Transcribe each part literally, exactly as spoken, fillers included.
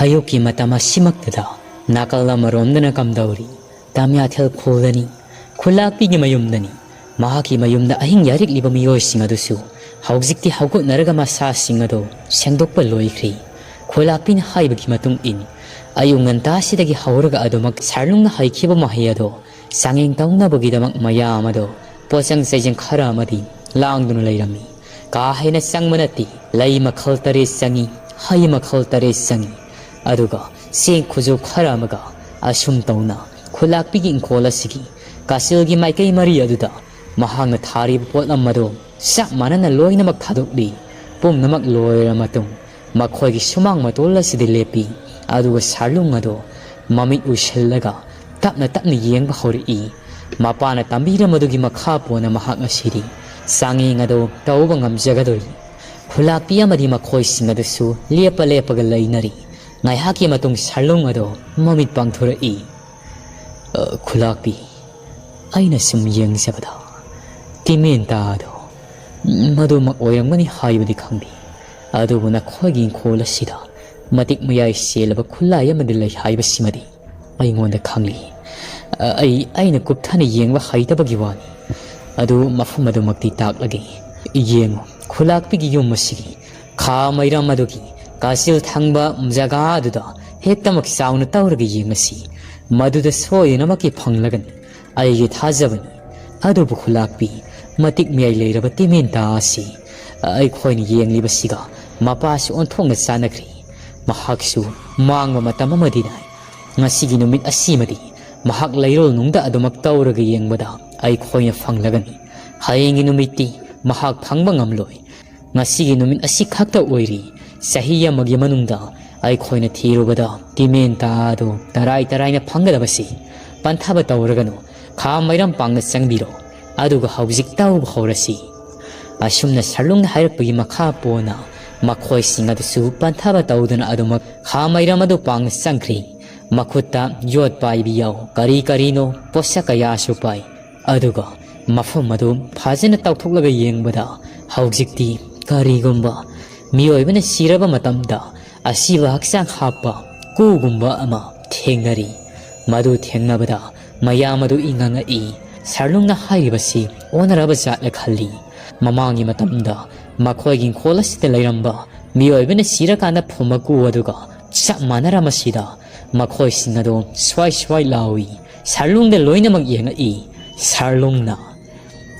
ꯑꯌꯨꯛꯀꯤ ꯃꯇꯝ ꯑꯁꯤꯃꯛꯇꯗ ꯅꯥꯀꯜ ꯑꯃꯔꯣꯝꯗꯅ ꯀꯝꯗꯧꯔꯤ? ꯇꯥꯃꯤꯌꯥꯊꯦꯜ ꯈꯨꯜꯗꯅꯤ, ꯈꯨꯜꯂꯥꯛꯄꯤꯒꯤ ꯃꯌꯨꯝꯗꯅꯤ꯫ ꯃꯍꯥꯛꯀꯤ ꯃꯌꯨꯝꯗ ꯑꯍꯤꯡ ꯌꯥꯔꯤꯛꯂꯤꯕ ꯃꯤꯑꯣꯏꯁꯤꯡ ꯑꯗꯨꯁꯨ ꯍꯧꯖꯤꯛꯇꯤ ꯍꯧꯒꯠꯅꯔꯒ ꯃꯁꯥꯁꯤꯡ ꯑꯗꯨ ꯁꯦꯡꯗꯣꯛꯄ ꯂꯣꯏꯈ꯭ꯔꯤ꯫ ꯈꯨꯜꯂꯥꯛꯄꯤꯅ ꯍꯥꯏꯕꯒꯤ ꯃꯇꯨꯡ ꯏꯟ, ꯑꯌꯨꯛ ꯉꯟꯇꯥꯁꯤꯗꯒꯤ ꯍꯧꯔꯒ ꯑꯗꯨꯃꯛ ꯁꯥꯔꯂꯨꯡꯅ ꯍꯩꯈꯤꯕ ꯃꯍꯩ ꯑꯗꯣ ꯆꯥꯡꯌꯦꯡ ꯇꯧꯅꯕꯒꯤꯗꯃꯛ ꯃꯌꯥꯝ ꯑꯗꯣ ꯄꯣꯠꯆꯪ ꯆꯩꯖꯪ ꯈꯔ ꯑꯃꯗꯤ ꯂꯥꯡꯗꯨꯅ ꯂꯩꯔꯝꯃꯤ꯫ ꯀꯥ ꯍꯦꯟꯅ ꯆꯪꯕ ꯅꯠꯇꯦ꯫ ꯂꯩ ꯃꯈꯜ ꯇꯔꯦꯠ ꯆꯪꯏ, ꯍꯩ ꯃꯈꯜ ꯇꯔꯦꯠ ꯆꯪꯏ꯫ ꯑꯗꯨꯒ ꯆꯦꯡ ꯈꯨꯖꯨ ꯈꯔ ꯑꯃꯒ ꯑꯁꯨꯝ ꯇꯧꯅ ꯈꯨꯂꯥꯛꯄꯤꯒꯤ ꯏꯪꯈꯣꯜ ꯑꯁꯤꯒꯤ ꯀꯥꯆꯤꯜꯒꯤ ꯃꯥꯏꯀꯩ ꯃꯔꯤ ꯑꯗꯨꯗ ꯃꯍꯥꯛꯅ ꯊꯥꯔꯤꯕ ꯄꯣꯠꯂꯝ ꯑꯗꯨ ꯆꯞ ꯃꯥꯟꯅꯅ ꯂꯣꯏꯅꯃꯛ ꯊꯥꯗꯣꯛꯂꯤ꯫ ꯄꯨꯝꯅꯃꯛ ꯂꯣꯏꯔꯕ ꯃꯇꯨꯡ ꯃꯈꯣꯏꯒꯤ ꯁꯨꯃꯥꯡ ꯃꯇꯣꯜ ꯑꯁꯤꯗ ꯂꯦꯞꯄꯤ꯫ ꯑꯗꯨꯒ ꯁꯥꯔꯂꯨꯡ ꯑꯗꯨ ꯃꯃꯤꯠ ꯎꯏꯁꯤꯜꯂꯒ ꯇꯞꯅ ꯇꯞꯅ ꯌꯦꯡꯕ ꯍꯧꯔꯛꯏ꯫ ꯃꯄꯥꯅ ꯇꯝꯕꯤꯔꯝꯕꯗꯨꯒꯤ ꯃꯈꯥ ꯄꯣꯟꯅ ꯃꯍꯥꯛ ꯉꯁꯤꯗꯤ ꯆꯥꯡꯌꯦꯡ ꯑꯗꯨ ꯇꯧꯕ ꯉꯝꯖꯒꯗꯣꯔꯤ꯫ ꯈꯨꯂꯥꯛꯄꯤ ꯑꯃꯗꯤ ꯃꯈꯣꯏꯁꯤꯡ ꯑꯗꯨꯁꯨ ꯂꯦꯞꯄ ꯂꯦꯞꯄꯒ ꯂꯩꯅꯔꯤ꯫ ꯉꯥꯏꯍꯥꯛꯀꯤ ꯃꯇꯨꯡ ꯁꯥꯔꯂꯨꯡ ꯑꯗꯣ ꯃꯃꯤꯠ ꯄꯥꯡꯊꯣꯔꯛꯏ꯫ "ꯑ, ꯈꯨꯂꯥꯛꯄꯤ, ꯑꯩꯅ ꯁꯨꯝ ꯌꯦꯡꯖꯕꯗ ꯇꯤꯃꯦꯟꯇꯥ ꯑꯗꯣ ꯃꯗꯨꯃꯛ ꯑꯣꯏꯔꯝꯒꯅꯤ ꯍꯥꯏꯕꯗꯤ ꯈꯪꯗꯦ, ꯑꯗꯨꯕꯨ ꯅꯈꯣꯏꯒꯤ ꯏꯪꯈꯣꯜ ꯑꯁꯤꯗ ꯃꯇꯤꯛ ꯃꯌꯥꯏ ꯆꯦꯜꯂꯕ ꯈꯨꯠꯂꯥꯏ ꯑꯃꯗꯤ ꯂꯩ ꯍꯥꯏꯕꯁꯤꯃꯗꯤ ꯑꯩꯉꯣꯟꯗ ꯈꯪꯂꯤ꯫ ꯑ, ꯑꯩ, ꯑꯩꯅ ꯀꯨꯞꯊꯅ ꯌꯦꯡꯕ ꯍꯩꯇꯕꯒꯤ ꯋꯥꯅꯤ꯫ ꯑꯗꯨ ꯃꯐꯝ ꯑꯗꯨꯃꯛꯇꯤ ꯇꯥꯛꯂꯒꯦ꯫ ꯌꯦꯡꯉꯨ, ꯈꯨꯂꯥꯛꯄꯤꯒꯤ ꯌꯨꯝ ꯑꯁꯤꯒꯤ ꯈꯥ ꯃꯩꯔꯝ ꯑꯗꯨꯒꯤ ꯀꯥꯆꯤꯜ ꯊꯪꯕ ꯖꯒꯥ ꯑꯗꯨꯗ ꯍꯦꯛꯇꯃꯛ ꯆꯥꯎꯅ ꯇꯧꯔꯒ ꯌꯦꯡꯉꯁꯤ꯫ ꯃꯗꯨꯗ ꯁꯣꯏꯗꯅꯃꯛꯀꯤ ꯐꯪꯂꯒꯅꯤ꯫ ꯑꯩꯒꯤ ꯊꯥꯖꯕꯅꯤ꯫ ꯑꯗꯨꯕꯨ ꯈꯨꯂꯥꯛꯄꯤ, ꯃꯇꯤꯛ ꯃꯌꯥꯏ ꯂꯩꯔꯕ ꯇꯤꯃꯦꯟꯇꯥ ꯑꯁꯤ ꯑꯩꯈꯣꯏꯅ ꯌꯦꯡꯂꯤꯕꯁꯤꯒ ꯃꯄꯥꯁꯨ ꯑꯣꯟꯊꯣꯛꯅ ꯆꯥꯟꯅꯈ꯭ꯔꯦ꯫ ꯃꯍꯥꯛꯁꯨ ꯃꯥꯡꯕ ꯃꯇꯝ ꯑꯃꯗꯤ ꯅꯥꯏ꯫ ꯉꯁꯤꯒꯤ ꯅꯨꯃꯤꯠ ꯑꯁꯤꯃꯗꯤ ꯃꯍꯥꯛ ꯂꯩꯔꯣꯜ ꯅꯨꯡꯗ ꯑꯗꯨꯃꯛ ꯇꯧꯔꯒ ꯌꯦꯡꯕꯗ ꯑꯩꯈꯣꯏꯅ ꯐꯪꯂꯒꯅꯤ꯫ ꯍꯌꯦꯡꯒꯤ ꯅꯨꯃꯤꯠꯇꯤ ꯃꯍꯥꯛ ꯐꯪꯕ ꯉꯝꯂꯣꯏ꯫ ꯉꯁꯤꯒꯤ ꯅꯨꯃꯤꯠ ꯑꯁꯤ ꯈꯛꯇ ꯑꯣꯏꯔꯤ꯫ ꯆꯍꯤ ꯑꯃꯒꯤ ꯃꯅꯨꯡꯗ ꯑꯩꯈꯣꯏꯅ ꯊꯤꯔꯨꯕꯗ ꯇꯤꯃꯦꯟꯇꯥ ꯑꯗꯨ ꯇꯔꯥꯏ ꯇꯔꯥꯏꯅ ꯐꯪꯒꯗꯕꯁꯤ꯫ ꯄꯟꯊꯕ ꯇꯧꯔꯒꯅꯨ꯫ ꯈꯥ ꯃꯩꯔꯝ ꯄꯥꯡꯅ ꯆꯪꯕꯤꯔꯣ꯫ ꯑꯗꯨꯒ ꯍꯧꯖꯤꯛ ꯇꯧꯕ ꯍꯧꯔꯁꯤ꯫" ꯑꯁꯨꯝꯅ ꯁꯔꯂꯨꯡꯅ ꯍꯥꯏꯔꯛꯄꯒꯤ ꯃꯈꯥ ꯄꯣꯟꯅ ꯃꯈꯣꯏꯁꯤꯡ ꯑꯗꯨꯁꯨ ꯄꯟꯊꯕ ꯇꯧꯗꯨꯅ ꯑꯗꯨꯃꯛ ꯈꯥ ꯃꯩꯔꯝ ꯑꯗꯨ ꯄꯥꯡꯅ ꯆꯪꯈ꯭ꯔꯤ꯫ ꯃꯈꯨꯠꯇ ꯌꯣꯠ ꯄꯥꯏꯕꯤ ꯌꯥꯎ ꯀꯔꯤ ꯀꯔꯤꯅꯣ ꯄꯣꯠꯁꯛ ꯀꯌꯥꯁꯨ ꯄꯥꯏ꯫ ꯑꯗꯨꯒ ꯃꯐꯝ ꯑꯗꯨ ꯐꯖꯅ ꯇꯧꯊꯣꯛꯂꯒ ꯌꯦꯡꯕꯗ ꯍꯧꯖꯤꯛꯇꯤ ꯀꯔꯤꯒꯨꯝꯕ ꯃꯤꯑꯣꯏꯕꯅ ꯁꯤꯔꯕ ꯃꯇꯝꯗ ꯑꯁꯤꯕ ꯍꯛꯆꯥꯡ ꯍꯥꯞꯄ ꯀꯨꯒꯨꯝꯕ ꯑꯃ ꯊꯦꯡꯅꯔꯤ꯫ ꯃꯗꯨ ꯊꯦꯡꯅꯕꯗ ꯃꯌꯥꯝ ꯑꯗꯨ ꯏꯪꯉꯉꯛꯏ꯫ ꯁꯥꯔꯂꯨꯡꯅ ꯍꯥꯏꯔꯤꯕꯁꯤ ꯑꯣꯟꯅꯔꯕ ꯖꯥꯠꯂ ꯈꯜꯂꯤ꯫ ꯃꯃꯥꯡꯒꯤ ꯃꯇꯝꯗ ꯃꯈꯣꯏꯒꯤ ꯏꯪꯈꯣꯜ ꯑꯁꯤꯗ ꯂꯩꯔꯝꯕ ꯃꯤꯑꯣꯏꯕꯅ ꯁꯤꯔꯀꯥꯟꯗ ꯐꯨꯝꯕ ꯀꯨ ꯑꯗꯨꯒ ꯆꯞ ꯃꯥꯟꯅꯔꯝꯕꯁꯤꯗ ꯃꯈꯣꯏꯁꯤꯡ ꯑꯗꯨ ꯁ꯭ꯋꯥꯏ ꯁ꯭ꯋꯥꯏ ꯂꯥꯎꯏ꯫ ꯁꯥꯔꯂꯨꯡꯗ ꯂꯣꯏꯅꯃꯛ ꯌꯦꯡꯉꯛꯏ꯫ ꯁꯥꯔꯂꯨꯡꯅ,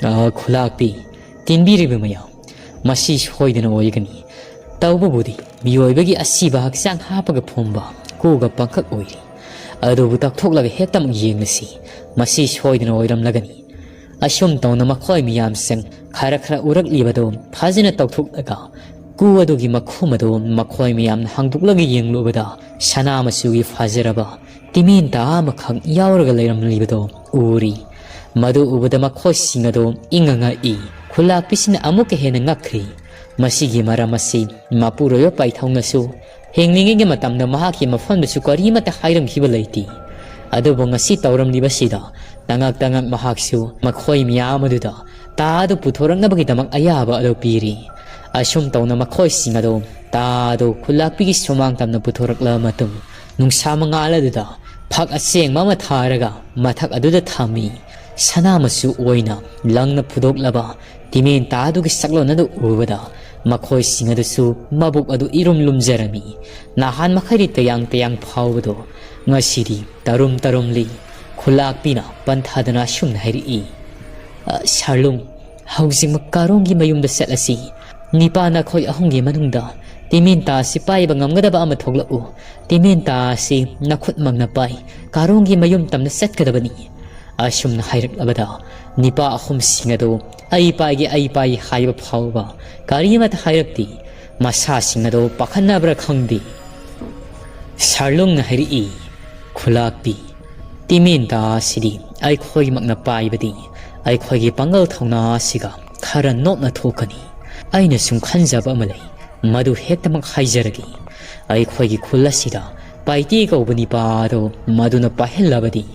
"ꯑ, ꯈꯨꯂꯥꯛꯄꯤ, ꯇꯤꯟꯕꯤꯔꯤꯕ ꯃꯌꯥꯝ, ꯃꯁꯤ ꯁꯣꯏꯗꯅ ꯑꯣꯏꯒꯅꯤ꯫ ꯇꯧꯕꯕꯨꯗꯤ ꯃꯤꯑꯣꯏꯕꯒꯤ ꯑꯁꯤꯕ ꯍꯛꯆꯥꯡ ꯍꯥꯞꯄꯒ ꯐꯨꯝꯕ ꯀꯨꯒ ꯄꯪꯀꯛ ꯑꯣꯏꯔꯤ꯫ ꯑꯗꯨꯕꯨ ꯇꯧꯊꯣꯛꯂꯒ ꯍꯦꯛꯇꯃꯛ ꯌꯦꯡꯂꯁꯤ꯫ ꯃꯁꯤ ꯁꯣꯏꯗꯅ ꯑꯣꯏꯔꯝꯂꯒꯅꯤ꯫" ꯑꯁꯨꯝ ꯇꯧꯅ ꯃꯈꯣꯏ ꯃꯤꯌꯥꯝꯁꯤꯡ ꯈꯔ ꯈꯔ ꯎꯔꯛꯂꯤꯕꯗꯨ ꯐꯖꯅ ꯇꯧꯊꯣꯛꯂꯒ ꯀꯨ ꯑꯗꯨꯒꯤ ꯃꯈꯨꯝ ꯑꯗꯨ ꯃꯈꯣꯏ ꯃꯌꯥꯝꯅ ꯍꯥꯡꯗꯣꯛꯂꯒ ꯌꯦꯡꯂꯨꯕꯗ ꯁꯅꯥ ꯃꯆꯨꯒꯤ ꯐꯖꯔꯕ ꯇꯤꯃꯦꯟꯇꯥ ꯑꯃꯈꯛ ꯌꯥꯎꯔꯒ ꯂꯩꯔꯝꯂꯤꯕꯗꯨ ꯎꯔꯤ꯫ ꯃꯗꯨ ꯎꯕꯗ ꯃꯈꯣꯏꯁꯤꯡ ꯑꯗꯨ ꯏꯪꯉ ꯉꯛꯏ꯫ ꯈꯨꯂꯥꯛꯄꯤꯁꯤꯅ ꯑꯃꯨꯛꯀ ꯍꯦꯟꯅ ꯉꯛꯈ꯭ꯔꯤ꯫ ꯃꯁꯤꯒꯤ ꯃꯔꯝ ꯑꯁꯤ ꯃꯄꯨꯔꯣꯏꯕ ꯄꯥꯏꯊꯧꯅꯁꯨ ꯍꯤꯡꯂꯤꯉꯩꯒꯤ ꯃꯇꯝꯗ ꯃꯍꯥꯛꯀꯤ ꯃꯐꯝꯗꯁꯨ ꯀꯔꯤꯃꯠꯇ ꯍꯥꯏꯔꯝꯈꯤꯕ ꯂꯩꯇꯦ꯫ ꯑꯗꯨꯕꯨ ꯉꯁꯤ ꯇꯧꯔꯝꯂꯤꯕꯁꯤꯗ ꯇꯉꯛ ꯇꯉꯛ ꯃꯍꯥꯛꯁꯨ ꯃꯈꯣꯏ ꯃꯌꯥꯝ ꯑꯗꯨꯗ ꯇꯥ ꯑꯗꯨ ꯄꯨꯊꯣꯔꯛꯅꯕꯒꯤꯗꯃꯛ ꯑꯌꯥꯕ ꯑꯗꯨ ꯄꯤꯔꯤ꯫ ꯑꯁꯨꯝ ꯇꯧꯅ ꯃꯈꯣꯏꯁꯤꯡ ꯑꯗꯨ ꯇꯥ ꯑꯗꯨ ꯈꯨꯂꯥꯛꯄꯤꯒꯤ ꯁꯨꯃꯥꯡ ꯇꯝꯅ ꯄꯨꯊꯣꯔꯛꯂꯕ ꯃꯇꯨꯡ, ꯅꯨꯡꯁꯥ ꯃꯉꯥꯜ ꯑꯗꯨꯗ ꯐꯛ ꯑꯁꯦꯡꯕ ꯑꯃ ꯊꯥꯔꯒ ꯃꯊꯛ ꯑꯗꯨꯗ ꯊꯝꯃꯤ꯫ ꯁꯅꯥ ꯃꯆꯨ ꯑꯣꯏꯅ ꯂꯪꯅ ꯐꯨꯗꯣꯛꯂꯕ ꯇꯤꯃꯦꯟꯇꯥ ꯑꯗꯨꯒꯤ ꯁꯛꯂꯣꯟ ꯑꯗꯨ ꯎꯕꯗ ꯃꯈꯣꯏꯁꯤꯡ ꯑꯗꯨꯁꯨ ꯃꯕꯨꯛ ꯑꯗꯨ ꯏꯔꯨꯝ ꯂꯨꯝꯖꯔꯝꯃꯤ꯫ ꯅꯍꯥꯟ ꯃꯈꯩꯗꯤ ꯇꯌꯥꯡ ꯇꯌꯥꯡ ꯐꯥꯎꯕꯗꯣ ꯉꯁꯤꯗꯤ ꯇꯔꯨꯝ ꯇꯔꯨꯝꯂꯤ꯫ ꯈꯨꯂꯥꯛꯄꯤꯅ ꯄꯟꯊꯥꯗꯅ ꯑꯁꯨꯝꯅ ꯍꯥꯏꯔꯛꯏ, "ꯑ, ꯁꯥꯔꯂꯨꯡ, ꯍꯧꯖꯤꯛꯃꯛ ꯀꯥꯔꯣꯡꯒꯤ ꯃꯌꯨꯝꯗ ꯆꯠꯂꯁꯤ꯫ ꯅꯤꯄꯥ ꯅꯈꯣꯏ ꯑꯍꯨꯝꯒꯤ ꯃꯅꯨꯡꯗ ꯇꯤꯃꯦꯟꯇꯥ ꯑꯁꯤ ꯄꯥꯏꯕ ꯉꯝꯒꯗꯕ ꯑꯃ ꯊꯣꯛꯂꯛꯎ꯫ ꯇꯤꯃꯦꯟꯇꯥ ꯑꯁꯤ ꯅꯈꯨꯠꯃꯛꯅ ꯄꯥꯏ꯫ ꯀꯥꯔꯣꯡꯒꯤ ꯃꯌꯨꯝ ꯇꯝꯅ ꯆꯠꯀꯗꯕꯅꯤ꯫" ꯑꯁꯨꯝꯅ ꯍꯥꯏꯔꯛꯂꯕꯗ ꯅꯤꯄꯥ ꯑꯍꯨꯝꯁꯤꯡ ꯑꯗꯨ "ꯑꯩ ꯄꯥꯏꯒꯦ, ꯑꯩ ꯄꯥꯏꯒꯦ" ꯍꯥꯏꯕ ꯐꯥꯎꯕ ꯀꯔꯤꯃꯠꯇ ꯍꯥꯏꯔꯛꯇꯦ꯫ ꯃꯁꯥꯁꯤꯡ ꯑꯗꯨ ꯄꯥꯈꯠꯅꯕ꯭ꯔꯥ ꯈꯪꯗꯦ꯫ ꯁꯥꯔꯂꯨꯡꯅ ꯍꯥꯏꯔꯛꯏ, "ꯈꯨꯂꯥꯛꯄꯤ, ꯇꯤꯃꯦꯟꯇꯥ ꯑꯁꯤꯗꯤ ꯑꯩꯈꯣꯏꯃꯛꯅ ꯄꯥꯏꯕꯗꯤ ꯑꯩꯈꯣꯏꯒꯤ ꯄꯥꯡꯒꯜ ꯊꯧꯅꯥ ꯑꯁꯤꯒ ꯈꯔ ꯅꯣꯞꯅ ꯊꯣꯛꯀꯅꯤ꯫ ꯑꯩꯅ ꯁꯨꯝ ꯈꯟꯖꯕ ꯑꯃ ꯂꯩ, ꯃꯗꯨ ꯍꯦꯛꯇꯃꯛ ꯍꯥꯏꯖꯔꯒꯦ꯫ ꯑꯩꯈꯣꯏꯒꯤ ꯈꯨꯜ ꯑꯁꯤꯗ ꯄꯥꯏꯇꯦ ꯀꯧꯕ ꯅꯤꯄꯥ ꯑꯗꯨ ꯃꯗꯨꯅ ꯄꯥꯏꯍꯜꯂꯕꯗꯤ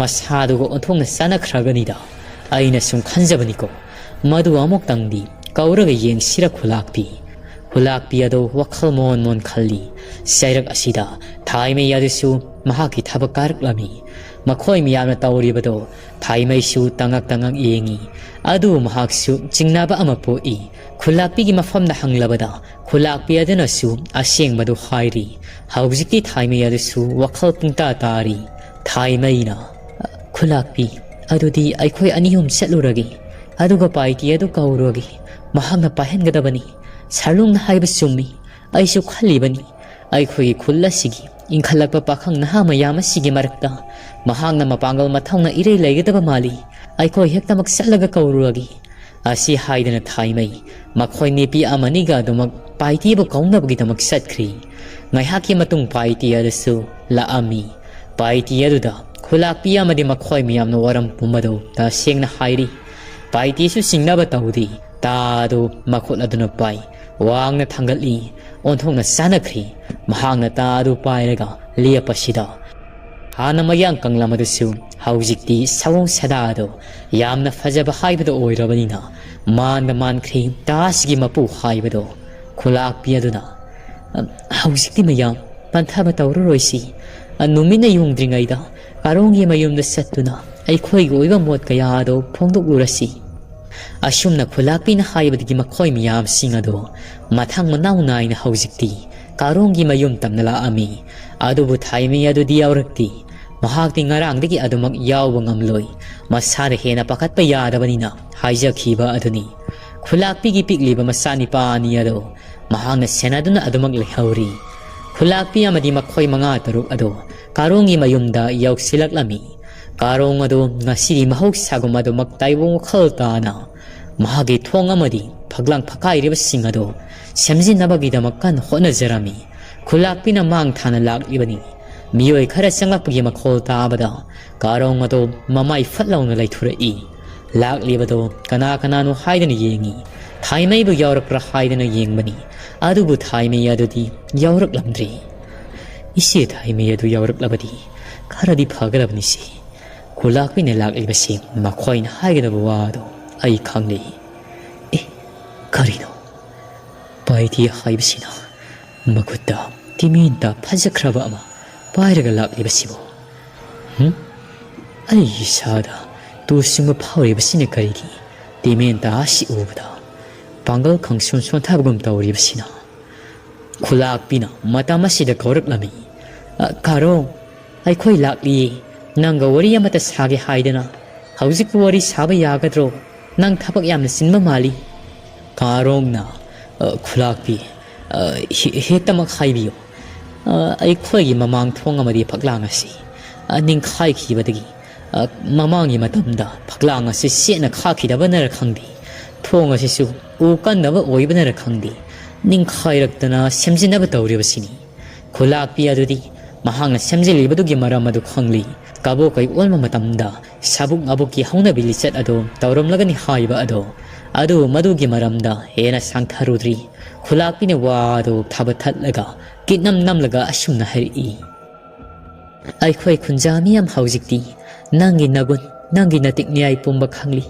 ꯃꯁꯥꯗꯨꯒ ꯑꯣꯟꯊꯣꯛꯅ ꯆꯥꯟꯅꯈ꯭ꯔꯒꯅꯤꯗ꯫ ꯑꯩꯅ ꯁꯨꯝ ꯈꯟꯖꯕꯅꯤꯀꯣ, ꯃꯗꯨ ꯑꯃꯨꯛꯇꯪꯗꯤ ꯀꯧꯔꯒ ꯌꯦꯡꯁꯤꯔ ꯈꯨꯂꯥꯛꯄꯤ?" ꯈꯨꯂꯥꯛꯄꯤ ꯑꯗꯨ ꯋꯥꯈꯜ ꯃꯣꯟ ꯃꯣꯟ ꯈꯜꯂꯤ꯫ ꯆꯩꯔꯛ ꯑꯁꯤꯗ ꯊꯥꯏꯃꯩ ꯑꯗꯨꯁꯨ ꯃꯍꯥꯛꯀꯤ ꯊꯕꯛ ꯀꯥꯔꯛꯂꯝꯃꯤ꯫ ꯃꯈꯣꯏ ꯃꯤꯌꯥꯝꯅ ꯇꯧꯔꯤꯕꯗꯣ ꯊꯥꯏꯃꯩꯁꯨ ꯇꯉꯛ ꯇꯉꯛ ꯌꯦꯡꯉꯤ꯫ ꯑꯗꯨꯕꯨ ꯃꯍꯥꯛꯁꯨ ꯆꯤꯡꯅꯕ ꯑꯃ ꯄꯣꯛꯏ꯫ ꯈꯨꯂꯥꯛꯄꯤꯒꯤ ꯃꯐꯝꯗ ꯍꯪꯂꯕꯗ ꯈꯨꯂꯥꯛꯄꯤ ꯑꯗꯨꯅꯁꯨ ꯑꯁꯦꯡꯕꯗꯨ ꯍꯥꯏꯔꯤ꯫ ꯍꯧꯖꯤꯛꯇꯤ ꯊꯥꯏꯃꯩ ꯑꯗꯨꯁꯨ ꯋꯥꯈꯜ ꯄꯨꯡꯇꯥ ꯇꯥꯔꯤ꯫ ꯊꯥꯏꯃꯩꯅ, "ꯈꯨꯂꯥꯛꯄꯤ, ꯑꯗꯨꯗꯤ ꯑꯩꯈꯣꯏ ꯑꯅꯤ ꯑꯍꯨꯝ ꯆꯠꯂꯨꯔꯒꯦ, ꯑꯗꯨꯒ ꯄꯥꯏꯇꯤ ꯑꯗꯨ ꯀꯧꯔꯨꯔꯒꯦ꯫ ꯃꯍꯥꯛꯅ ꯄꯥꯏꯍꯟꯒꯗꯕꯅꯤ꯫ ꯁꯥꯔꯂꯨꯡꯅ ꯍꯥꯏꯕ ꯆꯨꯝꯃꯤ꯫ ꯑꯩꯁꯨ ꯈꯜꯂꯤꯕꯅꯤ, ꯑꯩꯈꯣꯏꯒꯤ ꯈꯨꯜ ꯑꯁꯤꯒꯤ ꯏꯟꯈꯠꯂꯛꯄ ꯄꯥꯈꯪ ꯅꯍꯥ ꯃꯌꯥꯝ ꯑꯁꯤꯒꯤ ꯃꯔꯛꯇ ꯃꯍꯥꯛꯅ ꯃꯄꯥꯡꯒꯜ ꯃꯊꯧꯅ ꯏꯔꯩ ꯂꯩꯒꯗꯕ ꯃꯥꯜꯂꯤ꯫ ꯑꯩꯈꯣꯏ ꯍꯦꯛꯇꯃꯛ ꯆꯠꯂꯒ ꯀꯧꯔꯨꯔꯒꯦ"꯫ ꯑꯁꯤ ꯍꯥꯏꯗꯨꯅ ꯊꯥꯏꯃꯩ ꯃꯈꯣꯏ ꯅꯨꯄꯤ ꯑꯃꯅꯤꯒ ꯑꯗꯨꯃꯛ ꯄꯥꯏꯇꯤꯕꯨ ꯀꯧꯅꯕꯒꯤꯗꯃꯛ ꯆꯠꯈ꯭ꯔꯤ꯫ ꯉꯥꯏꯍꯥꯛꯀꯤ ꯃꯇꯨꯡ ꯄꯥꯏꯇꯤ ꯑꯗꯨꯁꯨ ꯂꯥꯛꯑꯝꯃꯤ꯫ ꯄꯥꯏꯇꯤ ꯑꯗꯨꯗ ꯈꯨꯂꯥꯛꯄꯤ ꯑꯃꯗꯤ ꯃꯈꯣꯏ ꯃꯌꯥꯝꯅ ꯋꯥꯔꯝ ꯄꯨꯝꯕꯗꯨ ꯇꯁꯦꯡꯅ ꯍꯥꯏꯔꯤ꯫ ꯄꯥꯏꯇꯤꯁꯨ ꯆꯤꯡꯅꯕ ꯇꯧꯗꯦ꯫ ꯇꯥ ꯑꯗꯨ ꯃꯈꯨꯠ ꯑꯗꯨꯅ ꯄꯥꯏ꯫ ꯋꯥꯡꯅ ꯊꯥꯡꯒꯠꯂꯤ꯫ ꯑꯣꯟꯊꯣꯛꯅ ꯆꯥꯟꯅꯈ꯭ꯔꯤ꯫ ꯃꯍꯥꯛꯅ ꯇꯥ ꯑꯗꯨ ꯄꯥꯏꯔꯒ ꯂꯦꯞꯄꯁꯤꯗ ꯍꯥꯟꯅ ꯃꯌꯥꯡ ꯀꯪꯂꯝꯕꯗꯨꯁꯨ ꯍꯧꯖꯤꯛꯇꯤ ꯁꯑꯣꯡ ꯁꯥꯗꯥꯗꯣ ꯌꯥꯝꯅ ꯐꯖꯕ ꯍꯥꯏꯕꯗꯣ ꯑꯣꯏꯔꯕꯅꯤꯅ ꯃꯥꯟꯗ ꯃꯥꯟꯈ꯭ꯔꯦ꯫ ꯇꯥꯁꯤꯒꯤ ꯃꯄꯨ ꯍꯥꯏꯕꯗꯣ ꯈꯨꯂꯥꯛꯄꯤ ꯑꯗꯨꯅ, "ꯍꯧꯖꯤꯛꯇꯤ ꯃꯌꯥꯝ ꯄꯟꯊꯕ ꯇꯧꯔꯔꯣꯏꯁꯤ꯫ ꯅꯨꯃꯤꯠꯅ ꯌꯨꯡꯗ꯭ꯔꯤꯉꯩꯗ ꯀꯥꯔꯣꯡꯒꯤ ꯃꯌꯨꯝꯗ ꯆꯠꯇꯨꯅ ꯑꯩꯈꯣꯏꯒꯤ ꯑꯣꯏꯕ ꯃꯣꯠ ꯀꯌꯥ ꯑꯗꯨ ꯐꯣꯡꯗꯣꯛꯂꯨꯔꯁꯤ"꯫ ꯑꯁꯨꯝꯅ ꯈꯨꯂꯥꯛꯄꯤꯅ ꯍꯥꯏꯕꯗꯒꯤ ꯃꯈꯣꯏ ꯃꯤꯌꯥꯝꯁꯤꯡ ꯑꯗꯨ ꯃꯊꯪ ꯃꯅꯥꯎ ꯅꯥꯏꯅ ꯍꯧꯖꯤꯛꯇꯤ ꯀꯥꯔꯣꯡꯒꯤ ꯃꯌꯨꯝ ꯇꯝꯅ ꯂꯥꯛꯑꯝꯃꯤ꯫ ꯑꯗꯨꯕꯨ ꯊꯥꯏꯃꯤ ꯑꯗꯨꯗꯤ ꯌꯥꯎꯔꯛꯇꯦ꯫ ꯃꯍꯥꯛꯇꯤ ꯉꯔꯥꯡꯗꯒꯤ ꯑꯗꯨꯃꯛ ꯌꯥꯎꯕ ꯉꯝꯂꯣꯏ꯫ ꯃꯁꯥꯗ ꯍꯦꯟꯅ ꯄꯥꯈꯠꯄ ꯌꯥꯗꯕꯅꯤꯅ ꯍꯥꯏꯖꯈꯤꯕ ꯑꯗꯨꯅꯤ꯫ ꯈꯨꯂꯥꯛꯄꯤꯒꯤ ꯄꯤꯛꯂꯤꯕ ꯃꯆꯥꯅꯤꯄꯥ ꯑꯅꯤ ꯑꯗꯨ ꯃꯍꯥꯛꯅ ꯁꯦꯟꯅꯗꯨꯅ ꯑꯗꯨꯃꯛ ꯂꯩꯍꯧꯔꯤ꯫ ꯈꯨꯂꯥꯛꯄꯤ ꯑꯃꯗꯤ ꯃꯈꯣꯏ ꯃꯉꯥ ꯇꯔꯨꯛ ꯑꯗꯨ ꯀꯥꯔꯣꯡꯒꯤ ꯃꯌꯨꯝꯗ ꯌꯧꯁꯤꯜꯂꯛꯂꯝꯃꯤ꯫ ꯀꯥꯔꯣꯡ ꯑꯗꯨ ꯉꯁꯤꯗꯤ ꯃꯍꯧꯁꯥꯒꯨꯝ ꯑꯗꯨꯃꯛ ꯇꯥꯏꯕꯪ ꯋꯥꯈꯜ ꯇꯥꯅ ꯃꯍꯥꯛꯀꯤ ꯊꯣꯡ ꯑꯃꯗꯤ ꯐꯛꯂꯥꯡ ꯐꯛꯀꯥꯏꯔꯤꯕꯁꯤꯡ ꯑꯗꯨ ꯁꯦꯝꯖꯤꯟꯅꯕꯒꯤꯗꯃꯛ ꯀꯟꯅ ꯍꯣꯠꯅꯖꯔꯝꯃꯤ꯫ ꯈꯨꯂꯥꯛꯄꯤꯅ ꯃꯥꯡ ꯊꯥꯅ ꯂꯥꯛꯂꯤꯕꯅꯤ꯫ ꯃꯤꯑꯣꯏ ꯈꯔ ꯆꯪꯂꯛꯄꯒꯤ ꯃꯈꯣꯜ ꯇꯥꯕꯗ ꯀꯥꯔꯣꯡ ꯑꯗꯨ ꯃꯃꯥꯏ ꯐꯠ ꯂꯥꯎꯅ ꯂꯩꯊꯣꯔꯛꯏ꯫ ꯂꯥꯛꯂꯤꯕꯗꯨ ꯀꯅꯥ ꯀꯅꯥꯅꯣ ꯍꯥꯏꯗꯨꯅ ꯌꯦꯡꯉꯤ꯫ ꯊꯥꯏꯃꯩꯕꯨ ꯌꯥꯎꯔꯛꯄ꯭ꯔꯥ ꯍꯥꯏꯗꯨꯅ ꯌꯦꯡꯕꯅꯤ꯫ ꯑꯗꯨꯕꯨ ꯊꯥꯏꯃꯩ ꯑꯗꯨꯗꯤ ꯌꯥꯎꯔꯛꯂꯝꯗ꯭ꯔꯦ꯫ "ꯏꯆꯦ ꯊꯥꯏꯃꯩ ꯑꯗꯨ ꯌꯥꯎꯔꯛꯂꯕꯗꯤ ꯈꯔꯗꯤ ꯐꯒꯗꯕꯅꯤ ꯁꯤ꯫ ꯈꯨꯂꯥꯛꯄꯤꯅ ꯂꯥꯛꯂꯤꯕꯁꯤ ꯃꯈꯣꯏꯅ ꯍꯥꯏꯒꯗꯕ ꯋꯥ ꯑꯗꯨ ꯑꯩ ꯈꯪꯂꯤ"꯫ "ꯑꯦ, ꯀꯔꯤꯅꯣ?" ꯄꯥꯏꯗꯤ ꯍꯥꯏꯕꯁꯤꯅ ꯃꯈꯨꯠꯇ ꯇꯤꯃꯦꯟꯇ ꯐꯖꯈ꯭ꯔꯕ ꯑꯃ ꯄꯥꯏꯔꯒ ꯂꯥꯛꯂꯤꯕꯁꯤꯕꯨ? ꯍꯨꯝ? ꯑꯩ ꯏꯁꯥꯗ ꯇꯨ ꯆꯨꯡꯕ ꯐꯥꯎꯔꯤꯕꯁꯤꯅ ꯀꯔꯤꯒꯤ? ꯇꯤꯃꯦꯟꯇ ꯑꯁꯤ ꯎꯕꯗ ꯄꯥꯡꯒꯜ ꯈꯪꯁꯣꯟ ꯁꯣꯟꯊꯕꯒꯨꯝ ꯇꯧꯔꯤꯕꯁꯤꯅ꯫ ꯈꯨꯂꯥꯛꯄꯤꯅ ꯃꯇꯝ ꯑꯁꯤꯗ ꯀꯧꯔꯛꯂꯝꯃꯤ꯫ "ꯑ, ꯀꯥꯔꯣꯡ, ꯑꯩꯈꯣꯏ ꯂꯥꯛꯂꯤꯌꯦ꯫ ꯅꯪꯒ ꯋꯥꯔꯤ ꯑꯃꯇ ꯁꯥꯒꯦ ꯍꯥꯏꯗꯅ꯫ ꯍꯧꯖꯤꯛꯄꯨ ꯋꯥꯔꯤ ꯁꯥꯕ ꯌꯥꯒꯗ꯭ꯔꯣ? ꯅꯪ ꯊꯕꯛ ꯌꯥꯝꯅ ꯆꯤꯟꯕ ꯃꯥꯜꯂꯤ꯫" ꯀꯥꯔꯣꯡꯅ, "ꯑ, ꯈꯨꯂꯥꯛꯄꯤ, ꯑ, ꯍꯦ-, ꯍꯦꯛꯇꯃꯛ ꯍꯥꯏꯕꯤꯌꯨ꯫ ꯑ, ꯑꯩꯈꯣꯏꯒꯤ ꯃꯃꯥꯡ ꯊꯣꯡ ꯑꯃꯗꯤ ꯐꯛꯂꯥꯡ ꯑꯁꯤ, ꯑ, ꯅꯤꯡꯈꯥꯏꯈꯤꯕꯗꯒꯤ, ꯑ, ꯃꯃꯥꯡꯒꯤ ꯃꯇꯝꯗ ꯐꯛꯂꯥꯡ ꯑꯁꯤ ꯆꯦꯠꯅ ꯈꯥꯛꯈꯤꯗꯕꯅꯔ ꯈꯪꯗꯦ, ꯊꯣꯡ ꯑꯁꯤꯁꯨ ꯎ ꯀꯟꯗꯕ ꯑꯣꯏꯕꯅꯔ ꯈꯪꯗꯦ, ꯅꯤꯡꯈꯥꯏꯔꯛꯇꯅ ꯁꯦꯝꯖꯤꯟꯅꯕ ꯇꯧꯔꯤꯕꯁꯤꯅꯤ꯫ ꯈꯨꯂꯥꯛꯄꯤ ꯑꯗꯨꯗꯤ ꯃꯍꯥꯛꯅ ꯁꯦꯝꯖꯤꯜꯂꯤꯕꯗꯨꯒꯤ ꯃꯔꯝ ꯑꯗꯨ ꯈꯪꯂꯤ꯫ ꯀꯕꯣꯛ ꯀꯩ ꯑꯣꯟꯕ ꯃꯇꯝꯗ ꯁꯥꯕꯨꯛ ꯉꯥꯕꯨꯛꯀꯤ ꯍꯧꯅꯕꯤ ꯂꯤꯆꯠ ꯑꯗꯨ ꯇꯧꯔꯝꯂꯒꯅꯤ ꯍꯥꯏꯕ ꯑꯗꯨ, ꯑꯗꯨ ꯃꯗꯨꯒꯤ ꯃꯔꯝꯗ ꯍꯦꯟꯅ ꯁꯥꯡꯊꯔꯨꯗ꯭ꯔꯤ꯫ ꯈꯨꯂꯥꯛꯄꯤꯅ ꯋꯥ ꯑꯗꯨ ꯊꯥꯕ ꯊꯠꯂꯒ ꯀꯤꯠꯅꯝ ꯅꯝꯂꯒ ꯑꯁꯨꯝꯅ ꯍꯥꯏꯔꯛꯏ꯫ ꯑꯩꯈꯣꯏ ꯈꯨꯟꯖꯥ ꯃꯤꯌꯥꯝ ꯍꯧꯖꯤꯛꯇꯤ ꯅꯪꯒꯤ ꯅꯒꯨꯟ, ꯅꯪꯒꯤ ꯅꯇꯤꯛ ꯅꯤꯌꯥꯏ ꯄꯨꯝꯕ ꯈꯪꯂꯤ꯫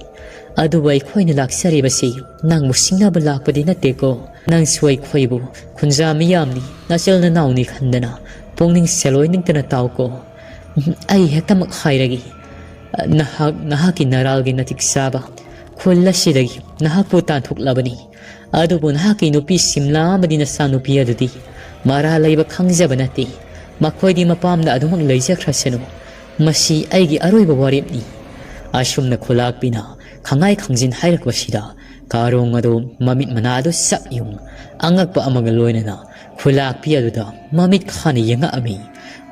ꯑꯗꯨꯕꯨ ꯑꯩꯈꯣꯏꯅ ꯂꯥꯛꯆꯔꯤꯕꯁꯤ ꯅꯪꯕꯨ ꯁꯤꯡꯅꯕ ꯂꯥꯛꯄꯗꯤ ꯅꯠꯇꯦꯀꯣ꯫ ꯅꯪꯁꯨ ꯑꯩꯈꯣꯏꯕꯨ ꯈꯨꯟꯖꯥ ꯃꯤꯌꯥꯝꯅꯤ, ꯅꯆꯜ ꯅꯅꯥꯎꯅꯤ ꯈꯟꯗꯅ ꯄꯨꯛꯅꯤꯡ ꯁꯦꯂꯣꯏ ꯅꯤꯡꯇꯅ ꯇꯥꯎꯀꯣ꯫ ꯑꯩ ꯍꯦꯛꯇꯃꯛ ꯍꯥꯏꯔꯒꯦ꯫ ꯅꯍꯥꯛ, ꯅꯍꯥꯛꯀꯤ ꯅꯔꯥꯜꯒꯤ ꯅꯇꯤꯛ ꯆꯥꯕ ꯈꯨꯜ ꯑꯁꯤꯗꯒꯤ ꯅꯍꯥꯛꯄꯨ ꯇꯥꯟꯊꯣꯛꯂꯕꯅꯤ꯫ ꯑꯗꯨꯕꯨ ꯅꯍꯥꯛꯀꯤ ꯅꯨꯄꯤ ꯁꯤꯝꯂꯥ ꯑꯃꯗꯤ ꯅꯆꯥꯅꯨꯄꯤ ꯑꯗꯨꯗꯤ ꯃꯔꯥꯜ ꯂꯩꯕ ꯈꯪꯖꯕ ꯅꯠꯇꯦ꯫ ꯃꯈꯣꯏꯗꯤ ꯃꯄꯥꯝꯗ ꯑꯗꯨꯃꯛ ꯂꯩꯖꯈ꯭ꯔꯁꯅꯨ꯫ ꯃꯁꯤ ꯑꯩꯒꯤ ꯑꯔꯣꯏꯕ ꯋꯥꯔꯦꯞꯅꯤ꯫" ꯑꯁꯨꯝꯅ ꯈꯨꯂꯥꯛꯄꯤꯅ ꯈꯪꯉꯥꯏ ꯈꯪꯖꯤꯟ ꯍꯥꯏꯔꯛꯄꯁꯤꯗ ꯀꯥꯔꯣꯡ ꯑꯗꯨ ꯃꯃꯤꯠ ꯃꯅꯥ ꯑꯗꯨ ꯆꯞ ꯌꯨꯡ ꯑꯉꯛꯄ ꯑꯃꯒ ꯂꯣꯏꯅꯅ ꯈꯨꯂꯥꯛꯄꯤ ꯑꯗꯨꯗ ꯃꯃꯤꯠ ꯈꯥꯅ ꯌꯦꯡꯉꯛꯑꯝꯃꯤ꯫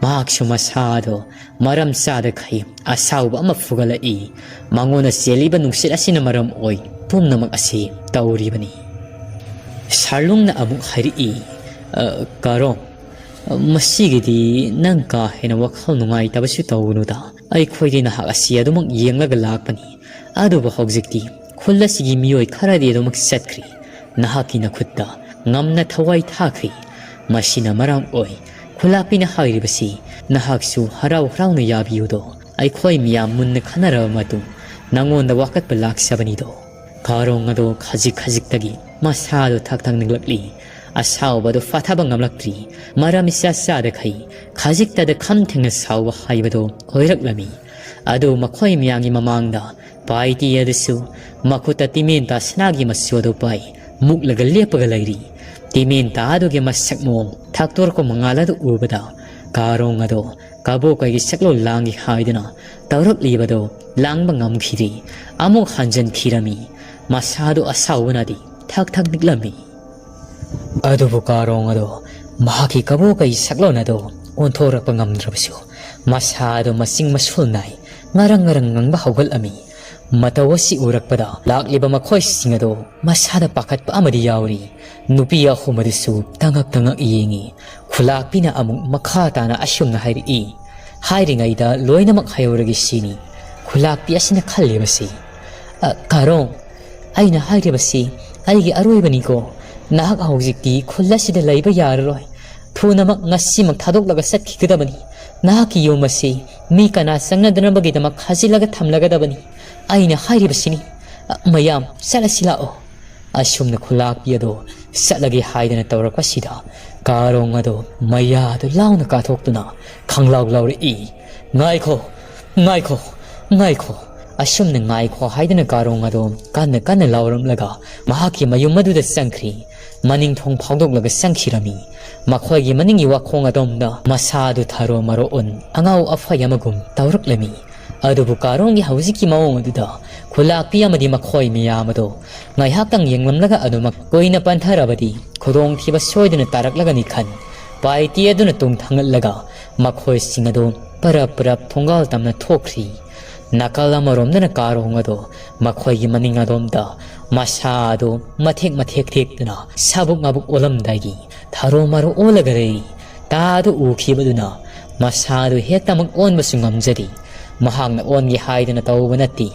ꯃꯍꯥꯛꯁꯨ ꯃꯁꯥꯗꯣ ꯃꯔꯝ ꯆꯥꯗꯈꯩ ꯑꯁꯥꯎꯕ ꯑꯃ ꯐꯨꯒꯠꯂꯛꯏ꯫ ꯃꯉꯣꯟꯗ ꯆꯦꯜꯂꯤꯕ ꯅꯨꯡꯁꯤꯠ ꯑꯁꯤꯅ ꯃꯔꯝ ꯑꯣꯏ ꯄꯨꯝꯅꯃꯛ ꯑꯁꯤ ꯇꯧꯔꯤꯕꯅꯤ꯫ ꯁꯥꯔꯂꯨꯡꯅ ꯑꯃꯨꯛ ꯍꯥꯏꯔꯛꯏ, "ꯑ, ꯀꯥꯔꯣꯡ, ꯃꯁꯤꯒꯤꯗꯤ ꯅꯪ ꯀꯥ ꯍꯦꯟꯅ ꯋꯥꯈꯜ ꯅꯨꯡꯉꯥꯏꯇꯕꯁꯨ ꯇꯧꯒꯅꯨꯗ꯫ ꯑꯩꯈꯣꯏꯗꯤ ꯅꯍꯥꯛ ꯑꯁꯤ ꯑꯗꯨꯃꯛ ꯌꯦꯡꯂꯒ ꯂꯥꯛꯄꯅꯤ꯫ ꯑꯗꯨꯕꯨ ꯍꯧꯖꯤꯛꯇꯤ ꯈꯨꯜ ꯑꯁꯤꯒꯤ ꯃꯤꯑꯣꯏ ꯈꯔꯗꯤ ꯑꯗꯨꯃꯛ ꯆꯠꯈ꯭ꯔꯤ꯫ ꯅꯍꯥꯛꯀꯤ ꯅꯈꯨꯠꯇ ꯉꯝꯅ ꯊꯋꯥꯏ ꯊꯥꯈ꯭ꯔꯤ꯫ ꯃꯁꯤꯅ ꯃꯔꯝ ꯑꯣꯏ ꯈꯨꯂꯥꯛꯄꯤꯅ ꯍꯥꯏꯔꯤꯕꯁꯤ ꯅꯍꯥꯛꯁꯨ ꯍꯔꯥꯎ ꯍꯔꯥꯎꯅ ꯌꯥꯕꯤꯌꯨꯗꯣ꯫ ꯑꯩꯈꯣꯏ ꯃꯤꯌꯥꯝ ꯃꯨꯟꯅ ꯈꯟꯅꯔꯕ ꯃꯇꯨꯡ ꯅꯉꯣꯟꯗ ꯋꯥꯀꯠꯄ ꯂꯥꯛꯆꯕꯅꯤꯗꯣ꯫" ꯀꯥꯔꯣꯡ ꯑꯗꯣ ꯈꯖꯤꯛ ꯈꯖꯤꯛꯇꯒꯤ ꯃꯁꯥꯗꯨ ꯊꯛ ꯊꯛ ꯅꯤꯛꯂꯛꯂꯤ꯫ ꯑꯁꯥꯎꯕꯗꯨ ꯐꯥꯊꯕ ꯉꯝꯂꯛꯇ꯭ꯔꯤ꯫ ꯃꯔꯝ ꯏꯆꯥ ꯆꯥꯗꯈꯩ ꯈꯖꯤꯛꯇꯗ ꯈꯝ ꯊꯦꯡꯅ ꯁꯥꯎꯕ ꯍꯥꯏꯕꯗꯨ ꯑꯣꯏꯔꯛꯂꯝꯃꯤ꯫ ꯑꯗꯨ ꯃꯈꯣꯏ ꯃꯌꯥꯝꯒꯤ ꯃꯃꯥꯡꯗ ꯄꯥꯏꯇꯤ ꯑꯗꯨꯁꯨ ꯃꯈꯨꯠꯇ ꯇꯤꯃꯦꯟꯇꯥ ꯁꯅꯥꯒꯤ ꯃꯆꯨ ꯑꯗꯨ ꯄꯥꯏ ꯃꯨꯛꯂꯒ ꯂꯦꯞꯄꯒ ꯂꯩꯔꯤ꯫ ꯇꯤꯃꯦꯟꯇꯥ ꯑꯗꯨꯒꯤ ꯃꯁꯛ ꯃꯑꯣꯡ ꯊꯥꯛꯇꯣꯔꯛꯄ ꯃꯉꯥꯜ ꯑꯗꯨ ꯎꯕꯗ ꯀꯥꯔꯣꯡ ꯑꯗꯣ ꯀꯕꯣꯀꯩꯒꯤ ꯁꯛꯂꯣꯟ ꯂꯥꯡꯒꯦ ꯍꯥꯏꯗꯨꯅ ꯇꯧꯔꯛꯂꯤꯕꯗꯣ ꯂꯥꯡꯕ ꯉꯝꯈꯤꯗꯦ꯫ ꯑꯃꯨꯛ ꯍꯟꯖꯤꯟꯈꯤꯔꯝꯃꯤ꯫ ꯃꯁꯥꯗꯨ ꯑꯁꯥꯎꯕꯅꯗꯤ ꯊꯛ ꯊꯛ ꯅꯤꯛꯂꯝꯃꯤ꯫ ꯑꯗꯨꯕꯨ ꯀꯥꯔꯣꯡ ꯑꯗꯣ ꯃꯍꯥꯛꯀꯤ ꯀꯕꯣꯀꯩ ꯁꯛꯂꯣꯟ ꯑꯗꯣ ꯑꯣꯟꯊꯣꯔꯛꯄ ꯉꯝꯗ꯭ꯔꯕꯁꯨ ꯃꯁꯥ ꯑꯗꯨ ꯃꯆꯤꯡ ꯃꯁꯨꯜ ꯅꯥꯏ ꯉꯔꯪ ꯉꯔꯪ ꯉꯪꯕ ꯍꯧꯒꯠꯂꯝꯃꯤ꯫ ꯃꯇꯧ ꯑꯁꯤ ꯎꯔꯛꯄꯗ ꯂꯥꯛꯂꯤꯕ ꯃꯈꯣꯏꯁꯤꯡ ꯑꯗꯣ ꯃꯁꯥꯗ ꯄꯥꯈꯠꯄ ꯑꯃꯗꯤ ꯌꯥꯎꯔꯤ꯫ ꯅꯨꯄꯤ ꯑꯍꯨꯝ ꯑꯗꯨꯁꯨ ꯇꯉꯛ ꯇꯉꯛ ꯌꯦꯡꯉꯤ꯫ ꯈꯨꯂꯥꯛꯄꯤꯅ ꯑꯃꯨꯛ ꯃꯈꯥ ꯇꯥꯅ ꯑꯁꯨꯝꯅ ꯍꯥꯏꯔꯛꯏ꯫ ꯍꯥꯏꯔꯤꯉꯩꯗ ꯂꯣꯏꯅꯃꯛ ꯍꯥꯏꯍꯧꯔꯒꯦ ꯁꯤꯅꯤ꯫ ꯈꯨꯂꯥꯛꯄꯤ ꯑꯁꯤꯅ ꯈꯜꯂꯤꯕꯁꯤ, "ꯑ, ꯀꯥꯔꯣꯡ, ꯑꯩꯅ ꯍꯥꯏꯔꯤꯕꯁꯤ ꯑꯩꯒꯤ ꯑꯔꯣꯏꯕꯅꯤꯀꯣ꯫ ꯅꯍꯥꯛ ꯍꯧꯖꯤꯛꯇꯤ ꯈꯨꯜ ꯑꯁꯤꯗ ꯂꯩꯕ ꯌꯥꯔꯔꯣꯏ꯫ ꯊꯨꯅꯃꯛ ꯉꯁꯤꯃꯛ ꯊꯥꯗꯣꯛꯂꯒ ꯆꯠꯈꯤꯒꯗꯕꯅꯤ꯫ ꯅꯍꯥꯛꯀꯤ ꯌꯨꯝ ꯑꯁꯤ ꯃꯤ ꯀꯅꯥ ꯆꯪꯅꯗꯅꯕꯒꯤꯗꯃꯛ ꯈꯥꯖꯤꯜꯂꯒ ꯊꯝꯂꯒꯗꯕꯅꯤ꯫ ꯑꯩꯅ ꯍꯥꯏꯔꯤꯕꯁꯤꯅꯤ꯫ ꯑ, ꯃꯌꯥꯝ, ꯆꯠꯂꯁꯤ ꯂꯥꯛꯑꯣ꯫" ꯑꯁꯨꯝꯅ ꯈꯨꯂꯥꯛꯄꯤ ꯑꯗꯣ ꯆꯠꯂꯒꯦ ꯍꯥꯏꯗꯅ ꯇꯧꯔꯛꯄꯁꯤꯗ ꯀꯥꯔꯣꯡ ꯑꯗꯣ ꯃꯌꯥꯗꯨ ꯂꯥꯎꯅ ꯀꯥꯊꯣꯛꯇꯨꯅ ꯈꯪꯂꯥꯎ ꯂꯥꯎꯔꯛꯏ, "ꯉꯥꯏꯈꯣ, ꯉꯥꯏꯈꯣ, ꯉꯥꯏꯈꯣ!" ꯑꯁꯨꯝꯅ "ꯉꯥꯏꯈꯣ" ꯍꯥꯏꯗꯨꯅ ꯀꯥꯔꯣꯡ ꯑꯗꯣ ꯀꯟꯅ ꯀꯟꯅ ꯂꯥꯎꯔꯝꯂꯒ ꯃꯍꯥꯛꯀꯤ ꯃꯌꯨꯝ ꯑꯗꯨꯗ ꯆꯪꯈ꯭ꯔꯤ꯫ ꯃꯅꯤꯡ ꯊꯣꯡ ꯐꯥꯎꯗꯣꯛꯂꯒ ꯆꯪꯈꯤꯔꯝꯃꯤ꯫ ꯃꯈꯣꯏꯒꯤ ꯃꯅꯤꯡꯒꯤ ꯋꯥꯈꯣꯡ ꯑꯗꯣꯝꯗ ꯃꯁꯥꯗꯨ ꯊꯔꯣ ꯃꯔꯣ ꯑꯣꯟ ꯑꯉꯥꯎ ꯑꯐꯩ ꯑꯃꯒꯨꯝ ꯇꯧꯔꯛꯂꯝꯃꯤ꯫ ꯑꯗꯨꯕꯨ ꯀꯥꯔꯣꯡꯒꯤ ꯍꯧꯖꯤꯛꯀꯤ ꯃꯑꯣꯡ ꯑꯗꯨꯗ ꯈꯨꯂꯥꯛꯄꯤ ꯑꯃꯗꯤ ꯃꯈꯣꯏ ꯃꯌꯥꯝ ꯑꯗꯣ ꯉꯥꯏꯍꯥꯛꯇꯪ ꯌꯦꯡꯂꯝꯂꯒ ꯑꯗꯨꯃꯛ ꯀꯨꯏꯅ ꯄꯟꯊꯔꯕꯗꯤ ꯈꯨꯗꯣꯡꯊꯤꯕ ꯁꯣꯏꯗꯅ ꯇꯥꯔꯛꯂꯒꯅꯤ ꯈꯟ ꯄꯥꯏꯇꯤ ꯑꯗꯨꯅ ꯇꯨꯡ ꯊꯥꯡꯒꯠꯂꯒ ꯃꯈꯣꯏꯁꯤꯡ ꯑꯗꯨ ꯄꯔꯞ ꯄꯔꯞ ꯊꯣꯡꯒꯥꯜ ꯇꯝꯅ ꯊꯣꯛꯈ꯭ꯔꯤ꯫ ꯅꯥꯀꯜ ꯑꯃꯔꯣꯝꯗꯅ ꯀꯥꯔꯣꯡ ꯑꯗꯣ ꯃꯈꯣꯏꯒꯤ ꯃꯅꯤꯡ ꯑꯗꯣꯝꯗ ꯃꯁꯥ ꯑꯗꯨ ꯃꯊꯦꯛ ꯃꯊꯦꯛ ꯊꯦꯛꯇꯨꯅ ꯁꯥꯕꯨꯛ ꯉꯥꯕꯨꯛ ꯑꯣꯜꯂꯝꯗꯥꯏꯒꯤ ꯊꯔꯣ ꯃꯔꯣ ꯑꯣꯜꯂꯒ ꯂꯩꯔꯤ꯫ ꯇꯥ ꯑꯗꯨ ꯎꯈꯤꯕꯗꯨꯅ ꯃꯁꯥ ꯑꯗꯨ ꯍꯦꯛꯇꯃꯛ ꯑꯣꯟꯕꯁꯨ ꯉꯝꯖꯗꯦ꯫ ꯃꯍꯥꯛꯅ ꯑꯣꯟꯒꯦ ꯍꯥꯏꯗꯅ ꯇꯧꯕ ꯅꯠꯇꯦ꯫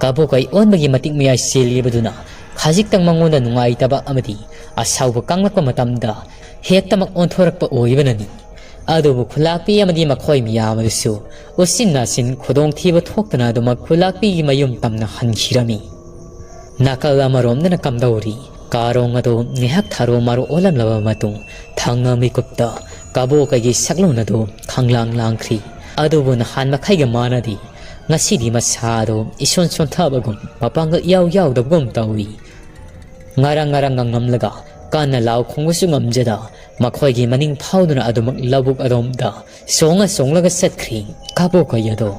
ꯀꯕꯣꯀꯩ ꯑꯣꯟꯕꯒꯤ ꯃꯇꯤꯛ ꯃꯌꯥꯏ ꯆꯦꯜꯂꯤꯕꯗꯨꯅ ꯈꯖꯤꯛꯇꯪ ꯃꯉꯣꯟꯗ ꯅꯨꯡꯉꯥꯏꯇꯕ ꯑꯃꯗꯤ ꯑꯁꯥꯎꯕ ꯀꯪꯂꯛꯄ ꯃꯇꯝꯗ ꯍꯦꯛꯇꯃꯛ ꯑꯣꯟꯊꯣꯔꯛꯄ ꯑꯣꯏꯕꯅꯅꯤ꯫ ꯑꯗꯨꯕꯨ ꯈꯨꯂꯥꯛꯄꯤ ꯑꯃꯗꯤ ꯃꯈꯣꯏ ꯃꯤꯌꯥꯝ ꯑꯗꯨꯁꯨ ꯎꯆꯤꯟ ꯅꯥꯆꯤꯟ ꯈꯨꯗꯣꯡꯊꯤꯕ ꯊꯣꯛꯇꯅ ꯑꯗꯨꯃꯛ ꯈꯨꯂꯥꯛꯄꯤꯒꯤ ꯃꯌꯨꯝ ꯇꯝꯅ ꯍꯟꯈꯤꯔꯝꯃꯤ꯫ ꯅꯥꯀꯜ ꯑꯃꯔꯣꯝꯗꯅ ꯀꯝꯗꯧꯔꯤ? ꯀꯥꯔꯣꯡ ꯑꯗꯨ ꯉꯥꯏꯍꯥꯛ ꯊꯥꯔꯣ ꯃꯥꯔꯣ ꯑꯣꯜꯂꯝꯂꯕ ꯃꯇꯨꯡ, ꯊꯪꯅ ꯃꯤꯀꯨꯞꯇ ꯀꯕꯣꯀꯩꯒꯤ ꯁꯛꯂꯣꯟ ꯑꯗꯨ ꯈꯪꯂꯥꯡ ꯂꯥꯡꯈ꯭ꯔꯤ꯫ ꯑꯗꯨꯕꯨ ꯅꯍꯥꯟ ꯃꯈꯩꯒ ꯃꯥꯟꯅꯗꯦ꯫ ꯉꯁꯤꯗꯤ ꯃꯁꯥ ꯑꯗꯨ ꯏꯁꯣꯟ ꯁꯣꯟꯊꯕꯒꯨꯝ, ꯃꯄꯥꯡꯒꯜ ꯏꯌꯥꯎ ꯌꯥꯎꯗꯕꯒꯨꯝ ꯇꯧꯏ꯫ ꯉꯔꯪ ꯉꯔꯪꯒ ꯉꯝꯂꯒ ꯀꯟꯅ ꯂꯥꯎ ꯈꯣꯡꯕꯁꯨ ꯉꯝꯖꯗ, ꯃꯈꯣꯏꯒꯤ ꯃꯅꯤꯡ ꯐꯥꯎꯗꯨꯅ ꯑꯗꯨꯃꯛ ꯂꯧꯕꯨꯛ ꯑꯗꯣꯝꯗ ꯆꯣꯡꯉ ꯆꯣꯡꯂꯒ ꯆꯠꯈ꯭ꯔꯤ ꯀꯕꯣꯀꯩ ꯑꯗꯣ꯫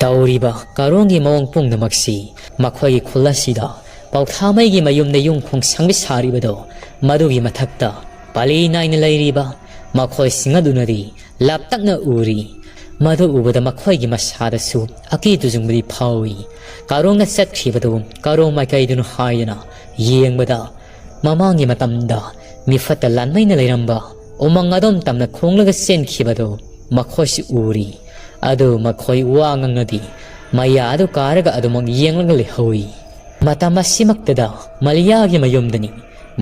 ꯇꯧꯔꯤꯕ ꯀꯥꯔꯣꯡꯒꯤ ꯃꯑꯣꯡ ꯄꯨꯝꯅꯃꯛꯁꯤ ꯃꯈꯣꯏꯒꯤ ꯈꯨꯜ ꯑꯁꯤꯗ ꯄꯥꯎꯊꯥꯃꯩꯒꯤ ꯃꯌꯨꯝꯗ ꯌꯨꯝ ꯈꯣꯡ ꯁꯪꯕꯤ ꯁꯥꯔꯤꯕꯗꯣ, ꯃꯗꯨꯒꯤ ꯃꯊꯛꯇ ꯄꯥꯂꯤ ꯅꯥꯏꯅ ꯂꯩꯔꯤꯕ ꯃꯈꯣꯏꯁꯤꯡ ꯑꯗꯨꯅꯗꯤ ꯂꯥꯞꯇꯛꯅ ꯎꯔꯤ꯫ ꯃꯗꯨ ꯎꯕꯗ ꯃꯈꯣꯏꯒꯤ ꯃꯁꯥꯗꯁꯨ ꯑꯀꯤ ꯇꯨꯖꯨꯡꯕꯗꯤ ꯐꯥꯎꯏ꯫ ꯀꯥꯔꯣꯡꯅ ꯆꯠꯈꯤꯕꯗꯨ ꯀꯥꯔꯣꯡ ꯃꯥꯏꯀꯩꯗꯨꯅ ꯍꯥꯏꯗꯅ ꯌꯦꯡꯕꯗ, ꯃꯃꯥꯡꯒꯤ ꯃꯇꯝꯗ ꯃꯤꯐꯠꯇ ꯂꯥꯟꯃꯩꯅ ꯂꯩꯔꯝꯕ ꯎꯃꯪ ꯑꯗꯣꯝ ꯇꯝꯅ ꯈꯣꯡꯂꯒ ꯆꯦꯟꯈꯤꯕꯗꯨ ꯃꯈꯣꯏꯁꯨ ꯎꯔꯤ꯫ ꯑꯗꯨ ꯃꯈꯣꯏ ꯋꯥ ꯉꯥꯡꯅꯗꯦ꯫ ꯃꯌꯥ ꯑꯗꯨ ꯀꯥꯔꯒ ꯑꯗꯨꯃꯛ ꯌꯦꯡꯂꯒ ꯂꯩꯍꯧꯏ꯫ ꯃꯇꯝ ꯑꯁꯤꯃꯛꯇꯗ ꯃꯂꯤꯌꯥꯒꯤ ꯃꯌꯨꯝꯗꯅꯤ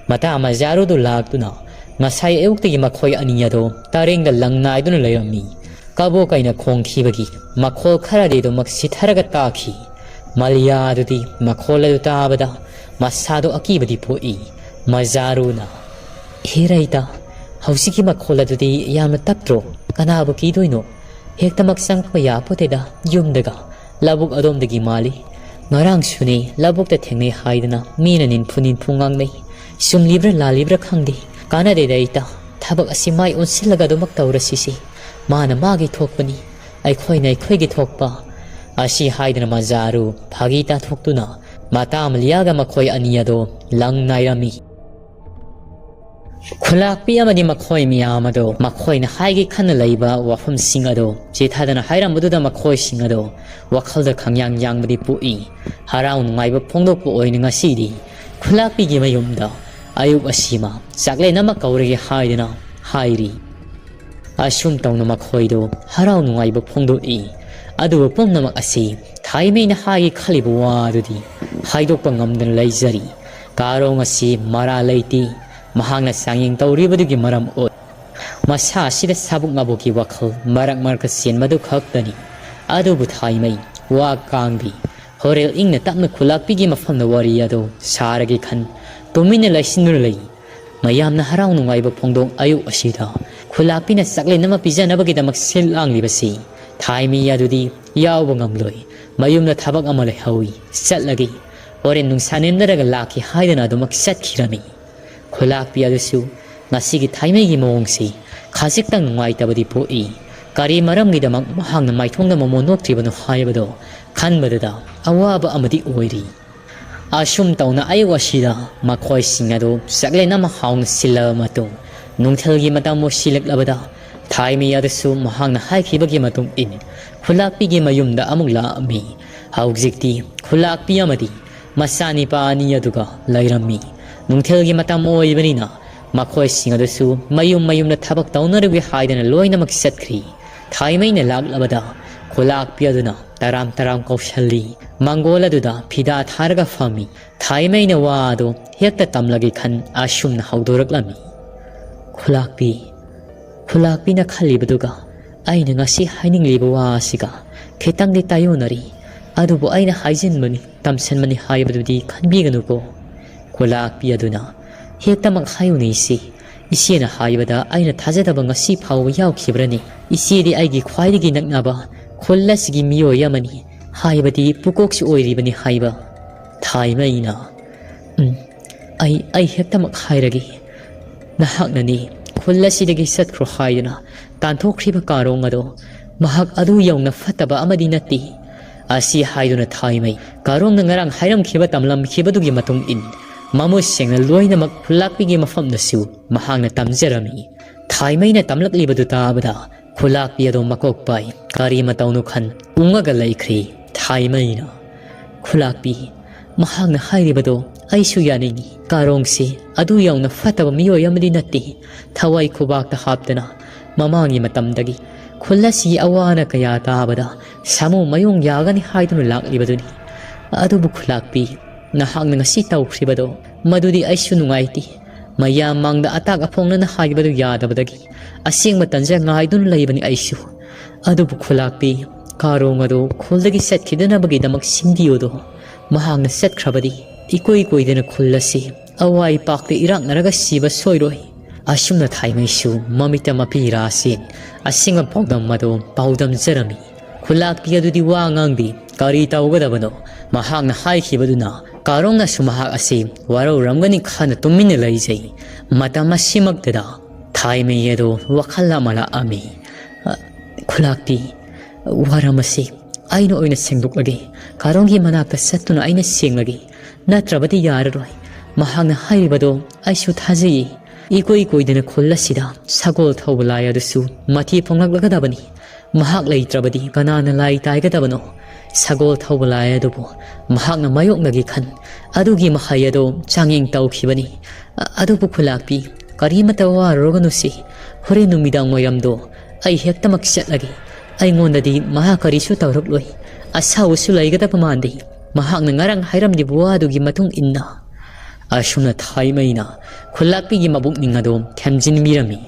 ꯃꯇꯥ ꯃꯖꯥꯔꯨꯗꯨ ꯂꯥꯛꯇꯨꯅ ꯉꯁꯥꯏ ꯑꯌꯨꯛꯇꯒꯤ ꯃꯈꯣꯏ ꯑꯅꯤ ꯑꯗꯨ ꯇꯔꯦꯡꯗ ꯂꯪ ꯅꯥꯏꯗꯨꯅ ꯂꯩꯔꯝꯃꯤ꯫ ꯀꯕꯣꯀꯩꯅ ꯈꯣꯡꯈꯤꯕꯒꯤ ꯃꯈꯣꯜ ꯈꯔꯗꯤ ꯑꯗꯨꯃꯛ ꯁꯤꯊꯔꯒ ꯇꯥꯈꯤ꯫ ꯃꯂꯤꯌꯥ ꯑꯗꯨꯗꯤ ꯃꯈꯣꯜ ꯑꯗꯨ ꯇꯥꯕꯗ ꯃꯁꯥꯗꯣ ꯑꯀꯤꯕꯗꯤ ꯄꯣꯛꯏ꯫ ꯃꯖꯥꯔꯨꯅ, "ꯍꯦ ꯔꯩꯇ, ꯍꯧꯖꯤꯛꯀꯤ ꯃꯈꯣꯜ ꯑꯗꯨꯗꯤ ꯌꯥꯝꯅ ꯇꯞꯇ꯭ꯔꯣ? ꯀꯅꯥꯕꯨ ꯀꯤꯗꯣꯏꯅꯣ? ꯍꯦꯛꯇꯃꯛ ꯆꯪꯉꯛꯄ ꯌꯥꯄꯣꯠꯇꯦꯗ ꯌꯨꯝꯗꯒ꯫ ꯂꯧꯕꯨꯛ ꯑꯗꯣꯝꯗꯒꯤ ꯃꯥꯜꯂꯤ꯫ ꯉꯔꯥꯡꯁꯨꯅꯦ ꯂꯧꯕꯨꯛꯇ ꯊꯦꯡꯅꯩ ꯍꯥꯏꯗꯅ ꯃꯤꯅ ꯅꯤꯟꯐꯨ ꯅꯤꯟꯐꯨ ꯉꯥꯡꯅꯩ꯫ ꯆꯨꯝꯂꯤꯕ꯭ꯔꯥ ꯂꯥꯜꯂꯤꯕ꯭ꯔꯥ ꯈꯪꯗꯦ꯫ ꯀꯥꯟꯅꯗꯦꯗ ꯏꯇꯥ꯫ ꯊꯕꯛ ꯑꯁꯤ ꯃꯥꯏ ꯑꯣꯟꯁꯤꯜꯂꯒ ꯑꯗꯨꯃꯛ ꯇꯧꯔꯁꯤꯁꯦ꯫ ꯃꯥꯅ ꯃꯥꯒꯤ ꯊꯣꯛꯄꯅꯤ, ꯑꯩꯈꯣꯏꯅ ꯑꯩꯈꯣꯏꯒꯤ ꯊꯣꯛꯄ"꯫ ꯑꯁꯤ ꯍꯥꯏꯗꯨꯅ ꯃꯖꯥꯔꯨ ꯐꯥꯒꯤ ꯇꯥꯊꯣꯛꯇꯨꯅ ꯃꯇꯥ ꯃꯂꯤꯌꯥꯒ ꯃꯈꯣꯏ ꯑꯅꯤ ꯑꯗꯣ ꯂꯪ ꯅꯥꯏꯔꯝꯃꯤ꯫ ꯈꯨꯂꯥꯛꯄꯤ ꯑꯃꯗꯤ ꯃꯈꯣꯏ ꯃꯌꯥꯝ ꯑꯗꯣ ꯃꯈꯣꯏꯅ ꯍꯥꯏꯒꯦ ꯈꯟꯅ ꯂꯩꯕ ꯋꯥꯐꯝꯁꯤꯡ ꯑꯗꯣ ꯆꯤꯊꯗꯅ ꯍꯥꯏꯔꯝꯕꯗꯨꯗ ꯃꯈꯣꯏꯁꯤꯡ ꯑꯗꯣ ꯋꯥꯈꯜꯗ ꯈꯪꯌꯥꯡ ꯌꯥꯡꯕꯗꯤ ꯄꯣꯛꯏ꯫ ꯍꯔꯥꯎ ꯅꯨꯡꯉꯥꯏꯕ ꯐꯣꯡꯗꯣꯛꯄ ꯑꯣꯏꯅ ꯉꯁꯤꯗꯤ ꯈꯨꯂꯥꯛꯄꯤꯒꯤ ꯃꯌꯨꯝꯗ ꯑꯌꯨꯛ ꯑꯁꯤꯃ ꯆꯥꯛꯂꯦꯟ ꯑꯃ ꯀꯧꯔꯒꯦ ꯍꯥꯏꯗꯨꯅ ꯍꯥꯏꯔꯤ꯫ ꯑꯁꯨꯝ ꯇꯧꯅ ꯃꯈꯣꯏꯗꯣ ꯍꯔꯥꯎ ꯅꯨꯡꯉꯥꯏꯕ ꯐꯣꯡꯗꯣꯛꯏ꯫ ꯑꯗꯨꯕꯨ ꯄꯨꯝꯅꯃꯛ ꯑꯁꯤ ꯊꯥꯏꯃꯩꯅ ꯍꯥꯏꯒꯦ ꯈꯜꯂꯤꯕ ꯋꯥ ꯑꯗꯨꯗꯤ ꯍꯥꯏꯗꯣꯛꯄ ꯉꯝꯗꯅ ꯂꯩꯖꯔꯤ꯫ ꯀꯥꯔꯣꯡ ꯑꯁꯤ ꯃꯔꯥ ꯂꯩꯇꯦ꯫ ꯃꯍꯥꯛꯅ ꯆꯥꯡꯌꯦꯡ ꯇꯧꯔꯤꯕꯗꯨꯒꯤ ꯃꯔꯝ ꯑꯣꯏ꯫ ꯃꯁꯥ ꯑꯁꯤꯗ ꯁꯥꯕꯨꯛ ꯉꯥꯕꯨꯛꯀꯤ ꯋꯥꯈꯜ ꯃꯔꯛ ꯃꯔꯛꯇ ꯆꯦꯟꯕꯗꯨ ꯈꯛꯇꯅꯤ꯫ ꯑꯗꯨꯕꯨ ꯊꯥꯏꯃꯩ ꯋꯥ ꯀꯥꯡꯗꯤ ꯍꯣꯔꯦꯜ ꯏꯪꯅ ꯇꯞꯅ ꯈꯨꯂꯥꯛꯄꯤꯒꯤ ꯃꯐꯝꯗ ꯋꯥꯔꯤ ꯑꯗꯨ ꯁꯥꯔꯒꯦ ꯈꯟ ꯇꯨꯃꯤꯟꯅ ꯂꯩꯁꯤꯟꯗꯨꯅ ꯂꯩ꯫ ꯃꯌꯥꯝꯅ ꯍꯔꯥꯎ ꯅꯨꯡꯉꯥꯏꯕ ꯐꯣꯡꯗꯣꯛ ꯑꯌꯨꯛ ꯑꯁꯤꯗ ꯈꯨꯂꯥꯛꯄꯤꯅ ꯆꯥꯛꯂꯦꯟ ꯑꯃ ꯄꯤꯖꯅꯕꯒꯤꯗꯃꯛ ꯁꯤꯜ ꯂꯥꯡꯂꯤꯕꯁꯤ ꯊꯥꯏꯃꯤ ꯑꯗꯨꯗꯤ ꯌꯥꯎꯕ ꯉꯝꯂꯣꯏ꯫ ꯃꯌꯨꯝꯗ ꯊꯕꯛ ꯑꯃ ꯂꯩꯍꯧꯏ, ꯆꯠꯂꯒꯦ, ꯍꯣꯔꯦꯟ ꯅꯨꯡꯁꯥ ꯅꯦꯝꯅꯔꯒ ꯂꯥꯛꯀꯦ ꯍꯥꯏꯗꯅ ꯑꯗꯨꯃꯛ ꯆꯠꯈꯤꯔꯝꯃꯤ꯫ ꯈꯨꯂꯥꯛꯄꯤ ꯑꯗꯨꯁꯨ ꯉꯁꯤꯒꯤ ꯊꯥꯏꯃꯩꯒꯤ ꯃꯑꯣꯡꯁꯤ ꯈꯖꯤꯛꯇꯪ ꯅꯨꯡꯉꯥꯏꯇꯕꯗꯤ ꯄꯣꯛꯏ꯫ ꯀꯔꯤ ꯃꯔꯝꯒꯤꯗꯃꯛ ꯃꯍꯥꯛꯅ ꯃꯥꯏꯊꯣꯡꯗ ꯃꯃꯣꯟ ꯅꯣꯛꯇ꯭ꯔꯤꯕꯅꯣ ꯍꯥꯏꯕꯗꯣ ꯈꯟꯕꯗꯨꯗ ꯑꯋꯥꯕ ꯑꯃꯗꯤ ꯑꯣꯏꯔꯤ꯫ ꯑꯁꯨꯝ ꯇꯧꯅ ꯑꯌꯨꯛ ꯑꯁꯤꯗ ꯃꯈꯣꯏꯁꯤꯡ ꯑꯗꯨ ꯆꯥꯛꯂꯦꯟ ꯑꯃ ꯍꯥꯎꯅ ꯁꯤꯜꯂꯕ ꯃꯇꯨꯡ, ꯅꯨꯡꯊꯤꯜꯒꯤ ꯃꯇꯝ ꯑꯣꯏꯁꯤꯜꯂꯛꯂꯕꯗ ꯊꯥꯏꯃꯤ ꯑꯗꯨꯁꯨ ꯃꯍꯥꯛꯅ ꯍꯥꯏꯈꯤꯕꯒꯤ ꯃꯇꯨꯡ ꯏꯟ ꯈꯨꯂꯥꯛꯄꯤꯒꯤ ꯃꯌꯨꯝꯗ ꯑꯃꯨꯛ ꯂꯥꯛꯑꯝꯃꯤ꯫ ꯍꯧꯖꯤꯛꯇꯤ ꯈꯨꯂꯥꯛꯄꯤ ꯑꯃꯗꯤ ꯃꯆꯥꯅꯤꯄꯥ ꯑꯅꯤ ꯑꯗꯨꯒ ꯂꯩꯔꯝꯃꯤ꯫ ꯅꯨꯡꯊꯤꯜꯒꯤ ꯃꯇꯝ ꯑꯣꯏꯕꯅꯤꯅ ꯃꯈꯣꯏꯁꯤꯡ ꯑꯗꯨꯁꯨ ꯃꯌꯨꯝ ꯃꯌꯨꯝꯗ ꯊꯕꯛ ꯇꯧꯅꯔꯨꯒꯦ ꯍꯥꯏꯗꯅ ꯂꯣꯏꯅꯃꯛ ꯆꯠꯈ꯭ꯔꯤ꯫ ꯊꯥꯏꯃꯩꯅ ꯂꯥꯛꯂꯕꯗ ꯈꯨꯂꯥꯛꯄꯤ ꯑꯗꯨꯅ ꯇꯔꯥꯝ ꯇꯔꯥꯝ ꯀꯧꯁꯜꯂꯤ꯫ ꯃꯪꯒꯣꯜ ꯑꯗꯨꯗ ꯐꯤꯗꯥ ꯊꯥꯔꯒ ꯐꯝꯃꯤ꯫ ꯊꯥꯏꯃꯩꯅ ꯋꯥ ꯑꯗꯨ ꯍꯦꯛꯇ ꯇꯝꯂꯒꯦ ꯈꯟ ꯑꯁꯨꯝꯅ ꯍꯧꯗꯣꯔꯛꯂꯝꯃꯤ꯫ ꯈꯨꯂꯥꯛꯄꯤ, ꯈꯨꯂꯥꯛꯄꯤꯅ ꯈꯜꯂꯤꯕꯗꯨꯒ ꯑꯩꯅ ꯉꯁꯤ ꯍꯥꯏꯅꯤꯡꯂꯤꯕ ꯋꯥ ꯑꯁꯤꯒ ꯈꯤꯇꯪꯗꯤ ꯇꯥꯏꯌꯣꯟꯅꯔꯤ꯫ ꯑꯗꯨꯕꯨ ꯑꯩꯅ ꯍꯥꯏꯖꯤꯟꯕꯅꯤ, ꯇꯝꯁꯤꯟꯕꯅꯤ ꯍꯥꯏꯕꯗꯨꯗꯤ ꯈꯟꯕꯤꯒꯅꯨꯀꯣ꯫ ꯈꯨꯂꯥꯛꯄꯤ ꯑꯗꯨꯅ ꯍꯦꯛꯇꯃꯛ ꯍꯥꯏꯌꯨꯅꯦ ꯏꯆꯦ꯫ ꯏꯆꯦꯅ ꯍꯥꯏꯕꯗ ꯑꯩꯅ ꯊꯥꯖꯗꯕ ꯉꯁꯤ ꯐꯥꯎꯕ ꯌꯥꯎꯈꯤꯕ꯭ꯔꯅꯤ? ꯏꯆꯦꯗꯤ ꯑꯩꯒꯤ ꯈ꯭ꯋꯥꯏꯗꯒꯤ ꯅꯛꯅꯕ ꯈꯨꯜ ꯑꯁꯤꯒꯤ ꯃꯤꯑꯣꯏ ꯑꯃꯅꯤ, ꯍꯥꯏꯕꯗꯤ ꯄꯨꯀꯣꯛꯁꯨ ꯑꯣꯏꯔꯤꯕꯅꯤ ꯍꯥꯏꯕ꯫ ꯊꯥꯏꯃꯩꯅ, "ꯎꯝ, ꯑꯩ, ꯑꯩ ꯍꯦꯛꯇꯃꯛ ꯍꯥꯏꯔꯒꯦ꯫ ꯅꯍꯥꯛꯅꯅꯤ ꯈꯨꯜ ꯑꯁꯤꯗꯒꯤ ꯆꯠꯈ꯭ꯔꯣ ꯍꯥꯏꯗꯨꯅ ꯇꯥꯟꯊꯣꯛꯈ꯭ꯔꯤꯕ ꯀꯥꯔꯣꯡ ꯑꯗꯣ ꯃꯍꯥꯛ ꯑꯗꯨ ꯌꯧꯅ ꯐꯠꯇꯕ ꯑꯃꯗꯤ ꯅꯠꯇꯦ"꯫ ꯑꯁꯤ ꯍꯥꯏꯗꯨꯅ ꯊꯥꯏꯃꯩ ꯀꯥꯔꯣꯡꯅ ꯉꯔꯥꯡ ꯍꯥꯏꯔꯝꯈꯤꯕ ꯇꯝꯂꯝꯈꯤꯕꯗꯨꯒꯤ ꯃꯇꯨꯡ ꯏꯟ ꯃꯃꯨꯠ ꯁꯦꯡꯅ ꯂꯣꯏꯅꯃꯛ ꯈꯨꯂꯥꯛꯄꯤꯒꯤ ꯃꯐꯝꯗꯁꯨ ꯃꯍꯥꯛꯅ ꯇꯝꯖꯔꯝꯃꯤ꯫ ꯊꯥꯏꯃꯩꯅ ꯇꯝꯂꯛꯂꯤꯕꯗꯨ ꯇꯥꯕꯗ ꯈꯨꯂꯥꯛꯄꯤ ꯑꯗꯣ ꯃꯀꯣꯛ ꯄꯥꯏ ꯀꯔꯤ ꯃꯇꯧꯅꯣ ꯈꯟ ꯎꯪꯉꯒ ꯂꯩꯈ꯭ꯔꯤ꯫ ꯊꯥꯏꯃꯩꯅ, "ꯈꯨꯂꯥꯛꯄꯤ, ꯃꯍꯥꯛꯅ ꯍꯥꯏꯔꯤꯕꯗꯣ ꯑꯩꯁꯨ ꯌꯥꯅꯤꯡꯏ꯫ ꯀꯥꯔꯣꯡꯁꯤ ꯑꯗꯨ ꯌꯧꯅ ꯐꯠꯇꯕ ꯃꯤꯑꯣꯏ ꯑꯃꯗꯤ ꯅꯠꯇꯦ꯫ ꯊꯋꯥꯏ ꯈꯨꯕꯥꯛꯇ ꯍꯥꯞꯇꯅ ꯃꯃꯥꯡꯒꯤ ꯃꯇꯝꯗꯒꯤ ꯈꯨꯜ ꯑꯁꯤꯒꯤ ꯑꯋꯥ ꯑꯅꯥ ꯀꯌꯥ ꯇꯥꯕꯗ ꯁꯥꯃꯨ ꯃꯌꯣꯡ ꯌꯥꯒꯅꯤ ꯍꯥꯏꯗꯨꯅ ꯂꯥꯛꯂꯤꯕꯗꯨꯅꯤ꯫ ꯑꯗꯨꯕꯨ ꯈꯨꯂꯥꯛꯄꯤ, ꯅꯍꯥꯛꯅ ꯉꯁꯤ ꯇꯧꯈ꯭ꯔꯤꯕꯗꯣ ꯃꯗꯨꯗꯤ ꯑꯩꯁꯨ ꯅꯨꯡꯉꯥꯏꯇꯦ꯫ ꯃꯌꯥꯝ ꯃꯥꯡꯗ ꯑꯇꯥꯛ ꯑꯐꯣꯡꯅꯅ ꯍꯥꯏꯕꯗꯨ ꯌꯥꯗꯕꯗꯒꯤ ꯑꯁꯦꯡꯕ ꯇꯟꯖ ꯉꯥꯏꯗꯨꯅ ꯂꯩꯕꯅꯤ ꯑꯩꯁꯨ꯫ ꯑꯗꯨꯕꯨ ꯈꯨꯂꯥꯛꯄꯤ, ꯀꯥꯔꯣꯡ ꯑꯗꯨ ꯈꯨꯜꯗꯒꯤ ꯆꯠꯈꯤꯗꯅꯕꯒꯤꯗꯃꯛ ꯁꯤꯟꯕꯤꯌꯨꯗꯣ꯫ ꯃꯍꯥꯛꯅ ꯆꯠꯈ꯭ꯔꯕꯗꯤ ꯏꯀꯣꯏ ꯀꯣꯏꯗꯅ ꯈꯨꯜ ꯑꯁꯤ ꯑꯋꯥꯏ ꯄꯥꯛꯇ ꯏꯔꯥꯛꯅꯔꯒ ꯁꯤꯕ ꯁꯣꯏꯔꯣꯏ꯫ ꯑꯁꯨꯝꯅ ꯊꯥꯏꯃꯩꯁꯨ ꯃꯃꯤꯠꯇ ꯃꯄꯤ ꯔꯥꯁꯤ ꯑꯁꯦꯡꯕ ꯄꯥꯎꯗꯝ ꯑꯗꯨ ꯄꯥꯎꯗꯝꯖꯔꯝꯃꯤ꯫ ꯈꯨꯂꯥꯛꯄꯤ ꯑꯗꯨꯗꯤ ꯋꯥ ꯉꯥꯡꯗꯦ꯫ ꯀꯔꯤ ꯇꯧꯒꯗꯕꯅꯣ? ꯃꯍꯥꯛꯅ ꯍꯥꯏꯈꯤꯕꯗꯨꯅ ꯀꯥꯔꯣꯡꯅꯁꯨ ꯃꯍꯥꯛ ꯑꯁꯤ ꯋꯥꯔꯧꯔꯝꯒꯅꯤ ꯈꯟꯅ ꯇꯨꯃꯤꯟꯅ ꯂꯩꯖꯩ꯫ ꯃꯇꯝ ꯑꯁꯤꯃꯛꯇꯗ ꯊꯥꯏꯃꯩ ꯑꯗꯨ ꯋꯥꯈꯜ ꯑꯃ ꯂꯥꯛꯑꯝꯃꯤ꯫ "ꯑ, ꯈꯨꯂꯥꯛꯄꯤ, ꯋꯥꯔꯝ ꯑꯁꯤ ꯑꯩꯅ ꯑꯣꯏꯅ ꯁꯦꯡꯗꯣꯛꯂꯒꯦ꯫ ꯀꯥꯔꯣꯡꯒꯤ ꯃꯅꯥꯛꯇ ꯆꯠꯇꯨꯅ ꯑꯩꯅ ꯁꯦꯡꯂꯒꯦ꯫ ꯅꯠꯇ꯭ꯔꯕꯗꯤ ꯌꯥꯔꯔꯣꯏ꯫ ꯃꯍꯥꯛꯅ ꯍꯥꯏꯔꯤꯕꯗꯣ ꯑꯩꯁꯨ ꯊꯥꯖꯩꯌꯦ꯫ ꯏꯀꯣꯏ ꯀꯣꯏꯗꯅ ꯈꯨꯜ ꯑꯁꯤꯗ ꯁꯒꯣꯜ ꯊꯧꯕ ꯂꯥꯏ ꯑꯗꯨꯁꯨ ꯃꯊꯤ ꯐꯣꯡꯂꯛꯂꯒꯗꯕꯅꯤ꯫ ꯃꯍꯥꯛ ꯂꯩꯇ꯭ꯔꯕꯗꯤ ꯀꯅꯥꯅ ꯂꯥꯏ ꯇꯥꯏꯒꯗꯕꯅꯣ? ꯁꯒꯣꯜ ꯊꯧꯕ ꯂꯥꯏ ꯑꯗꯨꯕꯨ ꯃꯍꯥꯛꯅ ꯃꯥꯌꯣꯛꯅꯒꯦ ꯈꯟ, ꯑꯗꯨꯒꯤ ꯃꯍꯩ ꯑꯗꯣ ꯆꯥꯡꯌꯦꯡ ꯇꯧꯈꯤꯕꯅꯤ꯫ ꯑ-, ꯑꯗꯨꯕꯨ ꯈꯨꯂꯥꯛꯄꯤ, ꯀꯔꯤꯃꯠꯇ ꯋꯥꯔꯨꯔꯒꯅꯨꯁꯤ꯫ ꯍꯣꯔꯦꯟ ꯅꯨꯃꯤꯗꯥꯡ ꯋꯥꯏꯔꯝꯗꯣ ꯑꯩ ꯍꯦꯛꯇꯃꯛ ꯆꯠꯂꯒꯦ꯫ ꯑꯩꯉꯣꯟꯗꯗꯤ ꯃꯍꯥꯛ ꯀꯔꯤꯁꯨ ꯇꯧꯔꯛꯂꯣꯏ꯫ ꯑꯁꯥꯎꯕꯁꯨ ꯂꯩꯒꯗꯕ ꯃꯥꯟꯗꯦ꯫ ꯃꯍꯥꯛꯅ ꯉꯔꯥꯡ ꯍꯥꯏꯔꯝꯂꯤꯕ ꯋꯥꯗꯨꯒꯤ ꯃꯇꯨꯡ ꯏꯟꯅ꯫ ꯑꯁꯨꯝꯅ ꯊꯥꯏꯃꯩꯅ ꯈꯨꯂꯥꯛꯄꯤꯒꯤ ꯃꯕꯨꯛꯅꯤꯡ ꯑꯗꯨ ꯊꯦꯝꯖꯤꯟꯕꯤꯔꯝꯃꯤ꯫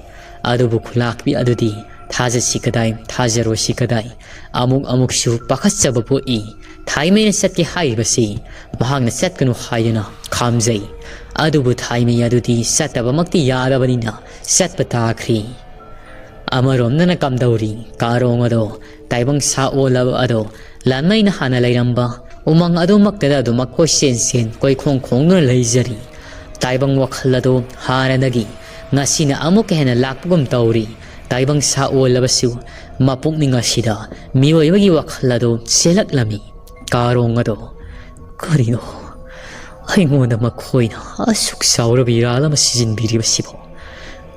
ꯑꯗꯨꯕꯨ ꯈꯨꯂꯥꯛꯄꯤ ꯑꯗꯨꯗꯤ ꯊꯥꯖꯁꯤ ꯀꯗꯥꯏ, ꯊꯥꯖꯔꯣꯏꯁꯤ ꯀꯗꯥꯏ, ꯑꯃꯨꯛ ꯑꯃꯨꯛꯁꯨ ꯄꯥꯈꯠꯆꯕ ꯄꯣꯛꯏ꯫ ꯊꯥꯏꯃꯩꯅ ꯆꯠꯀꯦ ꯍꯥꯏꯔꯤꯕꯁꯤ ꯃꯍꯥꯛꯅ ꯆꯠꯀꯅꯨ ꯍꯥꯏꯗꯨꯅ ꯈꯥꯝꯖꯩ꯫ ꯑꯗꯨꯕꯨ ꯊꯥꯏꯃꯩ ꯑꯗꯨꯗꯤ ꯆꯠꯇꯕꯃꯛꯇꯤ ꯌꯥꯗꯕꯅꯤꯅ ꯆꯠꯄ ꯇꯥꯈ꯭ꯔꯤ꯫ ꯑꯃꯔꯣꯝꯗꯅ ꯀꯝꯗꯧꯔꯤ? ꯀꯥꯔꯣꯡ ꯑꯗꯣ ꯇꯥꯏꯕꯪ ꯁꯥ ꯑꯣꯜꯂꯕ ꯑꯗꯣ ꯂꯥꯟꯃꯩꯅ ꯍꯥꯟꯅ ꯂꯩꯔꯝꯕ ꯎꯃꯪ ꯑꯗꯨꯃꯛꯇꯗ ꯑꯗꯨꯃꯛ ꯀꯣꯏꯆꯦꯟ ꯆꯦꯟ ꯀꯣꯏꯈꯣꯡ ꯈꯣꯡꯗꯨꯅ ꯂꯩꯖꯔꯤ꯫ ꯇꯥꯏꯕꯪ ꯋꯥꯈꯜ ꯑꯗꯣ ꯍꯥꯟꯅꯗꯒꯤ ꯉꯁꯤꯅ ꯑꯃꯨꯛꯀ ꯍꯦꯟꯅ ꯂꯥꯛꯄꯒꯨꯝ ꯇꯧꯔꯤ꯫ ꯇꯥꯏꯕꯪ ꯁꯥ ꯑꯣꯜꯂꯕꯁꯨ ꯃꯄꯨꯛꯅꯤꯡ ꯑꯁꯤꯗ ꯃꯤꯑꯣꯏꯕꯒꯤ ꯋꯥꯈꯜ ꯑꯗꯣ ꯆꯦꯜꯂꯛꯂꯝꯃꯤ꯫ ꯀꯥꯔꯣꯡ ꯑꯗꯣ, ꯀꯔꯤꯅꯣ? ꯑꯩꯉꯣꯟꯗ ꯃꯈꯣꯏꯅ ꯑꯁꯨꯛ ꯆꯥꯎꯔꯕ ꯏꯔꯥꯜ ꯑꯃ ꯁꯤꯖꯤꯟꯕꯤꯔꯤꯕꯁꯤꯕꯨ?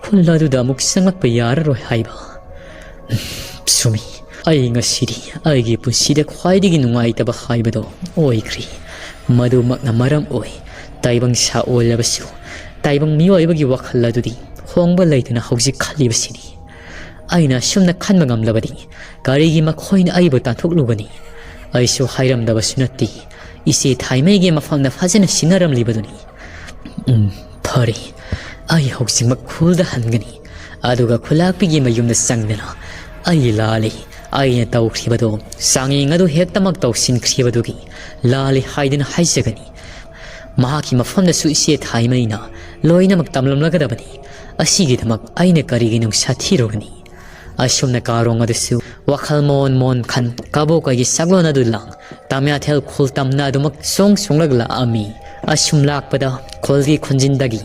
ꯈꯨꯜ ꯑꯗꯨꯗ ꯑꯃꯨꯛ ꯆꯪꯂꯛꯄ ꯌꯥꯔꯔꯣꯏ ꯍꯥꯏꯕ? ꯆꯨꯝꯃꯤ, ꯑꯩ ꯉꯁꯤꯗꯤ ꯑꯩꯒꯤ ꯄꯨꯟꯁꯤꯗ ꯈ꯭ꯋꯥꯏꯗꯒꯤ ꯅꯨꯡꯉꯥꯏꯇꯕ ꯍꯥꯏꯕꯗꯣ ꯑꯣꯏꯈ꯭ꯔꯦ꯫ ꯃꯗꯨꯃꯛꯅ ꯃꯔꯝ ꯑꯣꯏ ꯇꯥꯏꯕꯪ ꯁꯥ ꯑꯣꯜꯂꯕꯁꯨ ꯇꯥꯏꯕꯪ ꯃꯤꯑꯣꯏꯕꯒꯤ ꯋꯥꯈꯜ ꯑꯗꯨꯗꯤ ꯍꯣꯡꯕ ꯂꯩꯇꯅ ꯍꯧꯖꯤꯛ ꯈꯜꯂꯤꯕꯁꯤꯅꯤ꯫ ꯑꯩꯅ ꯑꯁꯨꯝꯅ ꯈꯟꯕ ꯉꯝꯂꯕꯗꯤ ꯀꯔꯤꯒꯤ ꯃꯈꯣꯏꯅ ꯑꯩꯕꯨ ꯇꯥꯟꯊꯣꯛꯂꯨꯒꯅꯤ? ꯑꯩꯁꯨ ꯍꯥꯏꯔꯝꯗꯕꯁꯨ ꯅꯠꯇꯦ꯫ ꯏꯆꯦ ꯊꯥꯏꯃꯩꯒꯤ ꯃꯐꯝꯗ ꯐꯖꯅ ꯁꯤꯟꯅꯔꯝꯂꯤꯕꯗꯨꯅꯤ꯫ ꯎꯝ, ꯐꯔꯦ꯫ ꯑꯩ ꯍꯧꯖꯤꯛꯃꯛ ꯈꯨꯜꯗ ꯍꯟꯒꯅꯤ꯫ ꯑꯗꯨꯒ ꯈꯨꯂꯥꯛꯄꯤꯒꯤ ꯃꯌꯨꯝꯗ ꯆꯪꯗꯅ ꯑꯩ ꯂꯥꯜꯂꯤ, ꯑꯩꯅ ꯇꯧꯈ꯭ꯔꯤꯕꯗꯣ ꯆꯥꯡꯌꯦꯡ ꯑꯗꯨ ꯍꯦꯛꯇꯃꯛ ꯇꯧꯁꯤꯟꯈ꯭ꯔꯤꯕꯗꯨꯒꯤ ꯂꯥꯜꯂꯤ ꯍꯥꯏꯗꯨꯅ ꯍꯥꯏꯖꯒꯅꯤ꯫ ꯃꯍꯥꯛꯀꯤ ꯃꯐꯝꯗꯁꯨ ꯏꯆꯦ ꯊꯥꯏꯃꯩꯅ ꯂꯣꯏꯅꯃꯛ ꯇꯝꯂꯝꯂꯒꯗꯕꯅꯤ꯫ ꯑꯁꯤꯒꯤꯗꯃꯛ ꯑꯩꯅ ꯀꯔꯤꯒꯤ ꯅꯨꯡꯁꯥ ꯊꯤꯔꯨꯒꯅꯤ? ꯑꯁꯨꯝꯅ ꯀꯥꯔꯣꯡ ꯑꯗꯨꯁꯨ ꯋꯥꯈꯜ ꯃꯣꯟ ꯃꯣꯟ ꯈꯟ ꯀꯕꯣꯛꯀꯒꯤ ꯁꯛꯂꯣꯟ ꯑꯗꯨ ꯂꯥꯡ ꯇꯥꯃ꯭ꯌꯥꯊꯦꯜ ꯈꯨꯜ ꯇꯝꯅ ꯑꯗꯨꯃꯛ ꯁꯣꯡ ꯁꯣꯡꯂꯛ ꯂꯥꯛꯑꯝꯃꯤ꯫ ꯑꯁꯨꯝ ꯂꯥꯛꯄꯗ ꯈꯨꯜꯒꯤ ꯈꯨꯟꯖꯤꯟꯗꯒꯤ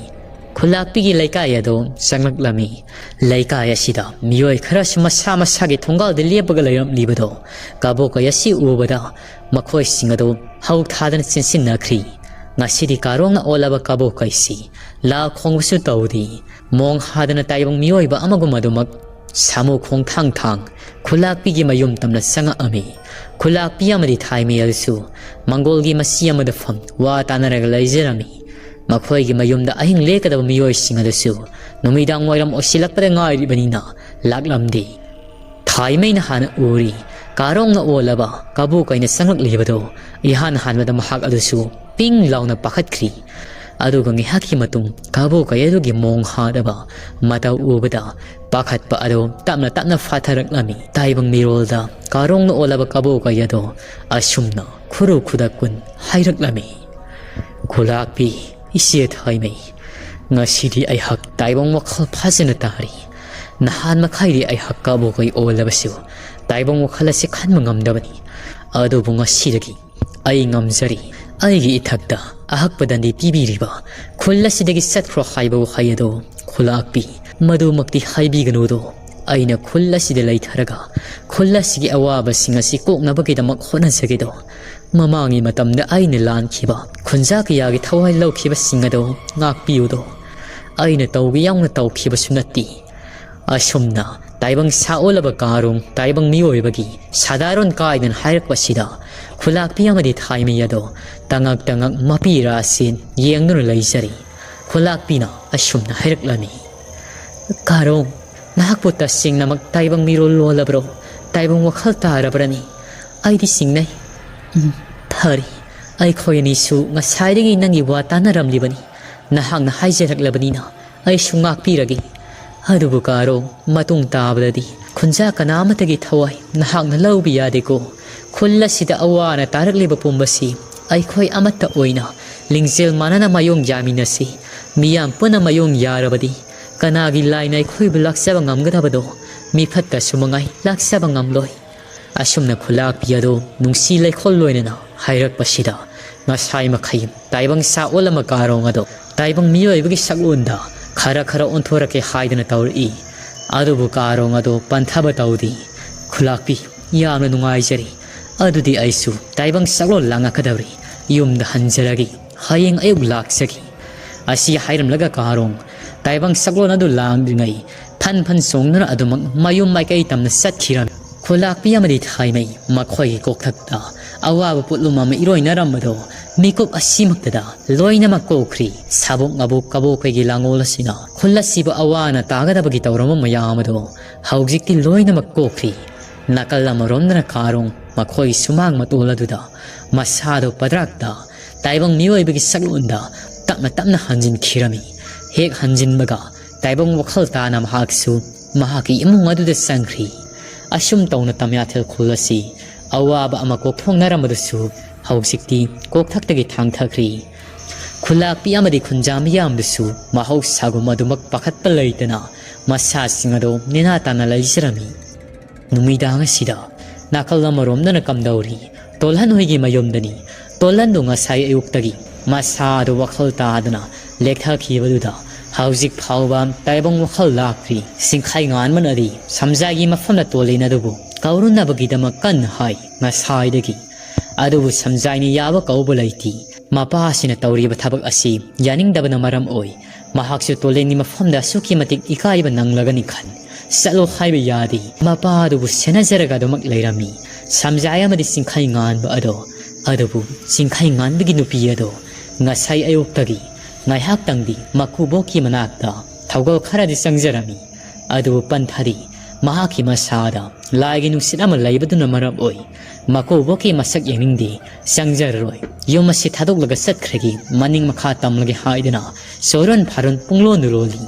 ꯈꯨꯜꯂꯥꯛꯄꯤꯒꯤ ꯂꯩꯀꯥꯏ ꯑꯗꯨ ꯆꯪꯂꯛꯂꯝꯃꯤ꯫ ꯂꯩꯀꯥꯏ ꯑꯁꯤꯗ ꯃꯤꯑꯣꯏ ꯈꯔꯁꯨ ꯃꯁꯥ ꯃꯁꯥꯒꯤ ꯊꯣꯡꯒꯥꯜꯗ ꯂꯦꯞꯄꯒ ꯂꯩꯔꯝꯂꯤꯕꯗꯣ ꯀꯕꯣꯛꯀꯩ ꯑꯁꯤ ꯎꯕꯗ ꯃꯈꯣꯏꯁꯤꯡ ꯑꯗꯨ ꯍꯧ ꯊꯥꯗꯅ ꯆꯦꯟꯁꯤꯟꯅꯈ꯭ꯔꯤ꯫ ꯉꯁꯤꯗꯤ ꯀꯥꯔꯣꯡꯅ ꯑꯣꯜꯂꯕ ꯀꯕꯣꯛꯀꯩꯁꯤ ꯂꯥ ꯈꯣꯡꯕꯁꯨ ꯇꯧꯗꯦ꯫ ꯃꯣꯡ ꯍꯥꯗꯅ ꯇꯥꯏꯕꯪ ꯃꯤꯑꯣꯏꯕ ꯑꯃꯒꯨꯝ ꯑꯗꯨꯃꯛ ꯁꯥꯃꯨ ꯈꯣꯡꯊꯥꯡ ꯊꯥꯡ ꯈꯨꯜꯂꯥꯛꯄꯤꯒꯤ ꯃꯌꯨꯝ ꯇꯝꯅ ꯆꯪꯉꯛꯑꯝꯃꯤ꯫ ꯈꯨꯜꯂꯥꯛꯄꯤ ꯑꯃꯗꯤ ꯊꯥꯏꯃꯩ ꯑꯗꯨꯁꯨ ꯃꯪꯒꯣꯜꯒꯤ ꯃꯆꯤ ꯑꯃꯗ ꯐꯝ ꯋꯥ ꯇꯥꯅꯔꯒ ꯂꯩꯖꯔꯝꯃꯤ꯫ ꯃꯈꯣꯏꯒꯤ ꯃꯌꯨꯝꯗ ꯑꯍꯤꯡ ꯂꯦꯛꯀꯗꯕ ꯃꯤꯑꯣꯏꯁꯤꯡ ꯑꯗꯨꯁꯨ ꯅꯨꯃꯤꯗꯥꯡ ꯋꯥꯏꯔꯝ ꯑꯣꯏꯁꯤꯜꯂꯛꯄꯗ ꯉꯥꯏꯔꯤꯕꯅꯤꯅ ꯂꯥꯛꯂꯝꯗꯦ꯫ ꯊꯥꯏꯃꯩꯅ ꯍꯥꯟꯅ ꯎꯔꯤ꯫ ꯀꯥꯔꯣꯡꯅ ꯑꯣꯜꯂꯕ ꯀꯕꯣꯛꯀꯩꯅ ꯆꯪꯂꯛꯂꯤꯕꯗꯣ ꯏꯍꯥꯟ ꯍꯥꯟꯕꯗ ꯃꯍꯥꯛ ꯑꯗꯨꯁꯨ ꯄꯤꯡ ꯂꯥꯎꯅ ꯄꯥꯈꯠꯈ꯭ꯔꯤ꯫ ꯑꯗꯨꯒ ꯉꯥꯏꯍꯥꯛꯀꯤ ꯃꯇꯨꯡ ꯀꯕꯣꯛꯀꯩ ꯑꯗꯨꯒꯤ ꯃꯣꯡ ꯍꯥꯗꯕ ꯃꯇꯧ ꯎꯕꯗ ꯄꯥꯈꯠꯄ ꯑꯗꯨ ꯇꯞꯅ ꯇꯞꯅ ꯐꯥꯊꯔꯛꯂꯝꯃꯤ꯫ ꯇꯥꯏꯕꯪ ꯃꯤꯔꯣꯜꯗ ꯀꯥꯔꯣꯡꯅ ꯑꯣꯜꯂꯕ ꯀꯕꯣꯛꯀꯩ ꯑꯗꯣ ꯑꯁꯨꯝꯅ ꯈꯨꯔꯨ ꯈꯨꯗꯛ ꯀꯨꯟ ꯍꯥꯏꯔꯛꯂꯝꯃꯤ꯫ ꯈꯨꯂꯥꯛꯄꯤ, ꯏꯆꯦ ꯊꯥꯏꯃꯩ, ꯉꯁꯤꯗꯤ ꯑꯩꯍꯥꯛ ꯇꯥꯏꯕꯪ ꯋꯥꯈꯜ ꯐꯥꯖꯅ ꯇꯥꯔꯤ꯫ ꯅꯍꯥꯟ ꯃꯈꯥꯏꯗꯤ ꯑꯩꯍꯥꯛ ꯀꯕꯣꯛꯀꯩ ꯑꯣꯜꯂꯕꯁꯨ ꯇꯥꯏꯕꯪ ꯋꯥꯈꯜ ꯑꯁꯤ ꯈꯟꯕ ꯉꯝꯗꯕꯅꯤ꯫ ꯑꯗꯨꯕꯨ ꯉꯁꯤꯗꯒꯤ ꯑꯩ ꯉꯝꯖꯔꯤ꯫ ꯑꯩꯒꯤ ꯏꯊꯛꯇ ꯑꯍꯛꯄ ꯗꯟꯗꯤ ꯄꯤꯕꯤꯔꯤꯕ ꯈꯨꯜ ꯑꯁꯤꯗꯒꯤ ꯆꯠꯈ꯭ꯔꯣ ꯍꯥꯏꯕ ꯋꯥꯍꯩ ꯑꯗꯣ ꯈꯨꯂꯥꯛꯄꯤ, ꯃꯗꯨꯃꯛꯇꯤ ꯍꯥꯏꯕꯤꯒꯅꯨꯗꯣ꯫ ꯑꯩꯅ ꯈꯨꯜ ꯑꯁꯤꯗ ꯂꯩꯊꯔꯒ ꯈꯨꯜ ꯑꯁꯤꯒꯤ ꯑꯋꯥꯕꯁꯤꯡ ꯑꯁꯤ ꯀꯣꯛꯅꯕꯒꯤꯗꯃꯛ ꯍꯣꯠꯅꯖꯒꯦꯗꯣ꯫ ꯃꯃꯥꯡꯒꯤ ꯃꯇꯝꯗ ꯑꯩꯅ ꯂꯥꯟꯈꯤꯕ ꯈꯨꯟꯖꯥ ꯀꯌꯥꯒꯤ ꯊꯋꯥꯏ ꯂꯧꯈꯤꯕꯁꯤꯡ ꯑꯗꯣ ꯉꯥꯛꯄꯤꯌꯨꯗꯣ꯫ ꯑꯩꯅ ꯇꯧꯒꯦ ꯌꯥꯎꯅ ꯇꯧꯈꯤꯕꯁꯨ ꯅꯠꯇꯦ꯫ ꯑꯁꯨꯝꯅ ꯇꯥꯏꯕꯪ ꯁꯥ ꯑꯣꯜꯂꯕ ꯀꯥꯔꯣꯡ ꯇꯥꯏꯕꯪ ꯃꯤꯑꯣꯏꯕꯒꯤ ꯁꯥꯗꯥꯔꯣꯟ ꯀꯥꯏꯗꯅ ꯍꯥꯏꯔꯛꯄꯁꯤꯗ ꯈꯨꯂꯥꯛꯄꯤ ꯑꯃꯗꯤ ꯊꯥꯏꯃꯩ ꯑꯗꯣ ꯇꯉꯛ ꯇꯉꯛ ꯃꯄꯤ ꯔꯥꯁꯤ ꯌꯦꯡꯗꯨꯅ ꯂꯩꯖꯔꯤ꯫ ꯈꯨꯂꯥꯛꯄꯤꯅ ꯑꯁꯨꯝꯅ ꯍꯥꯏꯔꯛꯂꯝꯃꯤ꯫ ꯀꯥꯔꯣꯡ, ꯅꯍꯥꯛꯄꯨ ꯇꯁꯦꯡꯅꯃꯛ ꯇꯥꯏꯕꯪ ꯃꯤꯔꯣꯜ ꯂꯣꯜꯂꯕ꯭ꯔꯣ? ꯇꯥꯏꯕꯪ ꯋꯥꯈꯜ ꯇꯥꯔꯕ꯭ꯔꯅꯤ? ꯑꯩꯗꯤ ꯆꯤꯡꯅꯩ꯫ ꯎꯝ, ꯐꯔꯦ꯫ ꯑꯩꯈꯣꯏ ꯑꯅꯤꯁꯨ ꯉꯁꯥꯏꯗꯒꯤ ꯅꯪꯒꯤ ꯋꯥ ꯇꯥꯅꯔꯝꯂꯤꯕꯅꯤ꯫ ꯅꯍꯥꯛꯅ ꯍꯥꯏꯖꯔꯛꯂꯕꯅꯤꯅ ꯑꯩꯁꯨ ꯉꯥꯛꯄꯤꯔꯒꯦ꯫ ꯑꯗꯨꯕꯨ ꯀꯥꯔꯣ, ꯃꯇꯨꯡ ꯇꯥꯕꯗꯗꯤ ꯈꯨꯟꯖꯥ ꯀꯅꯥ ꯑꯃꯠꯇꯒꯤ ꯊꯋꯥꯏ ꯅꯍꯥꯛꯅ ꯂꯧꯕ ꯌꯥꯗꯦꯀꯣ꯫ ꯈꯨꯜ ꯑꯁꯤꯗ ꯑꯋꯥ ꯑꯅꯥ ꯇꯥꯔꯛꯂꯤꯕ ꯄꯨꯝꯕꯁꯤ ꯑꯩꯈꯣꯏ ꯑꯃꯠꯇ ꯑꯣꯏꯅ ꯂꯤꯡꯖꯦꯜ ꯃꯥꯟꯅꯅ ꯃꯥꯌꯣꯡ ꯌꯥꯃꯤꯟꯅꯁꯤ꯫ ꯃꯤꯌꯥꯝ ꯄꯨꯟꯅ ꯃꯥꯌꯣꯡ ꯌꯥꯔꯕꯗꯤ ꯀꯅꯥꯒꯤ ꯂꯥꯏꯅ ꯑꯩꯈꯣꯏꯕꯨ ꯂꯥꯛꯆꯕ ꯉꯝꯒꯗꯕꯅꯣ? ꯃꯤꯐꯠꯇꯁꯨ ꯃꯉꯥꯏ ꯂꯥꯛꯆꯕ ꯉꯝꯂꯣꯏ꯫ ꯑꯁꯨꯝꯅ ꯈꯨꯂꯥꯛꯄꯤ ꯑꯗꯣ ꯅꯨꯡꯁꯤ ꯂꯩꯈꯣꯜ ꯂꯣꯏꯅꯅ ꯍꯥꯏꯔꯛꯄꯁꯤꯗ ꯉꯁꯥꯏ ꯃꯈꯩ ꯇꯥꯏꯕꯪ ꯁꯥ ꯑꯣꯜꯂꯝꯕ ꯀꯥꯔꯣꯡ ꯑꯗꯣ ꯇꯥꯏꯕꯪ ꯃꯤꯑꯣꯏꯕꯒꯤ ꯁꯛꯂꯣꯟꯗ ꯈꯔ ꯈꯔ ꯑꯣꯟꯊꯣꯔꯛꯀꯦ ꯍꯥꯏꯗꯨꯅ ꯇꯧꯔꯛꯏ꯫ ꯑꯗꯨꯕꯨ ꯀꯥꯔꯣꯡ ꯑꯗꯣ ꯄꯟꯊꯕ ꯇꯧꯗꯦ꯫ "ꯈꯨꯂꯥꯛꯄꯤ, ꯌꯥꯝꯅ ꯅꯨꯡꯉꯥꯏꯖꯔꯦ꯫ ꯑꯗꯨꯗꯤ ꯑꯩꯁꯨ ꯇꯥꯏꯕꯪ ꯁꯛꯂꯣꯟ ꯂꯥꯡꯉꯛꯀꯗꯧꯔꯤ꯫ ꯌꯨꯝꯗ ꯍꯟꯖꯔꯒꯦ꯫ ꯍꯌꯦꯡ ꯑꯌꯨꯛ ꯂꯥꯛꯆꯒꯦ"꯫ ꯑꯁꯤ ꯍꯥꯏꯔꯝꯂꯒ ꯀꯥꯔꯣꯡ ꯇꯥꯏꯕꯪ ꯁꯛꯂꯣꯟ ꯑꯗꯨ ꯂꯥꯡꯗ꯭ꯔꯤꯉꯩ ꯐꯟ ꯐꯟ ꯆꯣꯡꯗꯨꯅ ꯑꯗꯨꯃꯛ ꯃꯌꯨꯝ ꯃꯥꯏꯀꯩ ꯇꯝꯅ ꯆꯠꯈꯤꯔꯝꯃꯤ꯫ ꯈꯨꯂꯥꯛꯄꯤ ꯑꯃꯗꯤ ꯊꯥꯏꯃꯩ ꯃꯈꯣꯏꯒꯤ ꯀꯣꯛꯊꯛꯇ ꯑꯋꯥꯕ ꯄꯣꯠꯂꯨꯝ ꯑꯃ ꯏꯔꯣꯏꯅꯔꯝꯕꯗꯣ ꯃꯤꯀꯨꯞ ꯑꯁꯤꯃꯛꯇꯗ ꯂꯣꯏꯅꯃꯛ ꯀꯣꯛꯈ꯭ꯔꯤ꯫ ꯁꯥꯕꯣꯛ ꯉꯥꯕꯣꯛ ꯀꯕꯣꯛꯈꯩꯒꯤ ꯂꯥꯡꯒꯣꯜ ꯑꯁꯤꯅ ꯈꯨꯜ ꯑꯁꯤꯕꯨ ꯑꯋꯥ ꯑꯅꯥ ꯇꯥꯒꯗꯕꯒꯤ ꯇꯧꯔꯝꯕ ꯃꯌꯥꯝ ꯑꯗꯣ ꯍꯧꯖꯤꯛꯇꯤ ꯂꯣꯏꯅꯃꯛ ꯀꯣꯛꯈ꯭ꯔꯤ꯫ ꯅꯥꯀꯜ ꯑꯃꯔꯣꯝꯗꯅ ꯀꯥꯔꯣꯡ ꯃꯈꯣꯏ ꯁꯨꯃꯥꯡ ꯃꯇꯣꯜ ꯑꯗꯨꯗ ꯃꯁꯥꯗꯣ ꯄꯗ꯭ꯔꯥꯛꯇ ꯇꯥꯏꯕꯪ ꯃꯤꯑꯣꯏꯕꯒꯤ ꯁꯛꯂꯣꯟꯗ ꯇꯞꯅ ꯇꯞꯅ ꯍꯟꯖꯤꯟꯈꯤꯔꯝꯃꯤ꯫ ꯍꯦꯛ ꯍꯟꯖꯤꯟꯕꯒ ꯇꯥꯏꯕꯪ ꯋꯥꯈꯜ ꯇꯥꯅ ꯃꯍꯥꯛꯁꯨ ꯃꯍꯥꯛꯀꯤ ꯏꯃꯨꯡ ꯑꯗꯨꯗ ꯆꯪꯈ꯭ꯔꯤ꯫ ꯑꯁꯨꯝ ꯇꯧꯅ ꯇꯝꯌꯥꯊꯦꯜ ꯈꯨꯜ ꯑꯁꯤ ꯑꯋꯥꯕ ꯑꯃ ꯀꯣꯛꯊꯣꯛꯅꯔꯝꯕꯗꯨꯁꯨ ꯍꯧꯖꯤꯛꯇꯤ ꯀꯣꯛꯊꯛꯇꯒꯤ ꯊꯥꯡꯊꯈ꯭ꯔꯤ꯫ ꯈꯨꯂꯥꯛꯄꯤ ꯑꯃꯗꯤ ꯈꯨꯟꯖꯥ ꯃꯤꯌꯥꯝꯗꯨꯁꯨ ꯃꯍꯧꯁꯥꯒꯨꯝ ꯑꯗꯨꯃꯛ ꯄꯥꯈꯠꯄ ꯂꯩꯇꯅ ꯃꯁꯥꯁꯤꯡ ꯑꯗꯨ ꯅꯦꯅꯥ ꯇꯥꯅ ꯂꯩꯖꯔꯝꯃꯤ꯫ ꯅꯨꯃꯤꯗꯥꯡ ꯑꯁꯤꯗ ꯅꯥꯀꯜ ꯑꯃꯔꯣꯝꯗꯅ ꯀꯝꯗꯧꯔꯤ? ꯇꯣꯜꯍꯟ ꯍꯣꯏꯒꯤ ꯃꯌꯨꯝꯗꯅꯤ꯫ ꯇꯣꯜꯍꯟꯗꯨ ꯉꯁꯥꯏ ꯑꯌꯨꯛꯇꯒꯤ ꯃꯁꯥ ꯑꯗꯨ ꯋꯥꯈꯜ ꯇꯥꯗꯅ ꯂꯦꯛꯊꯈꯤꯕꯗꯨꯗ ꯍꯧꯖꯤꯛ ꯐꯥꯎꯕ ꯇꯥꯏꯕꯪ ꯋꯥꯈꯜ ꯂꯥꯛꯇ꯭ꯔꯤ꯫ ꯁꯤꯡꯈꯥꯏ ꯉꯥꯟꯕꯅꯗꯤ ꯁꯝꯖꯥꯏꯒꯤ ꯃꯐꯝꯗ ꯇꯣꯜꯂꯤꯟ ꯑꯗꯨꯕꯨ ꯀꯧꯔꯨꯅꯕꯒꯤꯗꯃꯛ ꯀꯟꯅ ꯍꯥꯏ ꯉꯁꯥꯏꯗꯒꯤ꯫ ꯑꯗꯨꯕꯨ ꯁꯝꯖꯥꯏꯅ ꯌꯥꯕ ꯀꯧꯕ ꯂꯩꯇꯦ꯫ ꯃꯄꯥꯁꯤꯅ ꯇꯧꯔꯤꯕ ꯊꯕꯛ ꯑꯁꯤ ꯌꯥꯅꯤꯡꯗꯕꯅ ꯃꯔꯝ ꯑꯣꯏ ꯃꯍꯥꯛꯁꯨ ꯇꯣꯂꯦꯟꯒꯤ ꯃꯐꯝꯗ ꯑꯁꯨꯛꯀꯤ ꯃꯇꯤꯛ ꯏꯀꯥꯏꯕ ꯅꯪꯂꯒꯅꯤ ꯈꯟ ꯆꯠꯂꯣ ꯍꯥꯏꯕ ꯌꯥꯗꯦ꯫ ꯃꯄꯥ ꯑꯗꯨꯕꯨ ꯁꯦꯟꯅꯖꯔꯒ ꯑꯗꯨꯃꯛ ꯂꯩꯔꯝꯃꯤ꯫ ꯁꯝꯖꯥꯏ ꯑꯃꯗꯤ ꯆꯤꯡꯈꯩ ꯉꯥꯟꯕ ꯑꯗꯣ, ꯑꯗꯨꯕꯨ ꯆꯤꯡꯈꯩ ꯉꯥꯟꯕꯒꯤ ꯅꯨꯄꯤ ꯑꯗꯣ ꯉꯁꯥꯏ ꯑꯌꯨꯛꯇꯒꯤ ꯉꯥꯏꯍꯥꯛꯇꯪꯗꯤ ꯃꯀꯨꯕꯣꯛꯀꯤ ꯃꯅꯥꯛꯇ ꯊꯧꯒꯜ ꯈꯔꯗꯤ ꯆꯪꯖꯔꯝꯃꯤ꯫ ꯑꯗꯨꯕꯨ ꯄꯟꯊꯗꯤ ꯃꯍꯥꯛꯀꯤ ꯃꯁꯥꯗ ꯂꯥꯏꯒꯤ ꯅꯨꯡꯁꯤꯠ ꯑꯃ ꯂꯩꯕꯗꯨꯅ ꯃꯔꯝ ꯑꯣꯏ ꯃꯀꯨꯕꯣꯛꯀꯤ ꯃꯁꯛ ꯌꯦꯡꯅꯤꯡꯗꯦ, ꯆꯪꯖꯔꯔꯣꯏ, ꯌꯨꯝ ꯑꯁꯤ ꯊꯥꯗꯣꯛꯂꯒ ꯆꯠꯈ꯭ꯔꯒꯦ, ꯃꯅꯤꯡ ꯃꯈꯥ ꯇꯝꯂꯒꯦ ꯍꯥꯏꯗꯨꯅ ꯆꯣꯔꯣꯟ ꯐꯥꯔꯣꯟ ꯄꯨꯡꯂꯣꯟꯗꯨ ꯂꯣꯜꯂꯤ꯫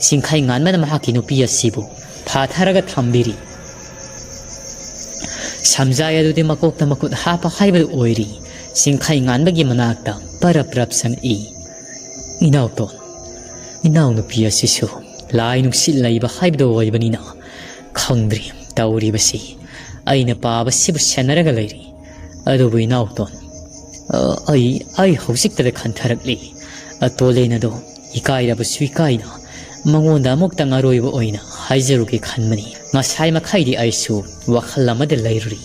ꯆꯤꯡꯈꯩ ꯉꯥꯟꯕꯅ ꯃꯍꯥꯛꯀꯤ ꯅꯨꯄꯤ ꯑꯁꯤꯕꯨ ꯐꯥꯊꯔꯒ ꯊꯝꯕꯤꯔꯤ꯫ ꯁꯝꯖꯥꯏ ꯑꯗꯨꯗꯤ ꯃꯀꯣꯛꯇ ꯃꯈꯨꯠ ꯍꯥꯞꯄ ꯍꯥꯏꯕꯗꯨ ꯑꯣꯏꯔꯤ꯫ ꯆꯤꯡꯈꯩ ꯉꯥꯟꯕꯒꯤ ꯃꯅꯥꯛꯇ ꯄꯔꯞ ꯄꯔꯞ ꯆꯪꯉꯛꯏ꯫ "ꯏꯅꯥꯎꯇꯣꯟ, ꯏꯅꯥꯎꯅꯨꯄꯤ ꯑꯁꯤꯁꯨ ꯂꯥꯏ ꯅꯨꯡꯁꯤꯠ ꯂꯩꯕ ꯍꯥꯏꯕꯗꯨ ꯑꯣꯏꯕꯅꯤꯅ ꯈꯪꯗ꯭ꯔꯤ ꯇꯧꯔꯤꯕꯁꯤ꯫ ꯑꯩꯅ ꯄꯥꯕꯁꯤꯕꯨ ꯁꯦꯟꯅꯔꯒ ꯂꯩꯔꯤ꯫ ꯑꯗꯨꯕꯨ ꯏꯅꯥꯎꯇꯣꯟ, ꯑ, ꯑꯩ, ꯑꯩ ꯍꯧꯖꯤꯛꯇꯗ ꯈꯟꯊꯔꯛꯂꯤ꯫ ꯑ, ꯇꯣꯂꯦꯟ ꯑꯗꯣ ꯏꯀꯥꯏꯔꯕꯁꯨ ꯏꯀꯥꯏꯅ ꯃꯉꯣꯟꯗ ꯑꯃꯨꯛꯇꯪ ꯑꯔꯣꯏꯕ ꯑꯣꯏꯅ ꯍꯥꯏꯖꯔꯨꯒꯦ ꯈꯟꯕꯅꯤ꯫ ꯉꯁꯥꯏ ꯃꯈꯩꯗꯤ ꯑꯩꯁꯨ ꯋꯥꯈꯜ ꯑꯃꯗ ꯂꯩꯔꯨꯔꯤ꯫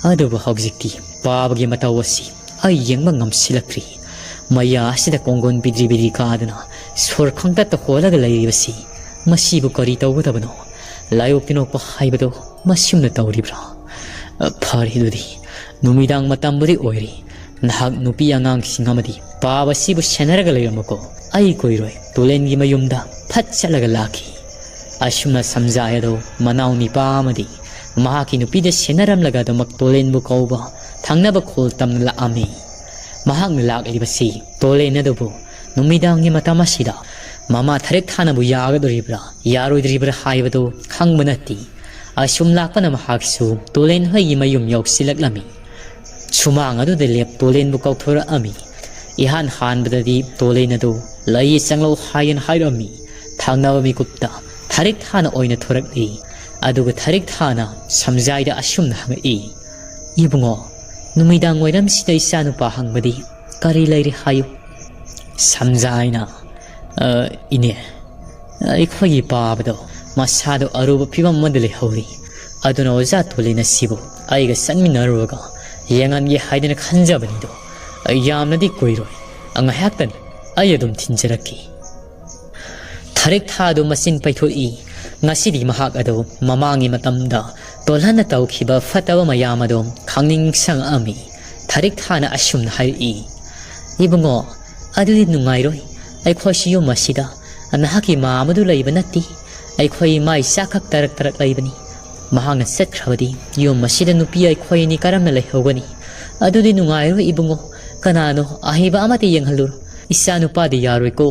ꯑꯗꯨꯕꯨ ꯍꯧꯖꯤꯛꯇꯤ ꯄꯥꯕꯒꯤ ꯃꯇꯧ ꯑꯁꯤ ꯑꯩ ꯌꯦꯡꯕ ꯉꯝꯁꯤꯜꯂꯛꯇ꯭ꯔꯤ꯫ ꯃꯌꯥ ꯑꯁꯤꯗ ꯀꯣꯡꯒꯣꯟ ꯕꯤꯗ꯭ꯔꯤ ꯕꯤꯗ꯭ꯔꯤ ꯀꯥꯗꯨꯅ ꯁꯣꯔ ꯈꯪꯇꯠꯇ ꯍꯣꯜꯂꯒ ꯂꯩꯔꯤꯕꯁꯤ ꯃꯁꯤꯕꯨ ꯀꯔꯤ ꯇꯧꯒꯗꯕꯅꯣ? ꯂꯥꯏꯑꯣꯛ ꯇꯤꯟꯑꯣꯛꯄ ꯍꯥꯏꯕꯗꯣ ꯃꯁꯤꯝꯅ ꯇꯧꯔꯤꯕ꯭ꯔꯥ? ꯑ, ꯐꯔꯦ ꯑꯗꯨꯗꯤ, ꯅꯨꯃꯤꯗꯥꯡ ꯃꯇꯝꯕꯨꯗꯤ ꯑꯣꯏꯔꯦ꯫ ꯅꯍꯥꯛ ꯅꯨꯄꯤ ꯑꯉꯥꯡꯁꯤꯡ ꯑꯃꯗꯤ ꯄꯥꯕꯁꯤꯕꯨ ꯁꯦꯟꯅꯔꯒ ꯂꯩꯔꯝꯃꯨꯀꯣ꯫ ꯑꯩ ꯀꯨꯏꯔꯣꯏ ꯇꯨꯂꯦꯟꯒꯤ ꯃꯌꯨꯝꯗ ꯐꯠ ꯆꯠꯂꯒ ꯂꯥꯛꯈꯤ꯫" ꯑꯁꯨꯝꯅ ꯁꯝꯖꯥꯏ ꯑꯗꯣ ꯃꯅꯥꯎ ꯅꯤꯄꯥ ꯑꯃꯗꯤ ꯃꯍꯥꯛꯀꯤ ꯅꯨꯄꯤꯗ ꯁꯦꯟꯅꯔꯝꯂꯒ ꯑꯗꯨꯃꯛ ꯇꯣꯂꯦꯟꯕꯨ ꯀꯧꯕ ꯊꯪꯅꯕ ꯈꯣꯜ ꯇꯝꯅ ꯂꯥꯛꯑꯝꯃꯤ꯫ ꯃꯍꯥꯛꯅ ꯂꯥꯛꯂꯤꯕꯁꯤ ꯇꯣꯂꯦꯟ ꯑꯗꯨꯕꯨ ꯅꯨꯃꯤꯗꯥꯡꯒꯤ ꯃꯇꯝ ꯑꯁꯤꯗ ꯃꯃꯥ ꯊꯔꯤꯛ ꯊꯥꯅꯕꯨ ꯌꯥꯒꯗꯧꯔꯤꯕ꯭ꯔꯥ ꯌꯥꯔꯣꯏꯗ꯭ꯔꯤꯕ꯭ꯔꯥ ꯍꯥꯏꯕꯗꯨ ꯈꯪꯕ ꯅꯠꯇꯦ꯫ ꯑꯁꯨꯝ ꯂꯥꯛꯄꯅ ꯃꯍꯥꯛꯁꯨ ꯇꯣꯂꯦꯟ ꯍꯣꯏꯒꯤ ꯃꯌꯨꯝ ꯌꯧꯁꯤꯜꯂꯛꯂꯝꯃꯤ꯫ ꯁꯨꯃꯥꯡ ꯑꯗꯨꯗ ꯂꯦꯞ ꯇꯣꯂꯦꯟꯕꯨ ꯀꯧꯊꯣꯔꯛꯑꯝꯃꯤ꯫ ꯏꯍꯥꯟ ꯍꯥꯟꯕꯗꯗꯤ ꯇꯣꯂꯦꯟ ꯑꯗꯨ "ꯂꯩꯌꯦ, ꯆꯪꯂꯛꯎ" ꯍꯥꯏꯅ ꯍꯥꯏꯔꯛꯑꯝꯃꯤ꯫ ꯊꯪꯅꯕ ꯃꯤꯀꯨꯞꯇ ꯊꯔꯤꯛ ꯊꯥꯅ ꯑꯣꯏꯅ ꯊꯣꯔꯛꯂꯤ꯫ ꯑꯗꯨꯒ ꯊꯔꯤꯛ ꯊꯥꯅ ꯁꯝꯖꯥꯏꯗ ꯑꯁꯨꯝꯅ ꯍꯪꯉꯛꯏ, "ꯏꯕꯨꯡꯉꯣ, ꯅꯨꯃꯤꯗꯥꯡ ꯋꯥꯏꯔꯝꯁꯤꯗ ꯏꯆꯥꯅꯨꯄꯥ ꯍꯪꯕꯗꯤ ꯀꯔꯤ ꯂꯩꯔꯦ ꯍꯥꯏꯌꯨ?" ꯁꯝꯖꯥꯏꯅ, "ꯑ, ꯏꯅꯦ, ꯑꯩꯈꯣꯏꯒꯤ ꯄꯥꯕꯗꯣ ꯃꯁꯥꯗꯣ ꯑꯔꯨꯕ ꯐꯤꯕꯝ ꯑꯃꯗ ꯂꯩꯍꯧꯔꯤ꯫ ꯑꯗꯨꯅ ꯑꯣꯖꯥ ꯇꯣꯂꯦꯟ ꯑꯁꯤꯕꯨ ꯑꯩꯒ ꯆꯠꯃꯤꯟꯅꯔꯨꯔꯒ ꯌꯦꯡꯍꯟꯒꯦ ꯍꯥꯏꯗꯅ ꯈꯟꯖꯕꯅꯤꯗꯣ꯫ ꯌꯥꯝꯅꯗꯤ ꯀꯨꯏꯔꯣꯏ, ꯉꯥꯏꯍꯥꯛꯇꯅꯤ, ꯑꯩ ꯑꯗꯨꯝ ꯊꯤꯟꯖꯔꯛꯀꯦ꯫" ꯊꯔꯤꯛ ꯊꯥ ꯑꯗꯨ ꯃꯆꯤꯟ ꯄꯩꯊꯣꯛꯏ꯫ ꯉꯁꯤꯗꯤ ꯃꯍꯥꯛ ꯑꯗꯨ ꯃꯃꯥꯡꯒꯤ ꯃꯇꯝꯗ ꯇꯣꯜꯍꯟꯅ ꯇꯧꯈꯤꯕ ꯐꯠꯇꯕ ꯃꯌꯥꯝ ꯑꯗꯨ ꯈꯪꯅꯤꯡꯁꯪꯉꯛꯑꯝꯃꯤ꯫ ꯊꯔꯤꯛ ꯊꯥꯅ ꯑꯁꯨꯝꯅ ꯍꯥꯏꯔꯛꯏ, "ꯏꯕꯨꯡꯉꯣ, ꯑꯗꯨꯗꯤ ꯅꯨꯡꯉꯥꯏꯔꯣꯏ꯫ ꯑꯩꯈꯣꯏꯁꯨ ꯌꯨꯝ ꯑꯁꯤꯗ ꯅꯍꯥꯛꯀꯤ ꯃꯥ ꯑꯃꯗꯨ ꯂꯩꯕ ꯅꯠꯇꯦ꯫ ꯑꯩꯈꯣꯏ ꯏꯃꯥ ꯏꯆꯥ ꯈꯛ ꯇꯔꯛ ꯇꯔꯛ ꯂꯩꯕꯅꯤ꯫ ꯃꯍꯥꯛꯅ ꯆꯠꯈ꯭ꯔꯕꯗꯤ ꯌꯨꯝ ꯑꯁꯤꯗ ꯅꯨꯄꯤ ꯑꯩꯈꯣꯏ ꯑꯅꯤ ꯀꯔꯝꯅ ꯂꯩꯍꯧꯒꯅꯤ? ꯑꯗꯨꯗꯤ ꯅꯨꯡꯉꯥꯏꯔꯣꯏ ꯏꯕꯨꯡꯉꯣ꯫ ꯀꯅꯥꯅꯣ ꯑꯍꯩꯕ ꯑꯃꯗ ꯌꯦꯡꯍꯜꯂꯨꯔꯣ꯫ ꯏꯆꯥ ꯅꯨꯄꯥꯗꯤ ꯌꯥꯔꯣꯏꯀꯣ꯫"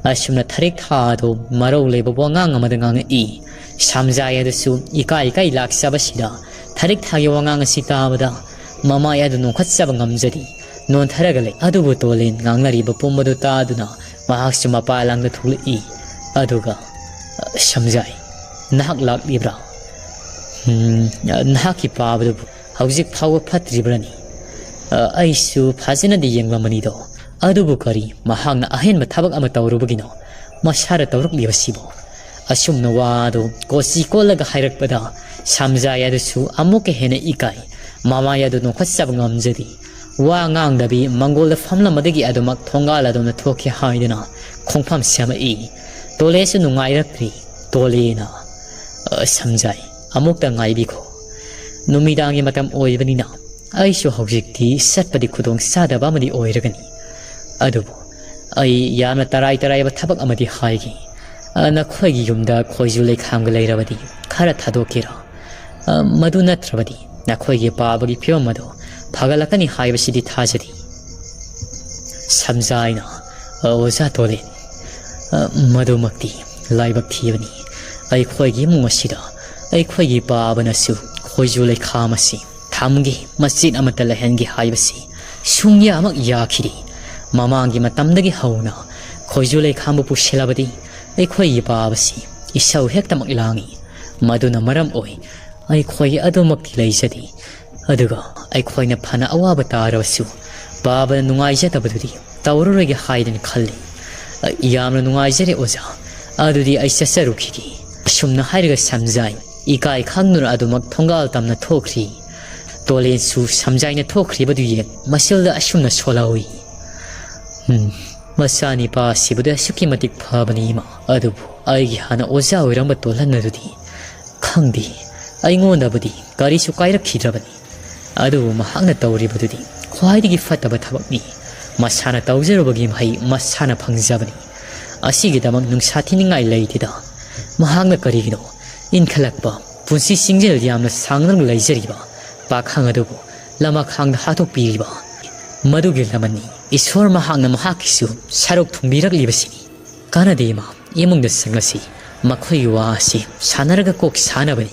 ꯑꯁꯨꯝꯅ ꯊꯔꯤꯛ ꯊꯥ ꯑꯗꯨ ꯃꯔꯧ ꯂꯩꯕ ꯋꯥꯉꯥꯡ ꯑꯃꯗ ꯉꯥꯡꯉꯛꯏ꯫ ꯁꯝꯖꯥꯏ ꯑꯗꯨꯁꯨ ꯏꯀꯥꯏ ꯏꯀꯥꯏ ꯂꯥꯛꯆꯕꯁꯤꯗ ꯊꯔꯤꯛ ꯊꯥꯒꯤ ꯋꯥꯉꯥꯡ ꯑꯁꯤ ꯇꯥꯕꯗ ꯃꯃꯥꯏ ꯑꯗꯨ ꯅꯣꯛꯈꯠꯆꯕ ꯉꯝꯖꯗꯦ꯫ ꯅꯣꯟꯊꯔꯒ ꯂꯩ꯫ ꯑꯗꯨꯕꯨ ꯇꯣꯂꯦꯟ ꯉꯥꯡꯅꯔꯤꯕ ꯄꯨꯝꯕꯗꯨ ꯇꯥꯗꯨꯅ ꯃꯍꯥꯛꯁꯨ ꯃꯄꯥ ꯂꯥꯡꯗ ꯊꯣꯛꯂꯛꯏ꯫ ꯑꯗꯨꯒ, "ꯁꯝꯖꯥꯏ, ꯅꯍꯥꯛ ꯂꯥꯛꯂꯤꯕ꯭ꯔꯥ? ꯎꯝ, ꯅꯍꯥꯛꯀꯤ ꯄꯥꯕꯗꯨꯕꯨ ꯍꯧꯖꯤꯛ ꯐꯥꯎꯕ ꯐꯠꯇ꯭ꯔꯤꯕ꯭ꯔꯅꯤ? ꯑ, ꯑꯩꯁꯨ ꯐꯖꯅꯗꯤ ꯌꯦꯡꯂꯝꯕꯅꯤꯗꯣ꯫ ꯑꯗꯨꯕꯨ ꯀꯔꯤ, ꯃꯍꯥꯛꯅ ꯑꯍꯦꯟꯕ ꯊꯕꯛ ꯑꯃ ꯇꯧꯔꯨꯕꯒꯤꯅꯣ ꯃꯁꯥꯗ ꯇꯧꯔꯛꯂꯤꯕꯁꯤꯕꯣ?" ꯑꯁꯨꯝꯅ ꯋꯥ ꯑꯗꯨ ꯀꯣꯆꯤ ꯀꯣꯠꯂꯒ ꯍꯥꯏꯔꯛꯄꯗ ꯁꯝꯖꯥꯏ ꯑꯗꯨꯁꯨ ꯑꯃꯨꯛꯀ ꯍꯦꯟꯅ ꯏꯀꯥꯏ꯫ ꯃꯃꯥꯏ ꯑꯗꯨ ꯅꯣꯛꯈꯠꯆꯕ ꯉꯝꯖꯗꯦ꯫ ꯋꯥ ꯉꯥꯡꯗꯕꯤ ꯃꯪꯒꯣꯜꯗ ꯐꯝꯂꯝꯕꯗꯒꯤ ꯑꯗꯨꯃꯛ ꯊꯣꯡꯒꯥꯜ ꯑꯗꯣꯝꯗ ꯊꯣꯛꯈꯤ ꯍꯥꯏꯗꯨꯅ ꯈꯣꯡꯐꯝ ꯁꯦꯝꯃꯛꯏ꯫ ꯇꯣꯂꯦꯁꯨ ꯅꯨꯡꯉꯥꯏꯔꯛꯇ꯭ꯔꯤ꯫ ꯇꯣꯂꯦꯅ, "ꯑ, ꯁꯝꯖꯥꯏ, ꯑꯃꯨꯛꯇ ꯉꯥꯏꯕꯤꯈꯣ꯫ ꯅꯨꯃꯤꯗꯥꯡꯒꯤ ꯃꯇꯝ ꯑꯣꯏꯕꯅꯤꯅ ꯑꯩꯁꯨ ꯍꯧꯖꯤꯛꯇꯤ ꯆꯠꯄꯗꯤ ꯈꯨꯗꯣꯡ ꯆꯥꯗꯕ ꯑꯃꯗꯤ ꯑꯣꯏꯔꯒꯅꯤ꯫ ꯑꯗꯨꯕꯨ ꯑꯩ ꯌꯥꯝꯅ ꯇꯔꯥꯏ ꯇꯔꯥꯏꯕ ꯊꯕꯛ ꯑꯃꯗꯤ ꯍꯥꯏꯒꯦ꯫ ꯑ, ꯅꯈꯣꯏꯒꯤ ꯌꯨꯝꯗ ꯈꯣꯏꯖꯨ ꯂꯩꯈꯥꯝꯒ ꯂꯩꯔꯕꯗꯤ ꯈꯔ ꯊꯥꯗꯣꯛꯀꯦꯔꯥ? ꯑ, ꯃꯗꯨ ꯅꯠꯇ꯭ꯔꯕꯗꯤ ꯅꯈꯣꯏꯒꯤ ꯄꯥꯕꯒꯤ ꯐꯤꯕꯝ ꯑꯗꯨ ꯐꯒꯠꯂꯛꯀꯅꯤ ꯍꯥꯏꯕꯁꯤꯗꯤ ꯊꯥꯖꯗꯦ꯫" ꯁꯝꯖꯥꯏꯅ, "ꯑ, ꯑꯣꯖꯥ ꯇꯣꯂꯦꯟ, ꯑ, ꯃꯗꯨꯃꯛꯇꯤ ꯂꯥꯏꯕꯛ ꯊꯤꯕꯅꯤ꯫ ꯑꯩꯈꯣꯏꯒꯤ ꯏꯃꯨꯡ ꯑꯁꯤꯗ ꯑꯩꯈꯣꯏꯒꯤ ꯄꯥꯕꯅꯁꯨ ꯈꯣꯏꯖꯨ ꯂꯩꯈꯥꯝ ꯑꯁꯤ ꯊꯝꯒꯦ, ꯃꯆꯦꯠ ꯑꯃꯠꯇ ꯂꯩꯍꯟꯒꯦ ꯍꯥꯏꯕꯁꯤ ꯁꯨꯡꯌꯥꯃꯛ ꯌꯥꯈꯤꯗꯦ꯫ ꯃꯃꯥꯡꯒꯤ ꯃꯇꯝꯗꯒꯤ ꯍꯧꯅ ꯈꯣꯏꯖꯨ ꯂꯩꯈꯥꯝꯕꯨ ꯄꯨꯁꯤꯜꯂꯕꯗꯤ ꯑꯩꯈꯣꯏꯒꯤ ꯄꯥꯕꯁꯤ ꯏꯁꯧ ꯍꯦꯛꯇꯃꯛ ꯂꯥꯡꯏ꯫ ꯃꯗꯨꯅ ꯃꯔꯝ ꯑꯣꯏ ꯑꯩꯈꯣꯏ ꯑꯗꯨꯃꯛꯇꯤ ꯂꯩꯖꯗꯦ꯫ ꯑꯗꯨꯒ ꯑꯩꯈꯣꯏꯅ ꯐꯅ ꯑꯋꯥꯕ ꯇꯥꯔꯕꯁꯨ ꯄꯥꯕꯅ ꯅꯨꯡꯉꯥꯏꯖꯗꯕꯗꯨꯗꯤ ꯇꯧꯔꯔꯣꯏꯒꯦ ꯍꯥꯏꯗꯅ ꯈꯜꯂꯤ꯫ ꯑ, ꯌꯥꯝꯅ ꯅꯨꯡꯉꯥꯏꯖꯔꯦ ꯑꯣꯖꯥ꯫ ꯑꯗꯨꯗꯤ ꯑꯩ ꯆꯠꯆꯔꯨꯈꯤꯒꯦ꯫" ꯑꯁꯨꯝꯅ ꯍꯥꯏꯔꯒ ꯁꯝꯖꯥꯏ ꯏꯀꯥꯏ ꯈꯪꯗꯨꯅ ꯑꯗꯨꯃꯛ ꯊꯣꯡꯒꯥꯜ ꯇꯝꯅ ꯊꯣꯛꯈ꯭ꯔꯤ꯫ ꯇꯣꯂꯦꯟꯁꯨ ꯁꯝꯖꯥꯏꯅ ꯊꯣꯛꯈ꯭ꯔꯤꯕꯗꯨ ꯌꯦꯡ ꯃꯁꯤꯜꯗ ꯑꯁꯨꯝꯅ ꯁꯣꯜꯍꯧꯏ꯫ "ꯎꯝ, ꯃꯆꯥꯅꯤꯄꯥ ꯑꯁꯤꯕꯨꯗꯤ ꯑꯁꯨꯛꯀꯤ ꯃꯇꯤꯛ ꯐꯕꯅꯤ ꯏꯃꯥ꯫ ꯑꯗꯨꯕꯨ ꯑꯩꯒꯤ ꯍꯥꯟꯅ ꯑꯣꯖꯥ ꯑꯣꯏꯔꯝꯕ ꯇꯣꯜꯍꯟ ꯑꯗꯨꯗꯤ ꯈꯪꯗꯦ꯫ ꯑꯩꯉꯣꯟꯗꯕꯨꯗꯤ ꯀꯔꯤꯁꯨ ꯀꯥꯏꯔꯛꯈꯤꯗ꯭ꯔꯕꯅꯤ꯫ ꯑꯗꯨꯕꯨ ꯃꯍꯥꯛꯅ ꯇꯧꯔꯤꯕꯗꯨꯗꯤ ꯈ꯭ꯋꯥꯏꯗꯒꯤ ꯐꯠꯇꯕ ꯊꯕꯛꯅꯤ꯫ ꯃꯁꯥꯅ ꯇꯧꯖꯔꯨꯕꯒꯤ ꯃꯍꯩ ꯃꯁꯥꯅ ꯐꯪꯖꯕꯅꯤ꯫ ꯑꯁꯤꯒꯤꯗꯃꯛ ꯅꯨꯡꯁꯥ ꯊꯤꯅꯤꯡꯉꯥꯏ ꯂꯩꯇꯦꯗ꯫ ꯃꯍꯥꯛꯅ ꯀꯔꯤꯒꯤꯅꯣ ꯏꯟꯈꯠꯂꯛꯄ ꯄꯨꯟꯁꯤ ꯆꯤꯡꯖꯦꯜ ꯌꯥꯝꯅ ꯁꯥꯡꯅ ꯂꯩꯖꯔꯤꯕ ꯄꯥꯈꯪ ꯑꯗꯨꯕꯨ ꯂꯃꯈꯥꯡꯗ ꯍꯥꯠꯇꯣꯛꯄꯤꯔꯤꯕ? ꯃꯗꯨꯒꯤ ꯂꯃꯟꯅꯤ ꯏꯁꯣꯔ ꯃꯍꯥꯛꯅ ꯃꯍꯥꯛꯀꯤꯁꯨ ꯁꯔꯨꯛ ꯊꯨꯡꯕꯤꯔꯛꯂꯤꯕꯁꯤꯅꯤ꯫" "ꯀꯥꯟꯅꯗꯦ ꯏꯃꯥ, ꯏꯃꯨꯡꯗ ꯆꯪꯂꯁꯤ꯫ ꯃꯈꯣꯏꯒꯤ ꯋꯥ ꯑꯁꯤ ꯁꯥꯟꯅꯔꯒ ꯀꯣꯛ ꯁꯥꯟꯅꯕꯅꯤ꯫"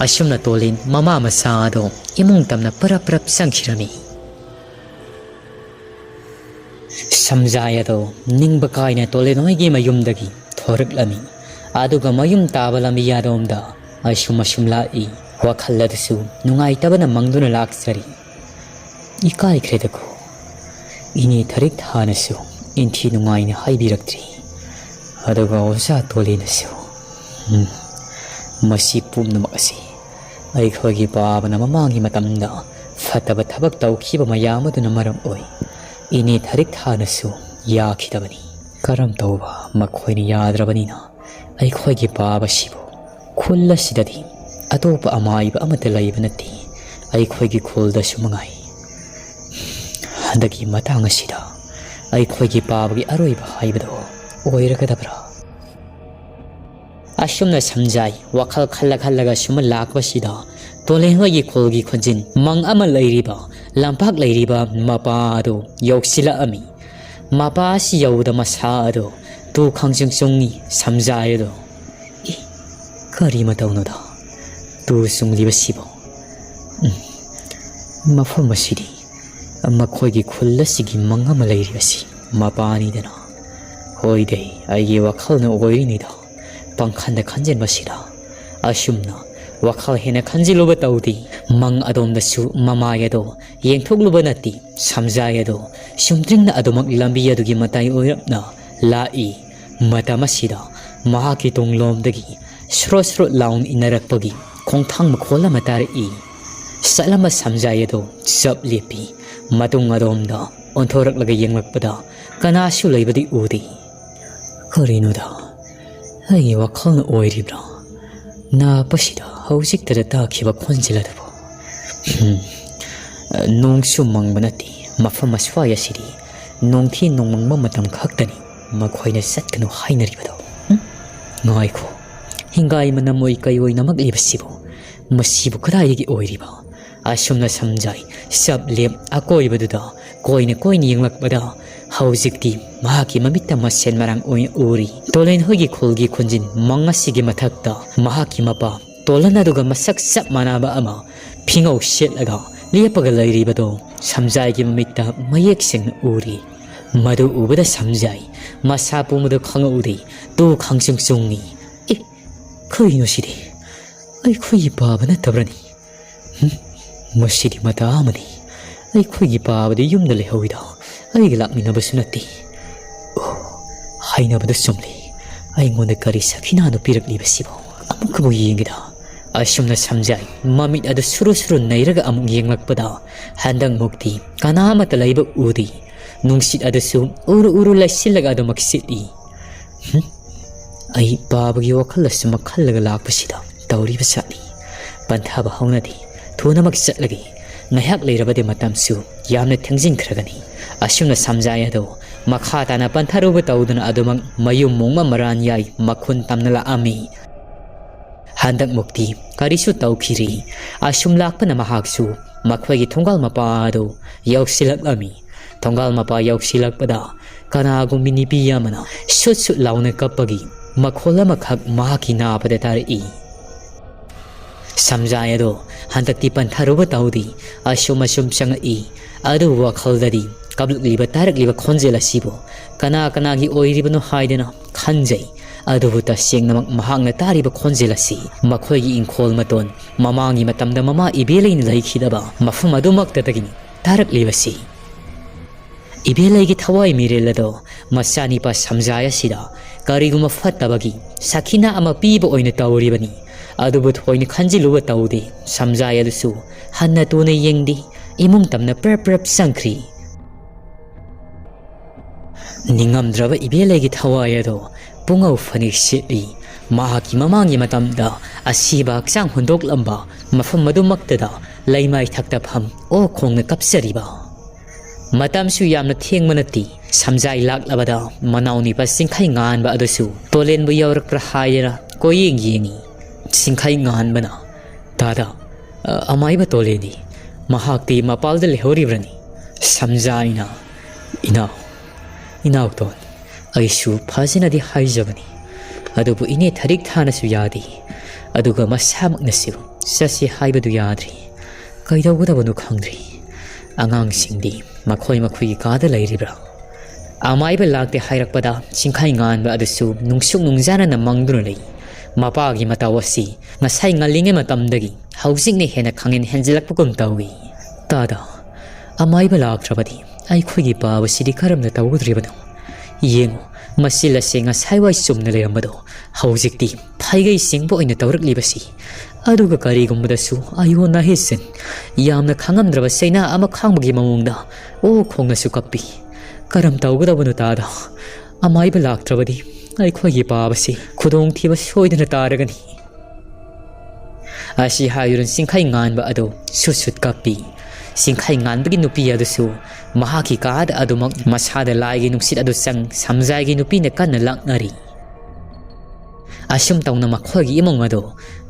ꯑꯁꯨꯝꯅ ꯇꯣꯂꯤꯟ ꯃꯃꯥ ꯃꯆꯥ ꯑꯗꯣ ꯏꯃꯨꯡ ꯇꯝꯅ ꯄꯔꯞ ꯄꯔꯞ ꯆꯪꯈꯤꯔꯝꯃꯤ꯫ ꯁꯝꯖꯥꯏ ꯑꯗꯣ ꯅꯤꯡꯕ ꯀꯥꯏꯅ ꯇꯣꯂꯤꯟ ꯍꯣꯏꯒꯤ ꯃꯌꯨꯝꯗꯒꯤ ꯊꯣꯔꯛꯂꯝꯃꯤ꯫ ꯑꯗꯨꯒ ꯃꯌꯨꯝ ꯇꯥꯕ ꯂꯝꯕꯤ ꯑꯗꯣꯝꯗ ꯑꯁꯨꯝ ꯑꯁꯨꯝ ꯂꯥꯛꯏ꯫ ꯋꯥꯈꯜ ꯑꯗꯨꯁꯨ ꯅꯨꯡꯉꯥꯏꯇꯕꯅ ꯃꯪꯗꯨꯅ ꯂꯥꯛꯆꯔꯤ꯫ "ꯏꯀꯥꯏꯈ꯭ꯔꯦꯗꯀꯣ, ꯏꯅꯦ ꯊꯔꯤꯛ ꯊꯥꯅꯁꯨ ꯏꯟꯊꯤ ꯅꯨꯡꯉꯥꯏꯅ ꯍꯥꯏꯕꯤꯔꯛꯇ꯭ꯔꯤ꯫ ꯑꯗꯨꯒ ꯑꯣꯖꯥ ꯇꯣꯂꯤꯅꯁꯨ꯫ ꯎꯝ, ꯃꯁꯤ ꯄꯨꯝꯅꯃꯛ ꯑꯁꯤ ꯑꯩꯈꯣꯏꯒꯤ ꯄꯥꯕꯅ ꯃꯃꯥꯡꯒꯤ ꯃꯇꯝꯗ ꯐꯠꯇꯕ ꯊꯕꯛ ꯇꯧꯈꯤꯕ ꯃꯌꯥꯝ ꯑꯗꯨꯅ ꯃꯔꯝ ꯑꯣꯏ꯫ ꯏꯅꯦ ꯊꯔꯤꯛ ꯊꯥꯅꯁꯨ ꯌꯥꯈꯤꯗꯕꯅꯤ꯫ ꯀꯔꯝ ꯇꯧꯕ ꯃꯈꯣꯏꯅ ꯌꯥꯗ꯭ꯔꯕꯅꯤꯅ ꯑꯩꯈꯣꯏꯒꯤ ꯄꯥꯕꯁꯤꯕꯨ ꯈꯨꯜ ꯑꯁꯤꯗꯗꯤ ꯑꯇꯣꯞꯄ ꯑꯃꯥꯏꯕ ꯑꯃꯠꯇ ꯂꯩꯕ ꯅꯠꯇꯦ꯫ ꯑꯩꯈꯣꯏꯒꯤ ꯈꯨꯜꯗꯁꯨ ꯃꯉꯥꯏ꯫ ꯍꯟꯗꯛꯀꯤ ꯃꯇꯥꯡ ꯑꯁꯤꯗ ꯑꯩꯈꯣꯏꯒꯤ ꯄꯥꯕꯒꯤ ꯑꯔꯣꯏꯕ ꯍꯥꯏꯕꯗꯣ ꯑꯣꯏꯔꯒꯗꯕ꯭ꯔꯥ?" ꯑꯁꯨꯝꯅ ꯁꯝꯖꯥꯏ ꯋꯥꯈꯜ ꯈꯜꯂ ꯈꯜꯂꯒ ꯁꯨꯝ ꯂꯥꯛꯄꯁꯤꯗ ꯇꯣꯂꯦꯟ ꯍꯣꯏꯒꯤ ꯈꯨꯜꯒꯤ ꯈꯨꯟꯖꯤꯟ ꯃꯪ ꯑꯃ ꯂꯩꯔꯤꯕ, ꯂꯝꯄꯥꯛ ꯂꯩꯔꯤꯕ ꯃꯄꯥ ꯑꯗꯨ ꯌꯧꯁꯤꯜꯂꯛꯑꯝꯃꯤ꯫ ꯃꯄꯥ ꯑꯁꯤ ꯌꯧꯕꯗ ꯃꯁꯥ ꯑꯗꯨ ꯇꯨ ꯈꯪꯆꯨꯡ ꯆꯨꯡꯉꯤ ꯁꯝꯖꯥꯏ ꯑꯗꯣ꯫ "ꯑꯦ, ꯀꯔꯤ ꯃꯇꯧꯅꯣꯗ? ꯇꯨ ꯆꯨꯡꯂꯤꯕꯁꯤꯕꯣ? ꯎꯝ, ꯃꯐꯝ ꯑꯁꯤꯗꯤ ꯃꯈꯣꯏꯒꯤ ꯈꯨꯜ ꯑꯁꯤꯒꯤ ꯃꯪ ꯑꯃ ꯂꯩꯔꯤꯕꯁꯤ ꯃꯄꯥꯅꯤꯗꯅ꯫ ꯍꯣꯏꯗꯦ, ꯑꯩꯒꯤ ꯋꯥꯈꯜꯅ ꯑꯣꯏꯔꯤꯅꯤꯗ꯫ ꯄꯪꯈꯟꯗ ꯈꯟꯖꯤꯟꯕꯁꯤꯗ ꯑꯁꯨꯝꯅ ꯋꯥꯈꯜ ꯍꯦꯟꯅ ꯈꯟꯖꯤꯜꯂꯨꯕ ꯇꯧꯗꯦ꯫ ꯃꯪ ꯑꯗꯣꯝꯗꯁꯨ ꯃꯃꯥꯏ ꯑꯗꯣ ꯌꯦꯡꯊꯣꯛꯂꯨꯕ ꯅꯠꯇꯦ꯫ ꯁꯝꯖꯥꯏ ꯑꯗꯣ ꯁꯨꯝꯇ꯭ꯔꯤꯡꯅ ꯑꯗꯨꯃꯛ ꯂꯝꯕꯤ ꯑꯗꯨꯒꯤ ꯃꯇꯥꯏ ꯑꯣꯏꯔꯞꯅ ꯂꯥꯛꯏ꯫ ꯃꯇꯝ ꯑꯁꯤꯗ ꯃꯍꯥꯛꯀꯤ ꯇꯨꯡꯂꯣꯝꯗꯒꯤ ꯁ꯭ꯔꯣꯠ ꯁ꯭ꯔꯣꯠ ꯂꯥꯎꯅ ꯏꯟꯅꯔꯛꯄꯒꯤ ꯈꯣꯡꯊꯥꯡ ꯃꯈꯣꯜ ꯑꯃ ꯇꯥꯔꯛꯏ꯫ ꯆꯠꯂꯝꯕ ꯁꯝꯖꯥꯏ ꯑꯗꯣ ꯆꯞ ꯂꯦꯞꯄꯤ꯫ ꯃꯇꯨꯡ ꯑꯗꯣꯝꯗ ꯑꯣꯟꯊꯣꯔꯛꯂꯒ ꯌꯦꯡꯂꯛꯄꯗ ꯀꯅꯥꯁꯨ ꯂꯩꯕꯗꯤ ꯎꯗꯦ꯫ ꯀꯔꯤꯅꯣꯗ? ꯑꯩꯒꯤ ꯋꯥꯈꯜꯅ ꯑꯣꯏꯔꯤꯕ꯭ꯔꯥ? ꯅꯥꯞꯄꯁꯤꯗ ꯍꯧꯖꯤꯛꯇꯗ ꯇꯥꯈꯤꯕ ꯈꯣꯟꯖꯦꯜ ꯑꯗꯨꯕꯨ꯫ ꯍꯝ, ꯅꯣꯡꯁꯨ ꯃꯪꯕ ꯅꯠꯇꯦ꯫ ꯃꯐꯝ ꯑꯁ꯭ꯋꯥꯏ ꯑꯁꯤꯗꯤ ꯅꯣꯡꯊꯤ ꯅꯣꯡꯃꯪꯕ ꯃꯇꯝ ꯈꯛꯇꯅꯤ ꯃꯈꯣꯏꯅ ꯆꯠꯀꯅꯨ ꯍꯥꯏꯅꯔꯤꯕꯗꯣ꯫ ꯍꯝ? ꯉꯥꯏꯈꯣ, ꯍꯤꯡꯒꯥꯏ ꯃꯅꯝ ꯑꯣꯏ ꯀꯩ ꯑꯣꯏ ꯅꯝꯃꯛꯂꯤꯕꯁꯤꯕꯨ? ꯃꯁꯤꯕꯨ ꯀꯗꯥꯏꯗꯒꯤ ꯑꯣꯏꯔꯤꯕ? ꯑꯁꯨꯝꯅ ꯁꯝꯖꯥꯏ ꯆꯞ ꯂꯦꯞ ꯑꯀꯣꯏꯕꯗꯨꯗ ꯀꯣꯏꯅ ꯀꯣꯏꯅ ꯌꯦꯡꯂꯛꯄꯗ ꯍꯧꯖꯤꯛꯇꯤ ꯃꯍꯥꯛꯀꯤ ꯃꯃꯤꯠꯇ ꯃꯁꯦꯟ ꯃꯔꯥꯡ ꯑꯣꯏꯅ ꯎꯔꯤ꯫ ꯇꯣꯂꯦꯟ ꯍꯣꯏꯒꯤ ꯈꯨꯜꯒꯤ ꯈꯨꯟꯖꯤꯟ ꯃꯪ ꯑꯁꯤꯒꯤ ꯃꯊꯛꯇ ꯃꯍꯥꯛꯀꯤ ꯃꯄꯥ ꯇꯣꯂꯟ ꯑꯗꯨꯒ ꯃꯁꯛ ꯆꯞ ꯃꯥꯟꯅꯕ ꯑꯃ ꯐꯤꯉꯧ ꯁꯦꯠꯂꯒ ꯂꯦꯞꯄꯒ ꯂꯩꯔꯤꯕꯗꯣ ꯁꯝꯖꯥꯏꯒꯤ ꯃꯃꯤꯠꯇ ꯃꯌꯦꯛ ꯁꯦꯡꯅ ꯎꯔꯤ꯫ ꯃꯗꯨ ꯎꯕꯗ ꯁꯝꯖꯥꯏ ꯃꯁꯥ ꯄꯨꯝꯕꯗꯨ ꯈꯪꯍꯧꯗꯦ꯫ ꯇꯨ ꯈꯪꯆꯨꯡ ꯆꯨꯡꯉꯤ꯫ "ꯑꯦ, ꯀꯔꯤꯅꯣ ꯁꯤꯗꯤ? ꯑꯩꯈꯣꯏꯒꯤ ꯄꯥꯕ ꯅꯠꯇꯕ꯭ꯔꯅꯤ? ꯍꯨꯝ, ꯃꯁꯤꯗꯤ ꯃꯇꯥ ꯑꯃꯅꯤ꯫ ꯑꯩꯈꯣꯏꯒꯤ ꯄꯥꯕꯗꯤ ꯌꯨꯝꯗ ꯂꯩꯍꯧꯏꯗ, ꯑꯩꯒ ꯂꯥꯛꯃꯤꯟꯅꯕꯁꯨ ꯅꯠꯇꯦ꯫ ꯑꯣ, ꯍꯥꯏꯅꯕꯗ ꯆꯨꯝꯂꯤ꯫ ꯑꯩꯉꯣꯟꯗ ꯀꯔꯤ ꯁꯈꯤꯅꯥꯅꯣ ꯄꯤꯔꯛꯂꯤꯕꯁꯤꯕꯣ? ꯑꯃꯨꯛꯀꯕꯨ ꯌꯦꯡꯒꯦꯗ꯫" ꯑꯁꯨꯝꯅ ꯁꯝꯖꯥꯏ ꯃꯃꯤꯠ ꯑꯗꯨ ꯁꯨꯔꯨ ꯁꯨꯔꯨ ꯅꯩꯔꯒ ꯑꯃꯨꯛ ꯌꯦꯡꯂꯛꯄꯗ, ꯍꯟꯗꯛꯃꯨꯛꯇꯤ ꯀꯅꯥ ꯑꯃꯠꯇ ꯂꯩꯕ ꯎꯗꯦ꯫ ꯅꯨꯡꯁꯤꯠ ꯑꯗꯨꯁꯨ ꯎꯔꯨ ꯎꯔꯨ ꯂꯩꯁꯤꯜꯂꯒ ꯑꯗꯨꯃꯛ ꯁꯤꯠꯂꯤ꯫ "ꯍꯨꯝ, ꯑꯩ ꯄꯥꯕꯒꯤ ꯋꯥꯈꯜ ꯑꯁꯨꯝꯃꯛ ꯈꯜꯂꯒ ꯂꯥꯛꯄꯁꯤꯗ ꯇꯧꯔꯤꯕ ꯖꯥꯠꯅꯤ꯫ ꯄꯟꯊꯥꯕ ꯍꯧꯅꯗꯦ꯫ ꯊꯨꯅꯃꯛ ꯆꯠꯂꯒꯦ꯫ ꯉꯥꯏꯍꯥꯛ ꯂꯩꯔꯕꯗꯤ ꯃꯇꯝꯁꯨ ꯌꯥꯝꯅ ꯊꯦꯡꯖꯤꯟꯈ꯭ꯔꯒꯅꯤ꯫" ꯑꯁꯨꯝꯅ ꯁꯝꯖꯥꯏ ꯑꯗꯣ ꯃꯈꯥ ꯇꯥꯅ ꯄꯟꯊꯔꯨꯕ ꯇꯧꯗꯨꯅ ꯑꯗꯨꯃꯛ ꯃꯌꯨꯝ ꯃꯣꯡꯃ ꯃꯔꯥꯟ ꯌꯥꯏ ꯃꯈꯨꯟ ꯇꯝꯅ ꯂꯥꯛꯑꯝꯃꯤ꯫ ꯍꯟꯗꯛꯃꯨꯛꯇꯤ ꯀꯔꯤꯁꯨ ꯇꯧꯈꯤꯔꯤ꯫ ꯑꯁꯨꯝ ꯂꯥꯛꯄꯅ ꯃꯍꯥꯛꯁꯨ ꯃꯈꯣꯏꯒꯤ ꯊꯣꯡꯒꯥꯜ ꯃꯄꯥ ꯑꯗꯨ ꯌꯧꯁꯤꯜꯂꯛꯂꯝꯃꯤ꯫ ꯊꯣꯡꯒꯥꯜ ꯃꯄꯥ ꯌꯧꯁꯤꯜꯂꯛꯄꯗ ꯀꯅꯥꯒꯨꯝꯕꯤ ꯅꯨꯄꯤ ꯑꯃꯅ ꯁꯨꯠ ꯁꯨꯠ ꯂꯥꯎꯅ ꯀꯞꯄꯒꯤ ꯃꯈꯣꯜ ꯑꯃꯈꯛ ꯃꯍꯥꯛꯀꯤ ꯅꯥꯕꯗ ꯇꯥꯔꯛꯏ꯫ ꯁꯝꯖꯥꯏ ꯑꯗꯣ ꯍꯟꯗꯛꯇꯤ ꯄꯟꯊꯔꯨꯕ ꯇꯧꯗꯦ꯫ ꯑꯁꯨꯝ ꯑꯁꯨꯝ ꯆꯪꯉꯛꯏ꯫ ꯑꯗꯨꯕꯨ ꯋꯥꯈꯜꯗꯗꯤ ꯀꯞꯂꯛꯂꯤꯕ ꯇꯥꯔꯛꯂꯤꯕ ꯈꯣꯟꯖꯦꯜ ꯑꯁꯤꯕꯨ ꯀꯅꯥ ꯀꯅꯥꯒꯤ ꯑꯣꯏꯔꯤꯕꯅꯣ ꯍꯥꯏꯗꯅ ꯈꯟꯖꯩ꯫ ꯑꯗꯨꯕꯨ ꯇꯁꯦꯡꯅꯃꯛ ꯃꯍꯥꯛꯅ ꯇꯥꯔꯤꯕ ꯈꯣꯟꯖꯦꯜ ꯑꯁꯤ ꯃꯈꯣꯏꯒꯤ ꯏꯪꯈꯣꯜ ꯃꯇꯣꯟ ꯃꯃꯥꯡꯒꯤ ꯃꯇꯝꯗ ꯃꯃꯥ ꯏꯕꯦꯂꯩꯅ ꯂꯩꯈꯤꯗꯕ ꯃꯐꯝ ꯑꯗꯨꯃꯛꯇꯗꯒꯤꯅꯤ ꯇꯥꯔꯛꯂꯤꯕꯁꯤ꯫ ꯏꯕꯦꯂꯩꯒꯤ ꯊꯋꯥꯏ ꯃꯤꯔꯦꯜ ꯑꯗꯣ ꯃꯆꯥꯅꯤꯄꯥ ꯁꯝꯖꯥꯏ ꯑꯁꯤꯗ ꯀꯔꯤꯒꯨꯝꯕ ꯐꯠꯇꯕꯒꯤ ꯁꯈꯤꯅꯥ ꯑꯃ ꯄꯤꯕ ꯑꯣꯏꯅ ꯇꯧꯔꯤꯕꯅꯤ꯫ ꯑꯗꯨꯕꯨ ꯊꯣꯏꯅ ꯈꯟꯖꯤꯜꯂꯨꯕ ꯇꯧꯗꯦ꯫ ꯁꯝꯖꯥꯏ ꯑꯗꯨꯁꯨ ꯍꯟꯅ ꯇꯨꯅ ꯌꯦꯡꯗꯦ꯫ ꯏꯃꯨꯡ ꯇꯝꯅ ꯄ꯭ꯔꯞ ꯄ꯭ꯔꯞ ꯆꯪꯈ꯭ꯔꯤ꯫ ꯅꯤꯡꯉꯝꯗ꯭ꯔꯕ ꯏꯕꯦꯂꯩꯒꯤ ꯊꯋꯥꯏ ꯑꯗꯣ ꯄꯨꯡꯉꯧ ꯐꯅꯦꯛ ꯁꯦꯠꯂꯤ꯫ ꯃꯍꯥꯛꯀꯤ ꯃꯃꯥꯡꯒꯤ ꯃꯇꯝꯗ ꯑꯁꯤꯕ ꯍꯛꯆꯥꯡ ꯍꯨꯟꯗꯣꯛꯂꯝꯕ ꯃꯐꯝ ꯑꯗꯨꯃꯛꯇꯗ ꯂꯩꯃꯥꯏ ꯊꯛꯇ ꯐꯝ ꯑꯣꯛ ꯈꯣꯡꯅ ꯀꯞꯆꯔꯤꯕ꯫ ꯃꯇꯝꯁꯨ ꯌꯥꯝꯅ ꯊꯦꯡꯕ ꯅꯠꯇꯦ꯫ ꯁꯝꯖꯥꯏ ꯂꯥꯛꯂꯕꯗ ꯃꯅꯥꯎ ꯅꯤꯄꯥ ꯆꯤꯡꯈꯩ ꯉꯥꯟꯕ ꯑꯗꯨꯁꯨ ꯇꯣꯂꯦꯟꯕꯨ ꯌꯧꯔꯛꯄ꯭ꯔꯥ ꯍꯥꯏꯗꯅ ꯀꯣꯏꯌꯦꯡ ꯌꯦꯡꯉꯤ꯫ ꯆꯤꯡꯈꯩ ꯉꯥꯟꯕꯅ, "ꯗꯥꯗꯥ, ꯑ, ꯑꯃꯥꯏꯕ ꯇꯣꯂꯦꯟꯗꯤ? ꯃꯍꯥꯛꯇꯤ ꯃꯄꯥꯜꯗ ꯂꯩꯍꯧꯔꯤꯕ꯭ꯔꯅꯤ?" ꯁꯝꯖꯥꯏꯅ, "ꯏꯅꯥꯎ, "ꯏꯅꯥꯎꯇꯣꯟ, ꯑꯩꯁꯨ ꯐꯖꯅꯗꯤ ꯍꯥꯏꯖꯕꯅꯤ, ꯑꯗꯨꯕꯨ ꯏꯅꯦ ꯊꯔꯤꯛ ꯊꯥꯅꯁꯨ ꯌꯥꯗꯦ, ꯑꯗꯨꯒ ꯃꯁꯥꯃꯛꯅꯁꯨ ꯆꯠꯁꯤ ꯍꯥꯏꯕꯗꯨ ꯌꯥꯗ꯭ꯔꯤ꯫ ꯀꯩꯗꯧꯒꯗꯕꯅꯣ ꯈꯪꯗ꯭ꯔꯤ꯫ ꯑꯉꯥꯡꯁꯤꯡꯗꯤ ꯃꯈꯣꯏ ꯃꯈꯣꯏꯒꯤ ꯀꯥꯗ ꯂꯩꯔꯤꯕ꯭ꯔꯥ?" ꯑꯃꯥꯏꯕ ꯂꯥꯛꯇꯦ ꯍꯥꯏꯔꯛꯄꯗ ꯆꯤꯡꯈꯩ ꯉꯥꯟꯕ ꯑꯗꯨꯁꯨ ꯅꯨꯡꯁꯨꯛ ꯅꯨꯡꯖꯥꯅꯅ ꯃꯪꯗꯨꯅ ꯂꯩ꯫ ꯃꯄꯥꯒꯤ ꯃꯇꯧ ꯑꯁꯤ ꯉꯁꯥꯏ ꯉꯜꯂꯤꯉꯩ ꯃꯇꯝꯗꯒꯤ ꯍꯧꯖꯤꯛꯅ ꯍꯦꯟꯅ ꯈꯪꯍꯦꯟ ꯍꯦꯟꯖꯤꯜꯂꯛꯄꯒꯨꯝ ꯇꯧꯏ꯫ "ꯇꯥꯗ, ꯑꯃꯥꯏꯕ ꯂꯥꯛꯇ꯭ꯔꯕꯗꯤ ꯑꯩꯈꯣꯏꯒꯤ ꯄꯥꯕꯁꯤꯗꯤ ꯀꯔꯝꯅ ꯇꯧꯒꯗꯧꯔꯤꯕꯅꯣ? ꯌꯦꯡꯉꯨ, ꯃꯆꯤꯜ ꯑꯁꯤ ꯉꯁꯥꯏꯋꯥꯏ ꯆꯨꯝꯅ ꯂꯩꯔꯝꯕꯗꯣ ꯍꯧꯖꯤꯛꯇꯤ ꯐꯩꯒꯩ ꯆꯤꯡꯕ ꯑꯣꯏꯅ ꯇꯧꯔꯛꯂꯤꯕꯁꯤ꯫ ꯑꯗꯨꯒ ꯀꯔꯤꯒꯨꯝꯕꯗꯁꯨ ꯑꯌꯣꯟ ꯑꯍꯦꯁꯤꯟ ꯌꯥꯝꯅ ꯈꯪꯉꯝꯗ꯭ꯔꯕ ꯆꯩꯅꯥ ꯑꯃ ꯈꯥꯡꯕꯒꯤ ꯃꯑꯣꯡꯗ ꯑꯣ ꯈꯣꯡꯅꯁꯨ ꯀꯞꯄꯤ꯫ ꯀꯔꯝ ꯇꯧꯒꯗꯧꯕꯅꯣ ꯇꯥꯗ? ꯑꯃꯥꯏꯕ ꯂꯥꯛꯇ꯭ꯔꯕꯗꯤ ꯑꯩꯈꯣꯏꯒꯤ ꯄꯥꯕꯁꯤ ꯈꯨꯗꯣꯡꯊꯤꯕ ꯁꯣꯏꯗꯅ ꯇꯥꯔꯒꯅꯤ" ꯑꯁꯤ ꯍꯥꯏꯗꯨꯅ ꯆꯤꯡꯈꯩ ꯉꯥꯟꯕ ꯑꯗꯨ ꯁꯨꯠ ꯁꯨꯠ ꯀꯞꯄꯤ꯫ ꯆꯤꯡꯈꯩ ꯉꯥꯟꯕꯒꯤ ꯅꯨꯄꯤ ꯑꯗꯨꯁꯨ ꯃꯍꯥꯛꯀꯤ ꯀꯥꯗ ꯑꯗꯨꯃꯛ ꯃꯁꯥꯗ ꯂꯥꯏꯒꯤ ꯅꯨꯡꯁꯤꯠ ꯑꯗꯨ ꯆꯪ ꯁꯝꯖꯥꯏꯒꯤ ꯅꯨꯄꯤꯅ ꯀꯟꯅ ꯂꯥꯛꯅꯔꯤ꯫ ꯑꯁꯨꯝ ꯇꯧꯅ ꯃꯈꯣꯏꯒꯤ ꯏꯃꯨꯡ ꯑꯗꯨ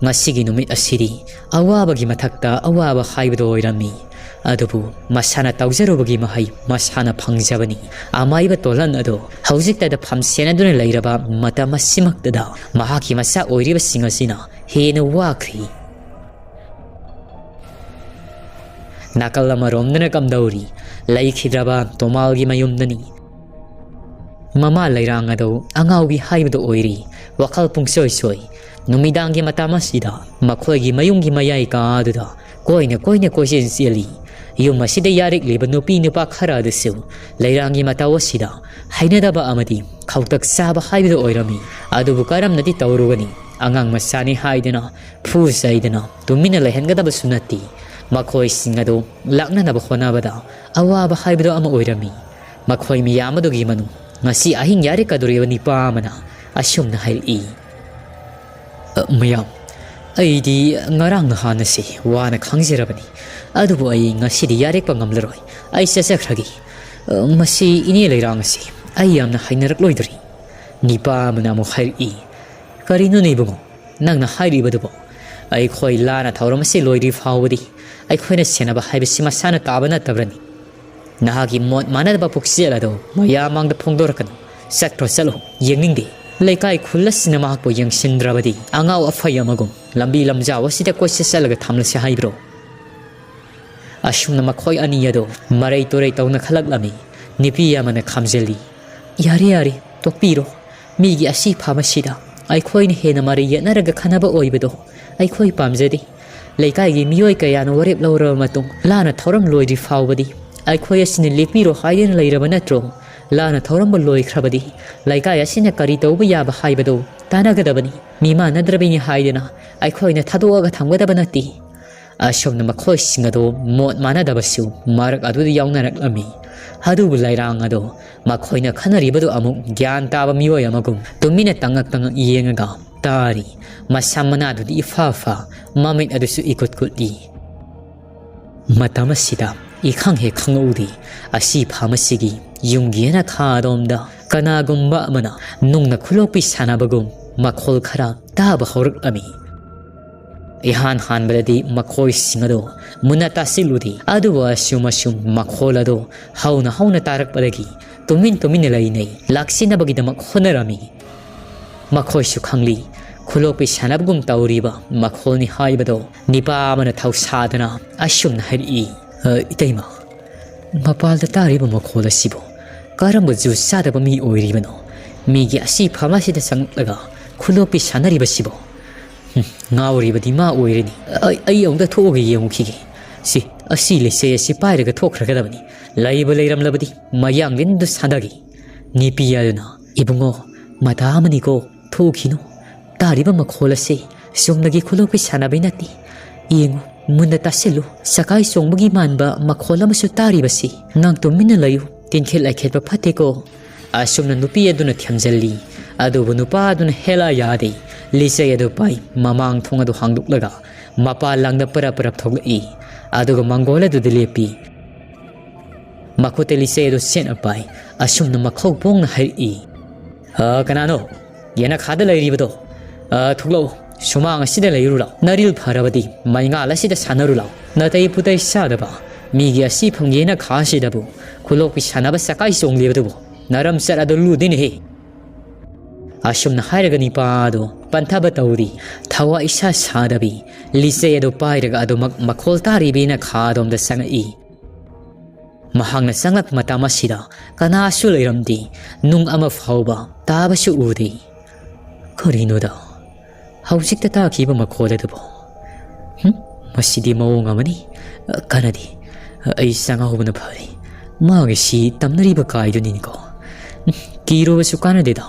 ꯉꯁꯤꯒꯤ ꯅꯨꯃꯤꯠ ꯑꯁꯤꯗꯤ ꯑꯋꯥꯕꯒꯤ ꯃꯊꯛꯇ ꯑꯋꯥꯕ ꯍꯥꯏꯕꯗꯨ ꯑꯣꯏꯔꯝꯃꯤ꯫ ꯑꯗꯨꯕꯨ ꯃꯁꯥꯅ ꯇꯧꯖꯔꯨꯕꯒꯤ ꯃꯍꯩ ꯃꯁꯥꯅ ꯐꯪꯖꯕꯅꯤ꯫ ꯑꯃꯥꯏꯕ ꯇꯣꯂꯟ ꯑꯗꯨ ꯍꯧꯖꯤꯛꯇꯗ ꯐꯝ ꯁꯦꯟꯅꯗꯨꯅ ꯂꯩꯔꯕ ꯃꯇꯝ ꯑꯁꯤꯃꯛꯇꯗ ꯃꯍꯥꯛꯀꯤ ꯃꯆꯥ ꯑꯣꯏꯔꯤꯕꯁꯤꯡ ꯑꯁꯤꯅ ꯍꯦꯟꯅ ꯋꯥꯈ꯭ꯔꯤ꯫ ꯅꯥꯀꯜ ꯑꯃꯔꯣꯝꯗꯅ ꯀꯝꯗꯧꯔꯤ? ꯂꯩꯈꯤꯗ꯭ꯔꯕ ꯇꯣꯃꯥꯜꯒꯤ ꯃꯌꯨꯝꯗꯅꯤ꯫ ꯃꯃꯥ ꯂꯩꯔꯥꯡ ꯑꯗꯨ ꯑꯉꯥꯎꯕꯤ ꯍꯥꯏꯕꯗꯨ ꯑꯣꯏꯔꯤ꯫ ꯋꯥꯈꯜ ꯄꯨꯡꯁꯣꯏ ꯁꯣꯏ꯫ ꯅꯨꯃꯤꯗꯥꯡꯒꯤ ꯃꯇꯝ ꯑꯁꯤꯗ ꯃꯈꯣꯏꯒꯤ ꯃꯌꯨꯝꯒꯤ ꯃꯌꯥꯏ ꯀꯥ ꯑꯗꯨꯗ ꯀꯣꯏꯅ ꯀꯣꯏꯅ ꯀꯣꯏꯆꯦꯟ ꯆꯦꯜꯂꯤ꯫ ꯌꯨꯝ ꯑꯁꯤꯗ ꯌꯥꯔꯤꯛꯂꯤꯕ ꯅꯨꯄꯤ ꯅꯨꯄꯥ ꯈꯔ ꯑꯗꯨꯁꯨ ꯂꯩꯔꯥꯡꯒꯤ ꯃꯇꯧ ꯑꯁꯤꯗ ꯍꯩꯅꯗꯕ ꯑꯃꯗꯤ ꯈꯧꯇꯛ ꯆꯥꯕ ꯍꯥꯏꯕꯗꯨ ꯑꯣꯏꯔꯝꯃꯤ꯫ ꯑꯗꯨꯕꯨ ꯀꯔꯝꯅꯗꯤ ꯇꯧꯔꯨꯒꯅꯤ? ꯑꯉꯥꯡ ꯃꯆꯥꯅꯤ ꯍꯥꯏꯗꯨꯅ ꯐꯨ ꯆꯩꯗꯨꯅ ꯇꯨꯃꯤꯟꯅ ꯂꯩꯍꯟꯒꯗꯕꯁꯨ ꯅꯠꯇꯦ꯫ ꯃꯈꯣꯏꯁꯤꯡ ꯑꯗꯨ ꯂꯥꯛꯅꯅꯕ ꯍꯣꯠꯅꯕꯗ ꯑꯋꯥꯕ ꯍꯥꯏꯕꯗꯨ ꯑꯃ ꯑꯣꯏꯔꯝꯃꯤ꯫ ꯃꯈꯣꯏ ꯃꯤꯌꯥꯝ ꯑꯗꯨꯒꯤ ꯃꯅꯨꯡ ꯉꯁꯤ ꯑꯍꯤꯡ ꯌꯥꯔꯦꯀꯗꯧꯔꯤꯕ ꯅꯤꯄꯥ ꯑꯃꯅ ꯑꯁꯨꯝꯅ ꯍꯥꯏꯔꯛꯏ, "ꯑ, ꯃꯌꯥꯝ, ꯑꯩꯗꯤ ꯉꯔꯥꯡ ꯅꯍꯥꯟ ꯑꯁꯤ ꯋꯥꯅ ꯈꯥꯡꯖꯔꯕꯅꯤ, ꯑꯗꯨꯕꯨ ꯑꯩ ꯉꯁꯤꯗꯤ ꯌꯥꯔꯦꯛꯄ ꯉꯝꯂꯔꯣꯏ꯫ ꯑꯩ ꯆꯠꯆꯈ꯭ꯔꯒꯦ꯫ ꯑ, ꯃꯁꯤ ꯏꯅꯦ ꯂꯩꯔꯥꯡ ꯑꯁꯤ ꯑꯩ ꯌꯥꯝꯅ ꯍꯩꯅꯔꯛꯂꯣꯏꯗꯧꯔꯤ"꯫ ꯅꯤꯄꯥ ꯑꯃꯅ ꯑꯃꯨꯛ ꯍꯥꯏꯔꯛꯏ, "ꯀꯔꯤꯅꯣꯅꯦ ꯏꯕꯨꯡꯉꯣ, ꯅꯪꯅ ꯍꯥꯏꯔꯤꯕꯗꯨꯕꯣ? ꯑꯩꯈꯣꯏ ꯂꯥꯟꯅ ꯊꯧꯔꯝ ꯑꯁꯤ ꯂꯣꯏꯗ꯭ꯔꯤ ꯐꯥꯎꯕꯗꯤ ꯑꯩꯈꯣꯏꯅ ꯁꯦꯟꯅꯕ ꯍꯥꯏꯕꯁꯤ ꯃꯁꯥꯅ ꯇꯥꯕ ꯅꯠꯇꯕ꯭ꯔꯅꯤ?" ꯅꯍꯥꯛꯀꯤ ꯃꯣꯠ ꯃꯥꯟꯅꯗꯕ ꯄꯨꯛꯆꯦꯜ ꯑꯗꯨ ꯃꯌꯥꯝ ꯃꯥꯡꯗ ꯐꯣꯡꯗꯣꯔꯛꯀꯅꯨ꯫ ꯆꯠꯈ꯭ꯔꯣ, ꯆꯠꯂꯣ, ꯌꯦꯡꯅꯤꯡꯗꯦ꯫ ꯂꯩꯀꯥꯏ ꯈꯨꯜ ꯑꯁꯤꯅ ꯃꯍꯥꯛꯄꯨ ꯌꯦꯡꯁꯤꯟꯗ꯭ꯔꯕꯗꯤ ꯑꯉꯥꯎ ꯑꯐꯩ ꯑꯃꯒꯨꯝ ꯂꯝꯕꯤ ꯂꯝꯖꯥꯎ ꯑꯁꯤꯗ ꯀꯣꯏꯆꯠ ꯆꯠꯂꯒ ꯊꯝꯂꯁꯤ ꯍꯥꯏꯕ꯭ꯔꯣ? ꯑꯁꯨꯝꯅ ꯃꯈꯣꯏ ꯑꯅꯤ ꯑꯗꯨ ꯃꯔꯩ ꯇꯨꯔꯩ ꯇꯧꯅ ꯈꯜꯂꯛꯂꯝꯃꯤ꯫ ꯅꯨꯄꯤ ꯑꯃꯅ ꯈꯥꯝꯖꯤꯜꯂꯤ꯫ "ꯌꯥꯔꯦ, ꯌꯥꯔꯦ, ꯇꯣꯛꯄꯤꯔꯣ꯫ ꯃꯤꯒꯤ ꯑꯁꯤ ꯐꯥꯕꯁꯤꯗ ꯑꯩꯈꯣꯏꯅ ꯍꯦꯟꯅ ꯃꯔꯩ ꯌꯦꯠꯅꯔꯒ ꯈꯟꯅꯕ ꯑꯣꯏꯕꯗꯣ ꯑꯩꯈꯣꯏ ꯄꯥꯝꯖꯗꯦ꯫ ꯂꯩꯀꯥꯏꯒꯤ ꯃꯤꯑꯣꯏ ꯀꯌꯥꯅ ꯋꯥꯔꯦꯞ ꯂꯧꯔꯕ ꯃꯇꯨꯡ ꯂꯥꯟꯅ ꯊꯧꯔꯝ ꯂꯣꯏꯗ꯭ꯔꯤ ꯐꯥꯎꯕꯗꯤ ꯑꯩꯈꯣꯏ ꯑꯁꯤꯅ ꯂꯦꯞꯄꯤꯔꯣ ꯍꯥꯏꯗꯨꯅ ꯂꯩꯔꯕ ꯅꯠꯇ꯭ꯔꯣ? ꯂꯥꯟꯅ ꯊꯧꯔꯝꯕꯨ ꯂꯣꯏꯈ꯭ꯔꯕꯗꯤ ꯂꯩꯀꯥꯏ ꯑꯁꯤꯅ ꯀꯔꯤ ꯇꯧꯕ ꯌꯥꯕ ꯍꯥꯏꯕꯗꯨ ꯇꯥꯟꯅꯒꯗꯕꯅꯤ꯫ ꯃꯤꯃꯥꯟꯅꯗ꯭ꯔꯕꯅꯤ ꯍꯥꯏꯗꯨꯅ ꯑꯩꯈꯣꯏꯅ ꯊꯥꯗꯣꯛꯑꯒ ꯊꯝꯒꯗꯕ ꯅꯠꯇꯦ"꯫ ꯑꯁꯨꯝꯅ ꯃꯈꯣꯏꯁꯤꯡ ꯑꯗꯨ ꯃꯣꯠ ꯃꯥꯟꯅꯗꯕꯁꯨ ꯃꯔꯛ ꯑꯗꯨꯗ ꯌꯥꯎꯅꯔꯛꯂꯝꯃꯤ꯫ ꯑꯗꯨꯕꯨ ꯂꯩꯔꯥꯡ ꯑꯗꯣ ꯃꯈꯣꯏꯅ ꯈꯟꯅꯔꯤꯕꯗꯨ ꯑꯃꯨꯛ ꯒ꯭ꯌꯥꯟ ꯇꯥꯕ ꯃꯤꯑꯣꯏ ꯑꯃꯒꯨꯝ ꯇꯨꯃꯤꯟꯅ ꯇꯉꯛ ꯇꯉꯛ ꯌꯦꯡꯉꯒ ꯇꯥꯔꯤ꯫ ꯃꯁꯝ ꯃꯅꯥꯗꯨꯗꯤ ꯏꯐꯥ ꯐꯥ, ꯃꯃꯤꯠ ꯑꯗꯨꯁꯨ ꯏꯀꯨꯠ ꯀꯨꯠꯂꯤ꯫ ꯃꯇꯝ ꯑꯁꯤꯗ ꯏꯈꯪ ꯍꯦꯛ ꯈꯪꯍꯧꯗꯦ, ꯑꯁꯤ ꯐꯥꯝ ꯑꯁꯤꯒꯤ ꯌꯨꯝꯒꯤ ꯌꯦꯅꯈꯥ ꯑꯗꯣꯝꯗ ꯀꯅꯥꯒꯨꯝꯕ ꯑꯃꯅ ꯅꯨꯡꯅ ꯈꯨꯂꯣꯛꯄꯤ ꯁꯥꯟꯅꯕꯒꯨꯝ ꯃꯈꯣꯜ ꯈꯔ ꯇꯥꯕ ꯍꯧꯔꯛꯂꯝꯃꯤ꯫ ꯏꯍꯥꯟ ꯍꯥꯟꯕꯗꯗꯤ ꯃꯈꯣꯏꯁꯤꯡ ꯑꯗꯨ ꯃꯨꯟꯅ ꯇꯥꯁꯤꯜꯂꯨꯗꯦ, ꯑꯗꯨꯕꯨ ꯑꯁꯨꯝ ꯑꯁꯨꯝ ꯃꯈꯣꯜ ꯑꯗꯨ ꯍꯧꯅ ꯍꯧꯅ ꯇꯥꯔꯛꯄꯗꯒꯤ ꯇꯨꯃꯤꯟ ꯇꯨꯃꯤꯟꯅ ꯂꯩꯅꯩ ꯂꯥꯛꯁꯤꯟꯅꯕꯒꯤꯗꯃꯛ ꯍꯣꯠꯅꯔꯝꯃꯤ꯫ ꯃꯈꯣꯏꯁꯨ ꯈꯪꯂꯤ, ꯈꯨꯂꯣꯛꯄꯤ ꯁꯥꯟꯅꯕꯒꯨꯝ ꯇꯧꯔꯤꯕ ꯃꯈꯣꯜꯅꯤ ꯍꯥꯏꯕꯗꯣ꯫ ꯅꯤꯄꯥ ꯑꯃꯅ ꯊꯧꯁꯥꯗꯅ ꯑꯁꯨꯝꯅ ꯍꯥꯏꯔꯛꯏ, "ꯑ, ꯏꯇꯩꯃ, ꯃꯄꯥꯜꯗ ꯇꯥꯔꯤꯕ ꯃꯈꯣꯜ ꯑꯁꯤꯕꯨ ꯀꯔꯝꯕ ꯖꯨ ꯆꯥꯗꯕ ꯃꯤ ꯑꯣꯏꯔꯤꯕꯅꯣ? ꯃꯤꯒꯤ ꯑꯁꯤ ꯐꯥꯝ ꯑꯁꯤꯗ ꯆꯪꯂꯛꯂꯒ ꯈꯨꯂꯣꯛꯄꯤ ꯁꯥꯟꯅꯔꯤꯕꯁꯤꯕꯨ? ꯍꯨꯝ, ꯉꯥꯎꯔꯤꯕꯗꯤ ꯃꯥ ꯑꯣꯏꯔꯅꯤ꯫ ꯑꯩ, ꯑꯩ ꯑꯃꯨꯛꯇ ꯊꯣꯛꯑꯒ ꯌꯦꯡꯉꯨꯈꯤꯒꯦ꯫ ꯁꯤ, ꯑꯁꯤ ꯂꯤꯆꯩ ꯑꯁꯤ ꯄꯥꯏꯔꯒ ꯊꯣꯛꯈ꯭ꯔꯒꯗꯕꯅꯤ꯫ ꯂꯩꯕꯨ ꯂꯩꯔꯝꯂꯕꯗꯤ ꯃꯌꯥꯡꯂꯦꯟꯗꯨ ꯁꯥꯟꯅꯒꯦ"꯫ ꯅꯤꯄꯤ ꯑꯗꯨꯅ, "ꯏꯕꯨꯡꯉꯣ, ꯃꯇꯥ ꯑꯃꯅꯤꯀꯣ, ꯊꯣꯛꯈꯤꯅꯨ꯫ ꯇꯥꯔꯤꯕ ꯃꯈꯣꯜ ꯑꯁꯤ ꯆꯨꯝꯅꯒꯤ ꯈꯨꯂꯣꯛꯄꯤ ꯁꯥꯟꯅꯕꯩ ꯅꯠꯇꯦ꯫ ꯌꯦꯡꯉꯨ, ꯃꯨꯟꯅ ꯇꯥꯁꯤꯜꯂꯨ, ꯆꯀꯥꯏ ꯆꯣꯡꯕꯒꯤ ꯃꯥꯟꯕ ꯃꯈꯣꯜ ꯑꯃꯁꯨ ꯇꯥꯔꯤꯕꯁꯤ꯫ ꯅꯪ ꯇꯨꯃꯤꯟꯅ ꯂꯩꯌꯨ, ꯇꯤꯟꯈꯦꯠ ꯂꯥꯏꯈꯦꯠꯄ ꯐꯠꯇꯦꯀꯣ"꯫ ꯑꯁꯨꯝꯅ ꯅꯨꯄꯤ ꯑꯗꯨꯅ ꯊꯦꯝꯖꯤꯜꯂꯤ꯫ ꯑꯗꯨꯕꯨ ꯅꯨꯄꯥ ꯑꯗꯨꯅ ꯍꯦꯂꯥ ꯌꯥꯗꯦ꯫ ꯂꯤꯆꯩ ꯑꯗꯨ ꯄꯥꯏ, ꯃꯃꯥꯡ ꯊꯣꯡ ꯑꯗꯨ ꯍꯥꯡꯗꯣꯛꯂꯒ ꯃꯄꯥꯟ ꯂꯥꯡꯗ ꯄꯔꯞ ꯄꯔꯞ ꯊꯣꯛꯂꯛꯏ꯫ ꯑꯗꯨꯒ ꯃꯪꯒꯣꯜ ꯑꯗꯨꯗ ꯂꯦꯞꯄꯤ꯫ ꯃꯈꯨꯠꯇ ꯂꯤꯆꯩ ꯑꯗꯨ ꯆꯦꯠꯅ ꯄꯥꯏ꯫ ꯑꯁꯨꯝꯅ ꯃꯈꯧ ꯄꯣꯡꯅ ꯍꯥꯏꯔꯛꯏ, "ꯑ, ꯀꯅꯥꯅꯣ? ꯌꯦꯅꯈꯥꯗ ꯂꯩꯔꯤꯕꯗꯣ? ꯑ, ꯊꯣꯛꯂꯛꯎ꯫ ꯁꯨꯃꯥꯡ ꯑꯁꯤꯗ ꯂꯩꯔꯨ ꯂꯥꯎ꯫ ꯅꯔꯤꯜ ꯐꯔꯕꯗꯤ ꯃꯩꯉꯥꯜ ꯑꯁꯤꯗ ꯁꯥꯟꯅꯔꯨ ꯂꯥꯎ꯫ ꯅꯥꯇꯩ ꯄꯨꯇꯩ ꯆꯥꯗꯕ, "ꯃꯤꯒꯤ ꯑꯁꯤ ꯐꯪꯒꯦꯅ ꯈꯥꯁꯤꯗꯕꯨ ꯈꯨꯂꯣꯛꯄꯤ ꯁꯥꯟꯅꯕ ꯁꯀꯥꯏ ꯆꯣꯡꯂꯤꯕꯗꯨꯕꯨ ꯅꯔꯝ ꯆꯠ ꯑꯗꯨ ꯂꯨꯗꯦꯅꯦꯍꯦ"꯫ ꯑꯁꯨꯝꯅ ꯍꯥꯏꯔꯒ ꯅꯤꯄꯥ ꯑꯗꯣ ꯄꯟꯊꯕ ꯇꯧꯔꯤ꯫ ꯊꯋꯥꯏ ꯏꯁꯥ ꯁꯥꯗꯕꯤ ꯂꯤꯆꯩ ꯑꯗꯨ ꯄꯥꯏꯔꯒ ꯑꯗꯨꯃꯛ ꯃꯈꯣꯜ ꯇꯥꯔꯤꯕꯤꯅ ꯈꯥ ꯑꯗꯣꯝꯗ ꯆꯪꯉꯛꯏ꯫ ꯃꯍꯥꯛꯅ ꯆꯪꯂꯛꯄ ꯃꯇꯝ ꯑꯁꯤꯗ ꯀꯅꯥꯁꯨ ꯂꯩꯔꯝꯗꯦ꯫ ꯅꯨꯡ ꯑꯃ ꯐꯥꯎꯕ ꯇꯥꯕꯁꯨ ꯎꯗꯦ꯫ ꯀꯔꯤꯅꯣꯗ ꯍꯧꯖꯤꯛꯇ ꯇꯥꯈꯤꯕ ꯃꯈꯣꯜ ꯑꯗꯨꯕꯨ? ꯍꯨꯝ? ꯃꯁꯤꯗꯤ ꯃꯑꯣꯡ ꯑꯃꯅꯤ꯫ ꯀꯥꯟꯅꯗꯦ꯫ ꯑꯩ ꯆꯪꯍꯧꯕꯅ ꯐꯔꯦ꯫ ꯃꯥꯒꯤꯁꯤ ꯇꯝꯅꯔꯤꯕ ꯀꯥꯏꯗꯨꯅꯤꯅꯦꯀꯣ꯫ ꯎꯝ, ꯀꯤꯔꯨꯕꯁꯨ ꯀꯥꯟꯅꯗꯦꯗ꯫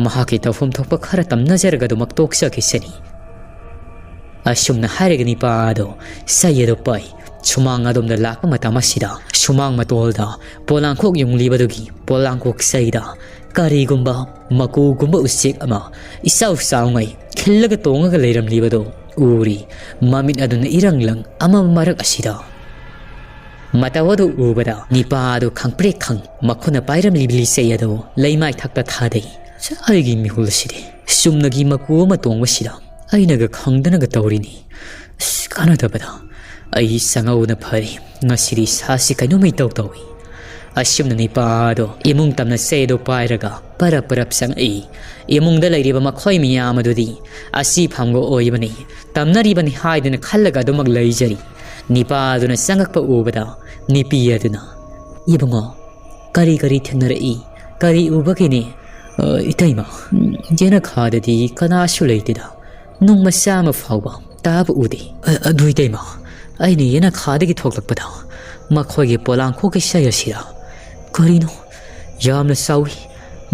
ꯃꯍꯥꯛꯀꯤ ꯇꯧꯐꯝ ꯊꯣꯛꯄ ꯈꯔ ꯇꯝꯅꯖꯔꯒ ꯑꯗꯨꯃꯛ ꯇꯣꯛꯆꯈꯤꯁꯅꯤ꯫ ꯑꯁꯨꯝꯅ ꯍꯥꯏꯔꯒ ꯅꯤꯄꯥ ꯑꯗꯣ ꯆꯩ ꯑꯗꯨ ꯄꯥꯏ꯫ ꯁꯨꯃꯥꯡ ꯑꯗꯣꯝꯗ ꯂꯥꯛꯄ ꯃꯇꯝ ꯑꯁꯤꯗ ꯁꯨꯃꯥꯡ ꯃꯇꯣꯜꯗ ꯄꯣꯂꯥꯡꯈꯣꯛ ꯌꯨꯡꯂꯤꯕꯗꯨꯒꯤ ꯄꯣꯂꯥꯡꯈꯣꯛ ꯆꯩꯗ ꯀꯔꯤꯒꯨꯝꯕ ꯃꯀꯨꯒꯨꯝꯕ ꯎꯆꯦꯛ ꯑꯃ ꯏꯆꯥꯎ ꯆꯥꯎꯉꯩ ꯈꯤꯜꯂꯒ ꯇꯣꯡꯉꯒ ꯂꯩꯔꯝꯂꯤꯕꯗꯨ ꯎꯔꯤ꯫ ꯃꯃꯤꯠ ꯑꯗꯨꯅ ꯏꯔꯪ ꯂꯪ ꯑꯃ ꯃꯔꯛ ꯑꯁꯤꯗ ꯃꯇꯧ ꯑꯗꯨ ꯎꯕꯗ ꯅꯤꯄꯥ ꯑꯗꯨ ꯈꯪꯄ꯭ꯔꯦꯛ ꯈꯪ ꯃꯈꯨꯠꯅ ꯄꯥꯏꯔꯝꯂꯤꯕ ꯂꯤꯆꯩ ꯑꯗꯨ ꯂꯩꯃꯥꯏ ꯊꯛꯇ ꯊꯥꯗꯩ꯫ "ꯑꯩꯒꯤ ꯃꯤꯍꯨꯜ ꯑꯁꯤꯗꯤ ꯆꯨꯝꯅꯒꯤ ꯃꯀꯨ ꯑꯃ ꯇꯣꯡꯕꯁꯤꯗ ꯑꯩꯅꯒ ꯈꯪꯗꯅꯒ ꯇꯧꯔꯤꯅꯤ꯫ ꯑꯁ, ꯀꯥꯟꯅꯗꯕꯗ ꯑꯩ ꯆꯪꯍꯧꯕꯅ ꯐꯔꯦ꯫ ꯉꯁꯤꯗꯤ ꯏꯁꯥꯁꯤ ꯀꯩꯅꯣꯝꯃ ꯏꯇꯧ ꯇꯧꯏ"꯫ ꯑꯁꯨꯝꯅ ꯅꯤꯄꯥ ꯑꯗꯣ ꯏꯃꯨꯡ ꯇꯝꯅ ꯆꯩ ꯑꯗꯨ ꯄꯥꯏꯔꯒ ꯄꯔꯞ ꯄꯔꯞ ꯆꯪꯉꯛꯏ꯫ ꯏꯃꯨꯡꯗ ꯂꯩꯔꯤꯕ ꯃꯈꯣꯏ ꯃꯤꯌꯥꯝ ꯑꯗꯨꯗꯤ ꯑꯁꯤ ꯐꯪꯕ ꯑꯣꯏꯕꯅꯤ, ꯇꯝꯅꯔꯤꯕꯅꯤ ꯍꯥꯏꯗꯨꯅ ꯈꯜꯂꯒ ꯑꯗꯨꯃꯛ ꯂꯩꯖꯔꯤ꯫ ꯅꯤꯄꯥ ꯑꯗꯨꯅ ꯆꯪꯉꯛꯄ ꯎꯕꯗ ꯅꯤꯄꯤ ꯑꯗꯨꯅ, "ꯏꯕꯨꯡꯉꯣ, ꯀꯔꯤ ꯀꯔꯤ ꯊꯦꯡꯅꯔꯛꯏ? ꯀꯔꯤ ꯎꯕꯒꯤꯅꯤ?" "ꯑ, ꯏꯇꯩꯃ, ꯌꯦꯅꯈꯥꯗꯗꯤ ꯀꯅꯥꯁꯨ ꯂꯩꯇꯦꯗ꯫ ꯅꯨꯡ ꯃꯆꯥ ꯑꯃ ꯐꯥꯎꯕ ꯇꯥꯕ ꯎꯗꯦ"꯫ "ꯑ-, ꯑꯗꯨ ꯏꯇꯩꯃ, ꯑꯩꯅ ꯌꯦꯅꯈꯥꯗꯒꯤ ꯊꯣꯛꯂꯛꯄꯗ ꯃꯈꯣꯏꯒꯤ ꯄꯣꯂꯥꯡꯈꯣꯛꯀꯤ ꯁꯥꯏ ꯑꯁꯤꯗ ꯀꯔꯤꯅꯣ ꯌꯥꯝꯅ ꯆꯥꯎꯏ,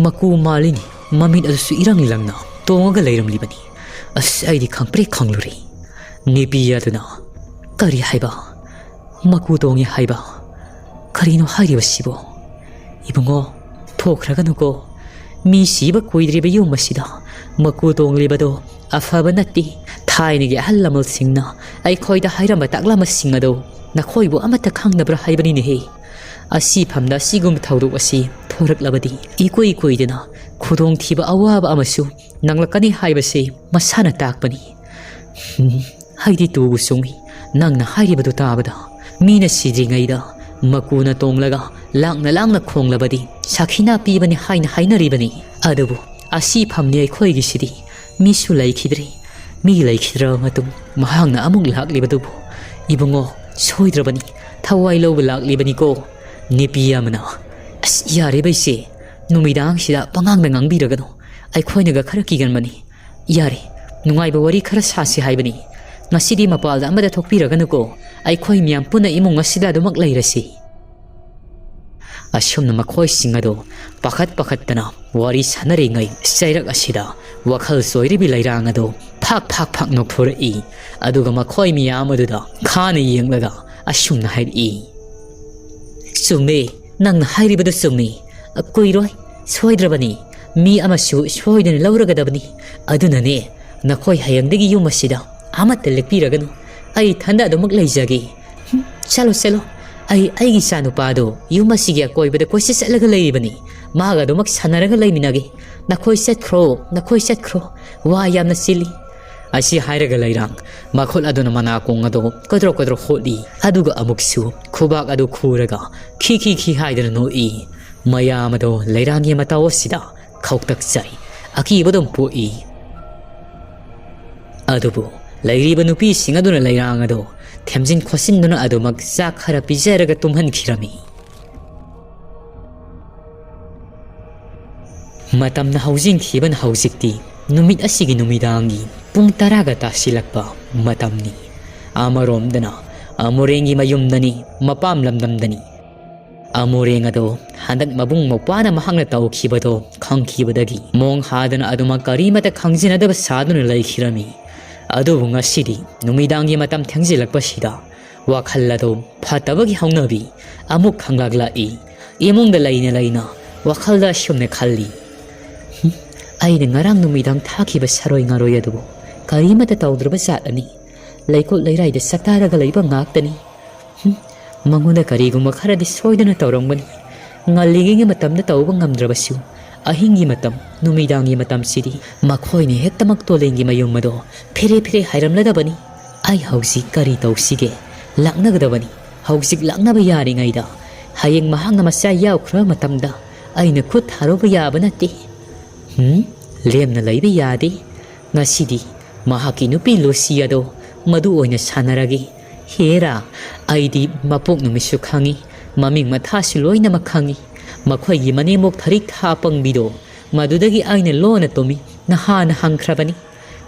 ꯃꯀꯨ ꯃꯥꯜꯂꯤꯅꯤ, ꯃꯃꯤꯠ ꯑꯗꯨꯁꯨ ꯏꯔꯪ ꯂꯪꯅ ꯇꯣꯡꯉꯒ ꯂꯩꯔꯝꯂꯤꯕꯅꯤ꯫ ꯑꯁ, ꯑꯩꯗꯤ ꯈꯪꯄ꯭ꯔꯦꯛ ꯈꯪꯂꯨꯔꯦ"꯫ ꯅꯤꯄꯤ ꯑꯗꯨꯅ, "ꯀꯔꯤ ꯍꯥꯏꯕ? ꯃꯀꯨ ꯇꯣꯡꯉꯤ ꯍꯥꯏꯕ? ꯀꯔꯤꯅꯣ ꯍꯥꯏꯔꯤꯕꯁꯤꯕꯣ? ꯏꯕꯨꯡꯉꯣ, ꯊꯣꯛꯈ꯭ꯔꯒꯅꯨꯀꯣ꯫ ꯃꯤ ꯁꯤꯕ ꯀꯨꯏꯗ꯭ꯔꯤꯕ ꯌꯨꯝ ꯑꯁꯤꯗ ꯃꯀꯨ ꯇꯣꯡꯂꯤꯕꯗꯣ ꯑꯐꯕ ꯅꯠꯇꯦ꯫ ꯊꯥꯏꯅꯒꯤ ꯑꯍꯜ ꯂꯃꯟꯁꯤꯡꯅ ꯑꯩꯈꯣꯏꯗ ꯍꯥꯏꯔꯝꯕ ꯇꯥꯛꯂꯝꯕꯁꯤꯡ ꯑꯗꯣ ꯅꯈꯣꯏꯕꯨ ꯑꯃꯠꯇ ꯈꯪꯗꯕ꯭ꯔꯥ ꯍꯥꯏꯕꯅꯤꯅꯦꯍꯦ꯫ ꯑꯁꯤꯐꯝꯗ ꯑꯁꯤꯒꯨꯝꯕ ꯊꯧꯗꯣꯛ ꯑꯁꯤ ꯊꯣꯔꯛꯂꯕꯗꯤ ꯏꯀꯨꯏ ꯀꯨꯏꯗꯅ ꯈꯨꯗꯣꯡꯊꯤꯕ ꯑꯋꯥꯕ ꯑꯃꯁꯨ ꯅꯪꯂꯛꯀꯅꯤ ꯍꯥꯏꯕꯁꯤ ꯃꯁꯥꯅ ꯇꯥꯛꯄꯅꯤ"꯫ ꯍꯨꯝ, ꯑꯩꯗꯤ ꯇꯨꯕꯨ ꯆꯨꯡꯏ꯫ ꯅꯪꯅ ꯍꯥꯏꯔꯤꯕꯗꯨ ꯇꯥꯕꯗ ꯃꯤꯅ ꯁꯤꯗ꯭ꯔꯤꯉꯩꯗ ꯃꯀꯨꯅ ꯇꯣꯡꯂꯒ ꯂꯥꯡꯅ ꯂꯥꯡꯅ ꯈꯣꯡꯂꯕꯗꯤ ꯁꯥꯈꯤꯅꯥ ꯄꯤꯕꯅꯤ ꯍꯥꯏꯅ ꯍꯥꯏꯅꯔꯤꯕꯅꯤ꯫ ꯑꯗꯨꯕꯨ ꯑꯁꯤ ꯐꯝꯅꯤ ꯑꯩꯈꯣꯏꯒꯤꯁꯤꯗꯤ꯫ ꯃꯤꯁꯨ ꯂꯩꯈꯤꯗ꯭ꯔꯦ꯫ ꯃꯤ ꯂꯩꯈꯤꯗ꯭ꯔꯕ ꯃꯇꯨꯡ ꯃꯍꯥꯛꯅ ꯑꯃꯨꯛ ꯂꯥꯛꯂꯤꯕꯗꯨꯕꯨ, "ꯏꯕꯨꯡꯉꯣ, ꯁꯣꯏꯗ꯭ꯔꯕꯅꯤ, ꯊꯋꯥꯏ ꯂꯧꯕ ꯂꯥꯛꯂꯤꯕꯅꯤꯀꯣ"꯫ ꯅꯨꯄꯤ ꯑꯃꯅ, "ꯑꯁ, ꯌꯥꯔꯦ ꯕꯩꯁꯦ, ꯅꯨꯃꯤꯗꯥꯡꯁꯤꯗ ꯄꯉꯥꯡꯗ ꯉꯥꯡꯕꯤꯔꯒꯅꯨ꯫ ꯑꯩꯈꯣꯏꯅꯒ ꯈꯔ ꯀꯤꯒꯟꯕꯅꯤ꯫ ꯌꯥꯔꯦ, ꯅꯨꯡꯉꯥꯏꯕ ꯋꯥꯔꯤ ꯈꯔ ꯁꯥꯁꯤ ꯍꯥꯏꯕꯅꯤ꯫ ꯉꯁꯤꯗꯤ ꯃꯄꯥꯜꯗ ꯑꯃꯗ ꯊꯣꯛꯄꯤꯔꯒꯅꯨꯀꯣ꯫ ꯑꯩꯈꯣꯏ ꯃꯌꯥꯝ ꯄꯨꯟꯅ ꯏꯃꯨꯡ ꯑꯁꯤꯗ ꯑꯗꯨꯃꯛ ꯂꯩꯔꯁꯤ"꯫ ꯑꯁꯨꯝꯅ ꯃꯈꯣꯏꯁꯤꯡ ꯑꯗꯨ ꯄꯥꯈꯠ ꯄꯥꯈꯠꯇꯅ ꯋꯥꯔꯤ ꯁꯥꯟꯅꯔꯤꯉꯩ ꯆꯩꯔꯛ ꯑꯁꯤꯗ ꯋꯥꯈꯜ ꯆꯣꯏꯔꯤꯕꯤ ꯂꯩꯔꯥꯡ ꯑꯗꯨ ꯐꯥꯛ ꯐꯥꯛ ꯐꯥꯛ ꯅꯣꯛꯊꯣꯔꯛꯏ꯫ ꯑꯗꯨꯒ ꯃꯈꯣꯏ ꯃꯤꯌꯥꯝ ꯑꯗꯨꯗ ꯈꯥꯅ ꯌꯦꯡꯂꯒ ꯑꯁꯨꯝꯅ ꯍꯥꯏꯔꯛꯏ, "ꯆꯨꯝꯃꯦ, ꯅꯪꯅ ꯍꯥꯏꯔꯤꯕꯗꯨ ꯆꯨꯝꯃꯤ꯫ ꯀꯨꯏꯔꯣꯏ, ꯁꯣꯏꯗ꯭ꯔꯕꯅꯤ꯫ ꯃꯤ ꯑꯃꯁꯨ ꯁꯣꯏꯗꯅ ꯂꯧꯔꯒꯗꯕꯅꯤ꯫ ꯑꯗꯨꯅꯅꯦ, ꯅꯈꯣꯏ ꯍꯌꯦꯡꯗꯒꯤ ꯌꯨꯝ ꯑꯁꯤꯗ ꯑꯃꯠꯇ ꯂꯦꯛꯄꯤꯔꯒꯅꯨ꯫ ꯑꯩ ꯏꯊꯟꯗ ꯑꯗꯨꯃꯛ ꯂꯩꯖꯒꯦ꯫ ꯍꯨꯝ, ꯆꯠꯂꯣ, ꯆꯠꯂꯣ꯫ ꯑꯩ ꯑꯩꯒꯤ ꯏꯆꯥꯅꯨꯄꯥꯗꯣ ꯌꯨꯝ ꯑꯁꯤꯒꯤ ꯑꯀꯣꯏꯕꯗ ꯀꯣꯏꯆꯠ ꯆꯠꯂꯒ ꯂꯩꯔꯤꯕꯅꯤ꯫ ꯃꯥꯒ ꯑꯗꯨꯃꯛ ꯁꯥꯟꯅꯔꯒ ꯂꯩꯃꯤꯟꯅꯒꯦ꯫ ꯅꯈꯣꯏ ꯆꯠꯈ꯭ꯔꯣ, ꯅꯈꯣꯏ ꯆꯠꯈ꯭ꯔꯣ꯫ ꯋꯥ ꯌꯥꯝꯅ ꯆꯤꯜꯂꯤ"꯫ ꯑꯁꯤ ꯍꯥꯏꯔꯒ ꯂꯩꯔꯥꯡ ꯃꯈꯨꯠ ꯑꯗꯨꯅ ꯃꯅꯥꯀꯣꯡ ꯑꯗꯨ ꯀꯗ꯭ꯔꯣꯛ ꯀꯗ꯭ꯔꯣꯛ ꯍꯣꯠꯂꯤ꯫ ꯑꯗꯨꯒ ꯑꯃꯨꯛꯁꯨ ꯈꯨꯕꯥꯛ ꯑꯗꯨ ꯈꯨꯔꯒ ꯈꯤ ꯈꯤ ꯈꯤ ꯍꯥꯏꯗꯨꯅ ꯅꯣꯛꯏ꯫ ꯃꯌꯥꯝ ꯑꯗꯨ ꯂꯩꯔꯥꯡꯒꯤ ꯃꯇꯧ ꯑꯁꯤꯗ ꯈꯧꯇꯛ ꯆꯥꯏ, ꯑꯀꯤꯕ ꯑꯗꯨꯝ ꯄꯣꯛꯏ꯫ ꯑꯗꯨꯕꯨ ꯂꯩꯔꯤꯕ ꯅꯨꯄꯤꯁꯤꯡ ꯑꯗꯨꯅ ꯂꯩꯔꯥꯡ ꯑꯗꯨ ꯊꯦꯝꯖꯤꯟ ꯈꯣꯠꯆꯤꯟꯗꯨꯅ ꯑꯗꯨꯃꯛ ꯆꯥꯛ ꯈꯔ ꯄꯤꯖꯔꯒ ꯇꯨꯝꯍꯟꯈꯤꯔꯝꯃꯤ꯫ ꯃꯇꯝꯅ ꯍꯧꯖꯤꯟꯈꯤꯕꯅ ꯍꯧꯖꯤꯛꯇꯤ ꯅꯨꯃꯤꯠ ꯑꯁꯤꯒꯤ ꯅꯨꯃꯤꯗꯥꯡꯒꯤ ꯄꯨꯡ ꯇꯔꯥꯒ ꯇꯥꯁꯤꯜꯂꯛꯄ ꯃꯇꯝꯅꯤ꯫ ꯑꯃꯔꯣꯝꯗꯅ ꯑꯃꯨꯔꯦꯡꯒꯤ ꯃꯌꯨꯝꯗꯅꯤ, ꯃꯄꯥꯝ ꯂꯝꯗꯝꯗꯅꯤ꯫ ꯑꯃꯨꯔꯦꯡ ꯑꯗꯣ ꯍꯟꯗꯛ ꯃꯕꯨꯡ ꯃꯧꯄ꯭ꯋꯥꯅ ꯃꯍꯥꯛꯅ ꯇꯧꯈꯤꯕꯗꯣ ꯈꯪꯈꯤꯕꯗꯒꯤ ꯃꯣꯡ ꯍꯥꯗꯅ ꯑꯗꯨꯃꯛ ꯀꯔꯤꯃꯠꯇ ꯈꯪꯖꯤꯟꯅꯗꯕ ꯁꯥꯗꯨꯅ ꯂꯩꯈꯤꯔꯝꯃꯤ꯫ ꯑꯗꯨꯕꯨ ꯉꯁꯤꯗꯤ ꯅꯨꯃꯤꯗꯥꯡꯒꯤ ꯃꯇꯝ ꯊꯦꯡꯖꯤꯜꯂꯛꯄꯁꯤꯗ ꯋꯥꯈꯜ ꯑꯗꯣ ꯐꯠꯇꯕꯒꯤ ꯍꯧꯅꯕꯤ ꯑꯃꯨꯛ ꯈꯪꯂꯛꯂꯛꯏ꯫ ꯏꯃꯨꯡꯗ ꯂꯩꯅ ꯂꯩꯅ ꯋꯥꯈꯜꯗ ꯑꯁꯨꯝꯅ ꯈꯜꯂꯤ, "ꯍꯨꯝ, ꯑꯩꯅ ꯉꯔꯥꯡ ꯅꯨꯃꯤꯗꯥꯡ ꯊꯥꯈꯤꯕ ꯁꯥꯔꯣꯏ ꯉꯥꯔꯣꯏ ꯑꯗꯨꯕꯨ ꯀꯔꯤꯃꯠꯇ ꯇꯧꯗ꯭ꯔꯕ ꯖꯥꯠꯂꯅꯤ? ꯂꯩꯀꯣꯜ ꯂꯩꯔꯥꯏꯗ ꯆꯥꯛꯇꯥꯔꯒ ꯂꯩꯕ ꯉꯥꯛꯇꯅꯤ꯫ ꯍꯨꯝ, ꯃꯉꯣꯟꯗ ꯀꯔꯤꯒꯨꯝꯕ ꯈꯔꯗꯤ ꯁꯣꯏꯗꯅ ꯇꯧꯔꯝꯒꯅꯤ꯫ ꯉꯜꯂꯤꯉꯩꯒꯤ ꯃꯇꯝꯗ ꯇꯧꯕ ꯉꯝꯗ꯭ꯔꯕꯁꯨ, ꯑꯍꯤꯡꯒꯤ ꯃꯇꯝ, ꯅꯨꯃꯤꯗꯥꯡꯒꯤ ꯃꯇꯝꯁꯤꯗꯤ ꯃꯈꯣꯏꯅ ꯍꯦꯛꯇꯃꯛ ꯇꯣꯂꯦꯟꯒꯤ ꯃꯌꯨꯝ ꯑꯗꯣ ꯐꯦꯔꯦ ꯐꯦꯔꯦ ꯍꯥꯏꯔꯝꯂꯗꯕꯅꯤ꯫ ꯑꯩ ꯍꯧꯖꯤꯛ ꯀꯔꯤ ꯇꯧꯁꯤꯒꯦ? ꯂꯥꯛꯅꯒꯗꯕꯅꯤ"꯫ ꯍꯧꯖꯤꯛ ꯂꯥꯛꯅꯕ ꯌꯥꯔꯤꯉꯩꯗ ꯍꯌꯦꯡ ꯃꯍꯥꯛꯅ ꯃꯆꯥ ꯌꯥꯎꯈ꯭ꯔꯕ ꯃꯇꯝꯗ ꯑꯩꯅ ꯈꯨꯠ ꯊꯥꯔꯨꯕ ꯌꯥꯕ ꯅꯠꯇꯦ꯫ ꯍꯨꯝ? ꯂꯦꯝꯅ ꯂꯩꯕ ꯌꯥꯗꯦ꯫ ꯉꯁꯤꯗꯤ ꯃꯍꯥꯛꯀꯤ ꯅꯨꯄꯤ ꯂꯨꯁꯤ ꯑꯗꯣ ꯃꯗꯨ ꯑꯣꯏꯅ ꯁꯥꯟꯅꯔꯒꯦ꯫ ꯍꯦꯔꯥ, ꯑꯩꯗꯤ ꯃꯄꯣꯛ ꯅꯨꯃꯤꯠꯁꯨ ꯈꯪꯏ, ꯃꯃꯤꯡ ꯃꯊꯥꯁꯨ ꯂꯣꯏꯅꯃꯛ ꯈꯪꯏ꯫ ꯃꯈꯣꯏꯒꯤ ꯃꯅꯦꯝꯕꯣꯛ ꯊꯔꯤꯛ ꯊꯥ ꯄꯪꯕꯤꯗꯣ ꯃꯗꯨꯗꯒꯤ ꯑꯩꯅ ꯂꯣꯟꯅ ꯇꯨꯝꯃꯤ, ꯅꯍꯥꯟꯅ ꯍꯪꯈ꯭ꯔꯕꯅꯤ꯫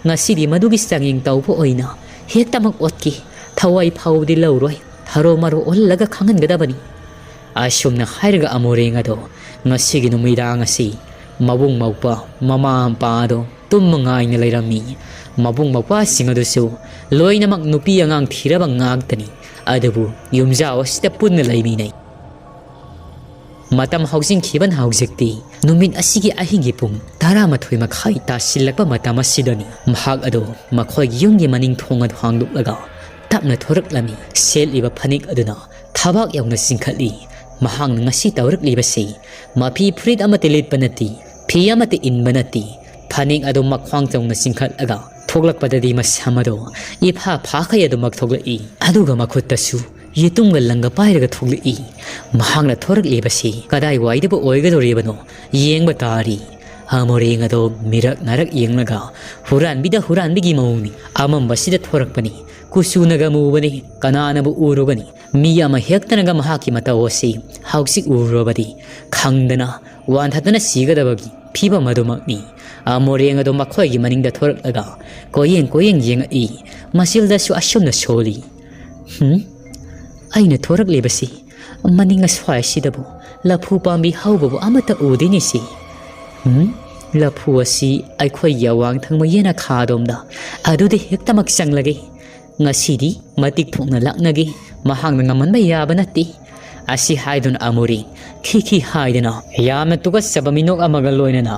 ꯉꯁꯤꯗꯤ ꯃꯗꯨꯒꯤ ꯆꯥꯡꯌꯦꯡ ꯇꯧꯕ ꯑꯣꯏꯅ ꯍꯦꯛꯇꯃꯛ ꯑꯣꯠꯈꯤ꯫ ꯊꯋꯥꯏ ꯐꯥꯎꯕꯗꯤ ꯂꯧꯔꯣꯏ, ꯊꯔꯣ ꯃꯔꯣ ꯑꯣꯜꯂꯒ ꯈꯪꯍꯟꯒꯗꯕꯅꯤ꯫ ꯑꯁꯨꯝꯅ ꯍꯥꯏꯔꯒ ꯑꯃꯣꯔꯦꯡ ꯑꯗꯣ ꯉꯁꯤꯒꯤ ꯅꯨꯃꯤꯗꯥꯡ ꯑꯁꯤ ꯃꯕꯨꯡ ꯃꯧꯄ꯭ꯋꯥ ꯃꯃꯥ ꯃꯄꯥ ꯑꯗꯣ ꯇꯨꯝꯕ ꯉꯥꯏꯅ ꯂꯩꯔꯝꯃꯤ꯫ ꯃꯕꯨꯡ ꯃꯧꯄ꯭ꯋꯥꯁꯤꯡ ꯑꯗꯨꯁꯨ ꯂꯣꯏꯅꯃꯛ ꯅꯨꯄꯤ ꯑꯉꯥꯡ ꯊꯤꯔꯕ ꯉꯥꯛꯇꯅꯤ꯫ ꯑꯗꯨꯕꯨ ꯌꯨꯝꯖꯥꯎ ꯑꯁꯤꯗ ꯄꯨꯟꯅ ꯂꯩꯃꯤꯟꯅꯩ꯫ ꯃꯇꯝ ꯍꯧꯖꯤꯟꯈꯤꯕꯅ ꯍꯧꯖꯤꯛꯇꯤ ꯅꯨꯃꯤꯠ ꯑꯁꯤꯒꯤ ꯑꯍꯤꯡꯒꯤ ꯄꯨꯡ ꯇꯔꯥꯃꯥꯊꯣꯏ ꯃꯈꯥꯏ ꯇꯥꯁꯤꯜꯂꯛꯄ ꯃꯇꯝ ꯑꯁꯤꯗꯅꯤ꯫ ꯃꯍꯥꯛ ꯑꯗꯣ ꯃꯈꯣꯏꯒꯤ ꯌꯨꯝꯒꯤ ꯃꯅꯤꯡ ꯊꯣꯡ ꯑꯗꯨ ꯍꯥꯡꯗꯣꯛꯂꯒ ꯇꯞꯅ ꯊꯣꯔꯛꯂꯝꯃꯤ꯫ ꯁꯦꯠꯂꯤꯕ ꯐꯅꯦꯛ ꯑꯗꯨꯅ ꯊꯕꯥꯛ ꯌꯧꯅ ꯆꯤꯡꯈꯠꯂꯤ꯫ ꯃꯍꯥꯛꯅ ꯉꯁꯤ ꯇꯧꯔꯛꯂꯤꯕꯁꯤ ꯃꯐꯤ ꯐꯨꯔꯤꯠ ꯑꯃꯠꯇ ꯂꯤꯠꯄ ꯅꯠꯇꯦ, ꯐꯤ ꯑꯃꯠꯇ ꯏꯟꯕ ꯅꯠꯇꯦ꯫ ꯐꯅꯦꯛ ꯑꯗꯨ ꯃꯈ꯭ꯋꯥꯡ ꯆꯥꯎꯅ ꯆꯤꯡꯈꯠꯂꯒ ꯊꯣꯛꯂꯛꯄꯗꯗꯤ ꯃꯁꯝ ꯑꯗꯨ ꯏꯐꯥ ꯐꯥꯈꯩ ꯑꯗꯨꯃꯛ ꯊꯣꯛꯂꯛꯏ꯫ ꯑꯗꯨꯒ ꯃꯈꯨꯠꯇꯁꯨ ꯌꯦꯇꯨꯝꯒ ꯂꯪꯒ ꯄꯥꯏꯔꯒ ꯊꯣꯛꯂꯛꯏ꯫ ꯃꯍꯥꯛꯅ ꯊꯣꯔꯛꯂꯤꯕꯁꯤ ꯀꯗꯥꯏꯋꯥꯏꯗꯕꯨ ꯑꯣꯏꯒꯗꯧꯔꯤꯕꯅꯣ ꯌꯦꯡꯕ ꯇꯥꯔꯤ꯫ ꯑꯃꯣꯔꯦꯡ ꯑꯗꯣ ꯃꯤꯔꯛ ꯅꯥꯔꯛ ꯌꯦꯡꯂꯒ ꯍꯨꯔꯥꯟꯕꯤꯗ ꯍꯨꯔꯥꯟꯕꯤꯒꯤ ꯃꯑꯣꯡꯅꯤ꯫ ꯑꯃꯝꯕꯁꯤꯗ ꯊꯣꯔꯛꯄꯅꯤ꯫ ꯀꯨꯆꯨꯅꯒ ꯃꯨꯕꯅꯤ꯫ ꯀꯅꯥꯅꯕꯨ ꯎꯔꯨꯒꯅꯤ? ꯃꯤ ꯑꯃ ꯍꯦꯛꯇꯅꯒ ꯃꯍꯥꯛꯀꯤ ꯃꯇꯧ ꯑꯁꯤ ꯍꯧꯖꯤꯛ ꯎꯔꯨꯔꯕꯗꯤ ꯈꯪꯗꯅ ꯋꯥꯟꯊꯗꯨꯅ ꯁꯤꯒꯗꯕꯒꯤ ꯐꯤꯕꯝ ꯑꯗꯨꯃꯛꯅꯤ꯫ ꯑꯃꯣꯔꯦꯡ ꯑꯗꯣ ꯃꯈꯣꯏꯒꯤ ꯃꯅꯤꯡꯗ ꯊꯣꯔꯛꯂꯒ ꯀꯣꯌꯦꯡ ꯀꯣꯌꯦꯡ ꯌꯦꯡꯉꯛꯏ꯫ ꯃꯆꯤꯜꯗꯁꯨ ꯑꯁꯨꯝꯅ ꯁꯣꯜꯂꯤ꯫ "ꯍꯨꯝ? ꯑꯩꯅ ꯊꯣꯔꯛꯂꯤꯕꯁꯤ ꯃꯅꯤꯡ ꯑꯁ꯭ꯋꯥꯏꯁꯤꯗꯕꯨ ꯂꯐꯨ ꯄꯥꯝꯕꯤ ꯍꯧꯕꯕꯨ ꯑꯃꯠꯇ ꯎꯗꯦꯅꯦ ꯁꯤ꯫ ꯍꯨꯝ? ꯂꯐꯨ ꯑꯁꯤ ꯑꯩꯈꯣꯏꯒꯤ ꯑꯋꯥꯡ ꯊꯪꯕ ꯌꯦꯅꯈꯥ ꯑꯗꯣꯝꯗ, ꯑꯗꯨꯗ ꯍꯦꯛꯇꯃꯛ ꯆꯪꯂꯒꯦ꯫ ꯉꯁꯤꯗꯤ ꯃꯇꯤꯛ ꯊꯣꯛꯅ ꯂꯥꯛꯅꯒꯦ, ꯃꯍꯥꯛꯅ ꯉꯝꯍꯟꯕ ꯌꯥꯕ ꯅꯠꯇꯦ"꯫ ꯑꯁꯤ ꯍꯥꯏꯗꯨꯅ ꯑꯃꯨꯔꯤ ꯈꯤ ꯈꯤ ꯍꯥꯏꯗꯅ ꯌꯥꯝꯅ ꯇꯨꯀꯠꯆꯕ ꯃꯤꯅꯣꯛ ꯑꯃꯒ ꯂꯣꯏꯅꯅ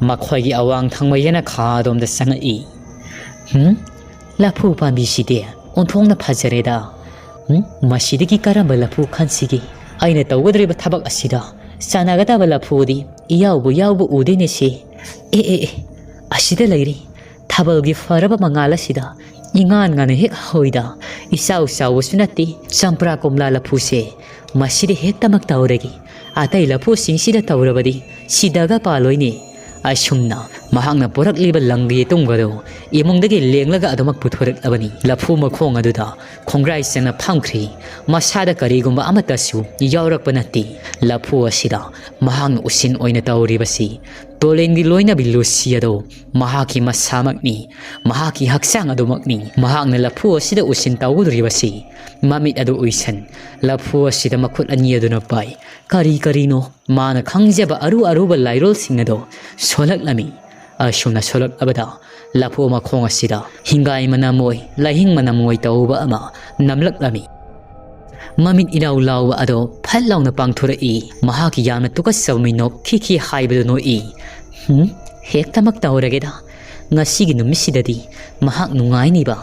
ꯃꯈꯣꯏꯒꯤ ꯑꯋꯥꯡ ꯊꯪꯕ ꯌꯦꯅꯈꯥ ꯑꯗꯣꯝꯗ ꯆꯪꯉꯛꯏ꯫ "ꯍꯨꯝ? ꯂꯐꯨ ꯄꯥꯝꯕꯤꯁꯤꯗꯤ ꯑꯣꯟꯊꯣꯛꯅ ꯐꯖꯔꯦꯗ꯫ ꯍꯨꯝ? ꯃꯁꯤꯗꯒꯤ ꯀꯔꯝꯕ ꯂꯐꯨ ꯈꯟꯁꯤꯒꯦ? ꯑꯩꯅ ꯇꯧꯒꯗꯧꯔꯤꯕ ꯊꯕꯛ ꯑꯁꯤꯗ ꯆꯥꯟꯅꯒꯗꯕ ꯂꯐꯨꯗꯤ ꯏꯌꯥꯎꯕꯨ ꯌꯥꯎꯕ ꯎꯗꯦꯅꯦ ꯁꯤ꯫ ꯑꯦ, ꯑꯦ, ꯑꯦ, ꯑꯁꯤꯗ ꯂꯩꯔꯤ꯫ ꯊꯥꯕꯜꯒꯤ ꯐꯔꯕ ꯃꯉꯥꯜ ꯑꯁꯤꯗ ꯏꯉꯥꯟ ꯉꯥꯟꯅ ꯍꯦꯛ ꯍꯧꯏꯗ, ꯏꯆꯥꯎ ꯆꯥꯎꯕꯁꯨ ꯅꯠꯇꯦ ꯆꯝꯄ꯭ꯔꯥ ꯀꯣꯝꯂꯥ ꯂꯐꯨꯁꯦ꯫ ꯃꯁꯤꯗꯤ ꯍꯦꯛꯇꯃꯛ ꯇꯧꯔꯒꯦ, ꯑꯇꯩ ꯂꯐꯨꯁꯤꯡꯁꯤꯗ ꯇꯧꯔꯕꯗꯤ ꯁꯤꯗꯒ ꯄꯥꯜꯂꯣꯏꯅꯦ꯫ ꯑꯁꯨꯝꯅ ꯃꯍꯥꯛꯅ ꯄꯨꯔꯛꯂꯤꯕ ꯂꯪꯒꯤ ꯌꯦꯇꯨꯝꯒꯗꯣ ꯏꯃꯨꯡꯗꯒꯤ ꯂꯦꯡꯂꯒ ꯑꯗꯨꯃꯛ ꯄꯨꯊꯣꯔꯛꯂꯕꯅꯤ꯫ ꯂꯐꯨ ꯃꯈꯣꯡ ꯑꯗꯨꯗ ꯈꯣꯡꯒ꯭ꯔꯥꯏ ꯆꯟꯅ ꯐꯝꯈ꯭ꯔꯤ꯫ ꯃꯁꯥꯗ ꯀꯔꯤꯒꯨꯝꯕ ꯑꯃꯠꯇꯁꯨ ꯌꯥꯎꯔꯛꯄ ꯅꯠꯇꯦ꯫ ꯂꯐꯨ ꯑꯁꯤꯗ ꯃꯍꯥꯛꯅ ꯎꯁꯤꯟ ꯑꯣꯏꯅ ꯇꯧꯔꯤꯕꯁꯤ ꯇꯣꯂꯦꯟꯒꯤ ꯂꯣꯏꯅꯕꯤ ꯂꯨꯁꯤ ꯑꯗꯣ ꯃꯍꯥꯛꯀꯤ ꯃꯁꯥꯃꯛꯅꯤ, ꯃꯍꯥꯛꯀꯤ ꯍꯛꯆꯥꯡ ꯑꯗꯨꯃꯛꯅꯤ꯫ ꯃꯍꯥꯛꯅ ꯂꯐꯨ ꯑꯁꯤꯗ ꯎꯁꯤꯟ ꯇꯧꯒꯗꯧꯔꯤꯕꯁꯤ ꯃꯃꯤꯠ ꯑꯗꯨ ꯎꯏꯁꯟ, ꯂꯐꯨ ꯑꯁꯤꯗ ꯃꯈꯨꯠ ꯑꯅꯤ ꯑꯗꯨꯅ ꯄꯥꯏ꯫ ꯀꯔꯤ ꯀꯔꯤꯅꯣ ꯃꯥꯅ ꯈꯪꯖꯕ ꯑꯔꯨ ꯑꯔꯨꯕ ꯂꯥꯏꯔꯣꯜꯁꯤꯡ ꯑꯗꯣ ꯁꯣꯜꯂꯛꯂꯝꯃꯤ꯫ ꯑꯁꯨꯝꯅ ꯁꯣꯜꯂꯛꯂꯕꯗ ꯂꯐꯨ ꯃꯈꯣꯡ ꯑꯁꯤꯗ ꯍꯤꯡꯒꯥꯏ ꯃꯅꯝ ꯑꯣꯏ, ꯂꯥꯏꯍꯤꯡ ꯃꯅꯝ ꯑꯣꯏ ꯇꯧꯕ ꯑꯃ ꯅꯝꯂꯛꯂꯝꯃꯤ꯫ ꯃꯃꯤꯠ ꯏꯔꯥꯎ ꯂꯥꯎꯕ ꯑꯗꯣ ꯐꯠ ꯂꯥꯎꯅ ꯄꯥꯡꯊꯣꯔꯛꯏ꯫ ꯃꯍꯥꯛꯀꯤ ꯌꯥꯝꯅ ꯇꯨꯀꯠꯆꯕ ꯃꯤꯅꯣꯛ ꯈꯤ ꯈꯤ ꯍꯥꯏꯕꯗꯨ ꯅꯣꯛꯏ꯫ "ꯍꯨꯝ, ꯍꯦꯛꯇꯃꯛ ꯇꯧꯔꯒꯦꯗ꯫ ꯉꯁꯤꯒꯤ ꯅꯨꯃꯤꯠꯁꯤꯗꯗꯤ ꯃꯍꯥꯛ ꯅꯨꯡꯉꯥꯏꯅꯤꯕ꯫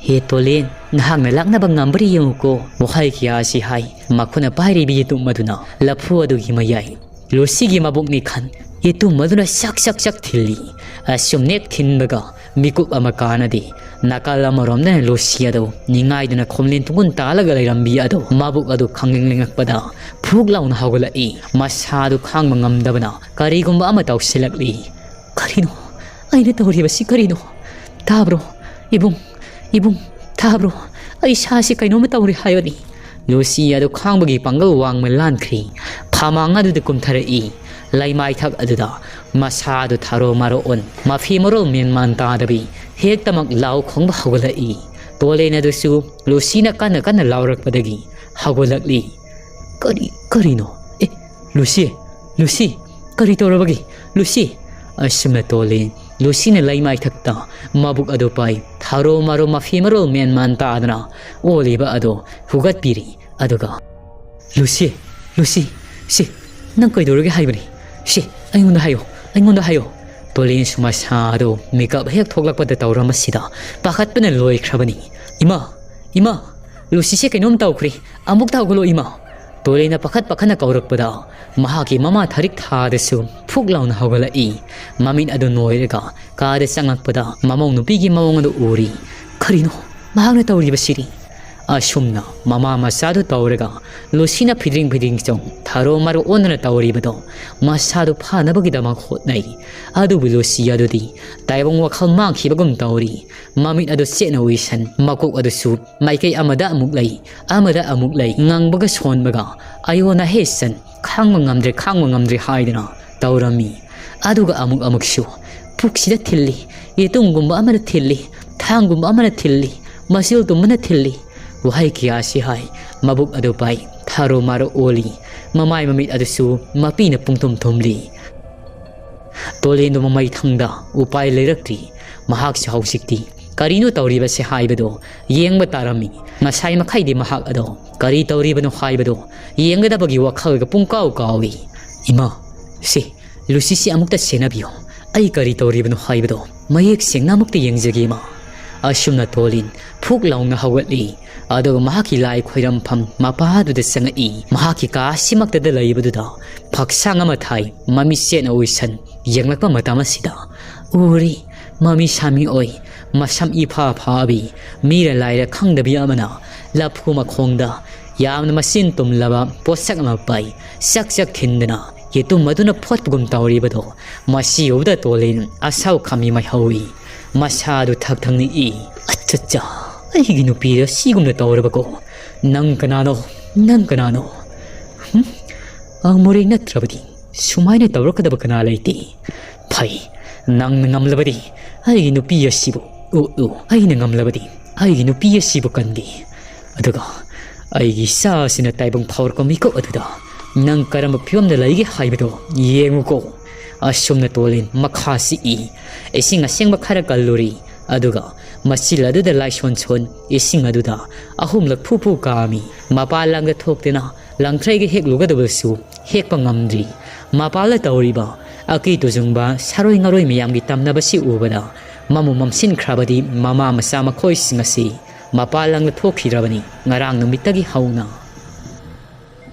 ꯍꯦ ꯇꯣꯂꯦꯟ, ꯅꯍꯥꯛꯅ ꯂꯥꯛꯅꯕ ꯉꯝꯕ꯭ꯔꯥ ꯌꯦꯡꯉꯨꯀꯣ"꯫ ꯋꯥꯍꯩ ꯀꯌꯥ ꯑꯁꯤ ꯍꯥꯏ, ꯃꯈꯨꯠꯅ ꯄꯥꯏꯔꯤꯕ ꯌꯦꯇꯨꯝ ꯑꯗꯨꯅ ꯂꯐꯨ ꯑꯗꯨꯒꯤ ꯃꯌꯥꯏ ꯂꯨꯁꯤꯒꯤ ꯃꯕꯨꯛꯅꯤ ꯈꯟ, ꯌꯦꯇꯨꯝ ꯑꯗꯨꯅ ꯆꯛ ꯆꯛ ꯆꯛ ꯊꯤꯜꯂꯤ꯫ ꯑꯁꯨꯝ ꯅꯦꯛ ꯊꯤꯟꯕꯒ ꯃꯤꯀꯨꯞ ꯑꯃ ꯀꯥꯅꯗꯦ꯫ ꯅꯥꯀꯜ ꯑꯃꯔꯣꯝꯗꯅ ꯂꯨꯁꯤ ꯑꯗꯨ ꯅꯤꯡꯉꯥꯏꯗꯨꯅ ꯈꯣꯝꯂꯦꯟ ꯇꯨꯡꯒꯨꯟ ꯇꯥꯜꯂꯒ ꯂꯩꯔꯝꯕꯤ ꯑꯗꯨ ꯃꯕꯨꯛ ꯑꯗꯨ ꯈꯪꯂꯦꯡ ꯂꯦꯡꯉꯛꯄꯗ ꯐꯨꯛ ꯂꯥꯎꯅ ꯍꯧꯒꯠꯂꯛꯏ꯫ ꯃꯁꯥꯗꯨ ꯈꯥꯡꯕ ꯉꯝꯗꯕꯅ ꯀꯔꯤꯒꯨꯝꯕ ꯑꯃ ꯇꯧꯁꯤꯜꯂꯛꯂꯤ꯫ "ꯀꯔꯤꯅꯣ ꯑꯩꯅ ꯇꯧꯔꯤꯕꯁꯤ? ꯀꯔꯤꯅꯣ? ꯇꯥꯕ꯭ꯔꯣ? ꯏꯕꯨꯡ, ꯏꯕꯨꯡ, ꯇꯥꯕ꯭ꯔꯣ? ꯑꯩ ꯏꯁꯥꯁꯤ ꯀꯩꯅꯣꯝꯃ ꯇꯧꯔꯦ ꯍꯥꯏꯕꯅꯤ"꯫ ꯂꯨꯁꯤ ꯑꯗꯨ ꯈꯥꯡꯕꯒꯤ ꯄꯥꯡꯒꯜ ꯋꯥꯡꯃ ꯂꯥꯟꯈ꯭ꯔꯤ꯫ ꯐꯃꯥꯡ ꯑꯗꯨꯗ ꯀꯨꯝꯊꯔꯛꯏ꯫ ꯂꯩꯃꯥꯏꯊꯛ ꯑꯗꯨꯗ ꯃꯁꯥꯗꯨ ꯊꯥꯔꯣ ꯃꯥꯔꯣ ꯑꯣꯟ, ꯃꯐꯤ ꯃꯔꯣꯜ ꯃꯦꯟ ꯃꯥꯟ ꯇꯥꯗꯕꯤ ꯍꯦꯛꯇꯃꯛ ꯂꯥꯎ ꯈꯣꯡꯕ ꯍꯧꯒꯠꯂꯛꯏ꯫ ꯇꯣꯂꯦꯟ ꯑꯗꯨꯁꯨ ꯂꯨꯁꯤꯅ ꯀꯟꯅ ꯀꯟꯅ ꯂꯥꯎꯔꯛꯄꯗꯒꯤ ꯍꯧꯒꯠꯂꯛꯂꯤ꯫ "ꯀꯔꯤ, ꯀꯔꯤꯅꯣ? ꯑꯦ, ꯂꯨꯁꯤ, ꯂꯨꯁꯤ, ꯀꯔꯤ ꯇꯧꯔꯕꯒꯦ, ꯂꯨꯁꯤ?" ꯑꯁꯨꯝꯅ ꯇꯣꯂꯦꯟ ꯂꯨꯁꯤꯅ ꯂꯩꯃꯥꯏꯊꯛꯇ ꯃꯕꯨꯛ ꯑꯗꯨ ꯄꯥꯏ, ꯊꯥꯔꯣ ꯃꯥꯔꯣ ꯃꯐꯤ ꯃꯔꯣꯜ ꯃꯦꯟ ꯃꯥꯟ ꯇꯥꯗꯅ ꯑꯣꯜꯂꯤꯕ ꯑꯗꯨ ꯍꯨꯒꯠꯄꯤꯔꯤ꯫ ꯑꯗꯨꯒ, "ꯂꯨꯁꯤ, ꯂꯨꯁꯤ, ꯁꯤ, ꯅꯪ ꯀꯩꯗꯧꯔꯒꯦ ꯍꯥꯏꯕꯅꯤ? ꯁꯤ, ꯑꯩꯉꯣꯟꯗ ꯍꯥꯏꯌꯣ, ꯑꯩꯉꯣꯟꯗ ꯍꯥꯏꯌꯣ"꯫ ꯇꯣꯂꯦꯟꯁꯨ ꯃꯁꯥ ꯑꯗꯨ ꯃꯤꯀꯞ ꯍꯦꯛ ꯊꯣꯛꯂꯛꯄꯗ ꯇꯧꯔꯝꯕꯁꯤꯗ ꯄꯥꯈꯠꯄꯅ ꯂꯣꯏꯈ꯭ꯔꯕꯅꯤ꯫ "ꯏꯃꯥ, ꯏꯃꯥ, ꯂꯨꯁꯤꯁꯦ ꯀꯩꯅꯣꯝ ꯇꯧꯈ꯭ꯔꯦ꯫ ꯑꯃꯨꯛꯇ ꯍꯧꯒꯠꯂꯣ ꯏꯃꯥ"꯫ ꯇꯣꯂꯤꯟꯅ ꯄꯥꯈꯠ ꯄꯥꯈꯠꯅ ꯀꯧꯔꯛꯄꯗ ꯃꯍꯥꯛꯀꯤ ꯃꯃꯥ ꯊꯥꯔꯤꯛ ꯊꯥꯗꯁꯨ ꯐꯨꯛ ꯂꯥꯎꯅ ꯍꯧꯒꯠꯂꯛꯏ꯫ ꯃꯃꯤꯠ ꯑꯗꯨ ꯅꯣꯏꯔꯒ ꯀꯥꯗ ꯆꯪꯂꯛꯄꯗ ꯃꯃꯧ ꯅꯨꯄꯤꯒꯤ ꯃꯑꯣꯡ ꯑꯗꯨ ꯎꯔꯤ꯫ ꯀꯔꯤꯅꯣ ꯃꯍꯥꯛꯅ ꯇꯧꯔꯤꯕꯁꯤꯗꯤ? ꯑꯁꯨꯝꯅ ꯃꯃꯥ ꯃꯆꯥꯗꯨ ꯇꯧꯔꯒ ꯂꯨꯁꯤꯅ ꯐꯤꯗ꯭ꯔꯤꯡ ꯐꯤꯗ꯭ꯔꯤꯡ ꯆꯣꯡ ꯊꯥꯔꯣ ꯃꯥꯔꯣ ꯑꯣꯟꯗꯨꯅ ꯇꯧꯔꯤꯕꯗꯣ ꯃꯁꯥꯗꯨ ꯐꯥꯅꯕꯒꯤꯗꯃꯛ ꯍꯣꯠꯅꯩ꯫ ꯑꯗꯨꯕꯨ ꯂꯨꯁꯤ ꯑꯗꯨꯗꯤ ꯇꯥꯏꯕꯪ ꯋꯥꯈꯜ ꯃꯥꯡꯈꯤꯕꯒꯨꯝ ꯇꯧꯔꯤ꯫ ꯃꯃꯤꯠ ꯑꯗꯨ ꯆꯦꯠꯅ ꯎꯏꯁꯟ, ꯃꯀꯣꯛ ꯑꯗꯨꯁꯨ ꯃꯥꯏꯀꯩ ꯑꯃꯗ ꯑꯃꯨꯛ ꯂꯩ, ꯑꯃꯗ ꯑꯃꯨꯛ ꯂꯩ, ꯉꯪꯕꯒ ꯁꯣꯟꯕꯒ, "ꯑꯌꯣ ꯅꯍꯦ ꯁꯟ, ꯈꯥꯡꯕ ꯉꯝꯗ꯭ꯔꯦ, ꯈꯥꯡꯕ ꯉꯝꯗ꯭ꯔꯦ" ꯍꯥꯏꯗꯨꯅ ꯇꯧꯔꯝꯃꯤ꯫ ꯑꯗꯨꯒ ꯑꯃꯨꯛ ꯑꯃꯨꯛꯁꯨ ꯄꯨꯛꯁꯤꯗ ꯊꯤꯜꯂꯤ, ꯌꯦꯇꯨꯝꯒꯨꯝꯕ ꯑꯃꯅ ꯊꯤꯜꯂꯤ, ꯊꯥꯡꯒꯨꯝꯕ ꯑꯃꯅ ꯊꯤꯜꯂꯤ, ꯃꯁꯤꯜ ꯇꯨꯝꯕꯅ ꯊꯤꯜꯂꯤ꯫ ꯋꯥꯍꯩ ꯀꯌꯥꯁꯤ ꯍꯥꯏ, ꯃꯕꯨꯛ ꯑꯗꯨ ꯄꯥꯏ, ꯊꯥꯔꯣ ꯃꯥꯔꯣ ꯑꯣꯜꯂꯤ, ꯃꯃꯥꯏ ꯃꯃꯤꯠ ꯑꯗꯨꯁꯨ ꯃꯄꯤꯅ ꯄꯨꯡꯊꯨꯝ ꯊꯨꯝꯂꯤ꯫ ꯇꯣꯂꯦꯟꯗꯨ ꯃꯃꯩ ꯊꯪꯗ ꯎꯄꯥꯏ ꯂꯩꯔꯛꯇ꯭ꯔꯤ꯫ ꯃꯍꯥꯛꯁꯨ ꯍꯧꯖꯤꯛꯇꯤ ꯀꯔꯤꯅꯣ ꯇꯧꯔꯤꯕꯁꯦ ꯍꯥꯏꯕꯗꯣ ꯌꯦꯡꯕ ꯇꯥꯔꯝꯃꯤ꯫ ꯉꯁꯥꯏ ꯃꯈꯩꯗꯤ ꯃꯍꯥꯛ ꯑꯗꯣ ꯀꯔꯤ ꯇꯧꯔꯤꯕꯅꯣ ꯍꯥꯏꯕꯗꯣ ꯌꯦꯡꯒꯗꯕꯒꯤ ꯋꯥꯈꯜꯒ ꯄꯨꯡꯀꯥꯎ ꯀꯥꯎꯏ꯫ "ꯏꯃꯥ, ꯁꯤ ꯂꯨꯁꯤꯁꯤ ꯑꯃꯨꯛꯇ ꯁꯦꯟꯅꯕꯤꯌꯨ꯫ ꯑꯩ ꯀꯔꯤ ꯇꯧꯔꯤꯕꯅꯣ ꯍꯥꯏꯕꯗꯣ ꯃꯌꯦꯛ ꯁꯦꯡꯅ ꯑꯃꯨꯛꯇ ꯌꯦꯡꯖꯒꯦ, ꯏꯃꯥ"꯫ ꯑꯁꯨꯝꯅ ꯇꯣꯂꯤꯟ ꯐꯨꯛ ꯂꯥꯎꯅ ꯍꯧꯒꯠꯂꯤ꯫ ꯑꯗꯨꯒ ꯃꯍꯥꯛꯀꯤ ꯂꯥꯏ ꯈꯣꯏꯔꯝꯐꯝ ꯃꯄꯥꯗꯨꯗ ꯆꯪꯉꯛꯏ꯫ ꯃꯍꯥꯛꯀꯤ ꯀꯥ ꯑꯁꯤꯃꯛꯇꯗ ꯂꯩꯕꯗꯨꯗ ꯐꯛꯁꯥꯡ ꯑꯃ ꯊꯥꯏ꯫ ꯃꯃꯤꯠ ꯆꯦꯠꯅ ꯎꯏꯁꯟ ꯌꯦꯡꯂꯛꯄ ꯃꯇꯝ ꯑꯁꯤꯗ ꯎꯔꯤ, ꯃꯃꯤ ꯁꯥꯃꯤ ꯑꯣꯏ, ꯃꯁꯝ ꯏꯐꯥ ꯐꯥꯕꯤ, ꯃꯤꯔ ꯂꯥꯏꯔ ꯈꯪꯗꯕꯤ ꯑꯃꯅ ꯂꯐꯨ ꯃꯈꯣꯡꯗ ꯌꯥꯝꯅ ꯃꯆꯤꯟ ꯇꯨꯝꯂꯕ ꯄꯣꯠꯁꯛ ꯑꯃ ꯄꯥꯏ꯫ ꯆꯛ ꯆꯛ ꯈꯤꯟꯗꯅ ꯌꯦꯇꯨꯝ ꯑꯗꯨꯅ ꯐꯣꯠꯄꯒꯨꯝ ꯇꯧꯔꯤꯕꯗꯣ ꯃꯁꯤ ꯎꯕꯗ ꯇꯣꯂꯤꯟ ꯑꯁꯥꯎ ꯈꯥꯃꯤ ꯃꯥꯏꯍꯧꯏ꯫ ꯃꯁꯥꯗꯨ ꯊꯛ ꯊꯛ ꯅꯤꯛꯏ꯫ "ꯑꯠꯆꯥ, ꯑꯩꯒꯤ ꯅꯨꯄꯤꯗ ꯁꯤꯒꯨꯝꯅ ꯇꯧꯔꯕꯀꯣ? ꯅꯪ ꯀꯅꯥꯅꯣ? ꯅꯪ ꯀꯅꯥꯅꯣ? ꯍꯨꯝ? ꯑꯪ ꯃꯣꯔꯦ ꯅꯠꯇ꯭ꯔꯕꯗꯤ ꯁꯨꯃꯥꯏꯅ ꯇꯧꯔꯛꯀꯗꯕ ꯀꯅꯥ ꯂꯩꯇꯦ꯫ ꯐꯩ, ꯅꯪꯅ ꯉꯝꯂꯕꯗꯤ ꯑꯩꯒꯤ ꯅꯨꯄꯤ ꯑꯁꯤꯕꯨ ꯎꯠꯂꯨ꯫ ꯑꯩꯅ ꯉꯝꯂꯕꯗꯤ ꯑꯩꯒꯤ ꯅꯨꯄꯤ ꯑꯁꯤꯕꯨ ꯀꯟꯒꯦ꯫ ꯑꯗꯨꯒ ꯑꯩꯒꯤ ꯏꯆꯥ ꯑꯁꯤꯅ ꯇꯥꯏꯕꯪ ꯐꯥꯎꯔꯛꯄ ꯃꯤꯀꯨꯞ ꯑꯗꯨꯗ ꯅꯪ ꯀꯔꯝꯕ ꯐꯤꯕꯝꯗ ꯂꯩꯒꯦ ꯍꯥꯏꯕꯗꯣ ꯌꯦꯡꯉꯨꯀꯣ"꯫ ꯑꯁꯨꯝꯅ ꯇꯣꯂꯤꯟ ꯃꯈꯥ ꯆꯤꯛꯏ꯫ ꯏꯁꯤꯡ ꯑꯁꯦꯡꯕ ꯈꯔ ꯀꯜꯂꯨꯔꯤ꯫ ꯑꯗꯨꯒ ꯃꯆꯤꯜ ꯑꯗꯨꯗ ꯂꯥꯏꯁꯣꯟ ꯁꯣꯟ ꯏꯁꯤꯡ ꯑꯗꯨꯗ ꯑꯍꯨꯝꯂꯛ ꯐꯨ ꯐꯨ ꯀꯥꯝꯃꯤ꯫ ꯃꯄꯥꯟ ꯂꯝꯗ ꯊꯣꯛꯇꯨꯅ ꯂꯪꯊ꯭ꯔꯩꯒ ꯍꯦꯛꯂꯨꯒꯗꯕꯁꯨ ꯍꯦꯛꯄ ꯉꯝꯗ꯭ꯔꯤ꯫ ꯃꯄꯥꯟꯗ ꯇꯧꯔꯤꯕ ꯑꯀꯤ ꯇꯨꯖꯨꯡꯕ ꯁꯥꯔꯣꯏ ꯉꯥꯔꯣꯏ ꯃꯌꯥꯝꯒꯤ ꯇꯝꯅꯕꯁꯤ ꯎꯕꯗ ꯃꯃꯨ ꯃꯝꯁꯤꯟꯈ꯭ꯔꯕꯗꯤ ꯃꯃꯥ ꯃꯆꯥ ꯃꯈꯣꯏꯁꯤꯡ ꯑꯁꯤ ꯃꯄꯥꯟ ꯂꯝꯗ ꯊꯣꯛꯈꯤꯗ꯭ꯔꯕꯅꯤ ꯉꯔꯥꯡ ꯅꯨꯃꯤꯠꯇꯒꯤ ꯍꯧꯅ꯫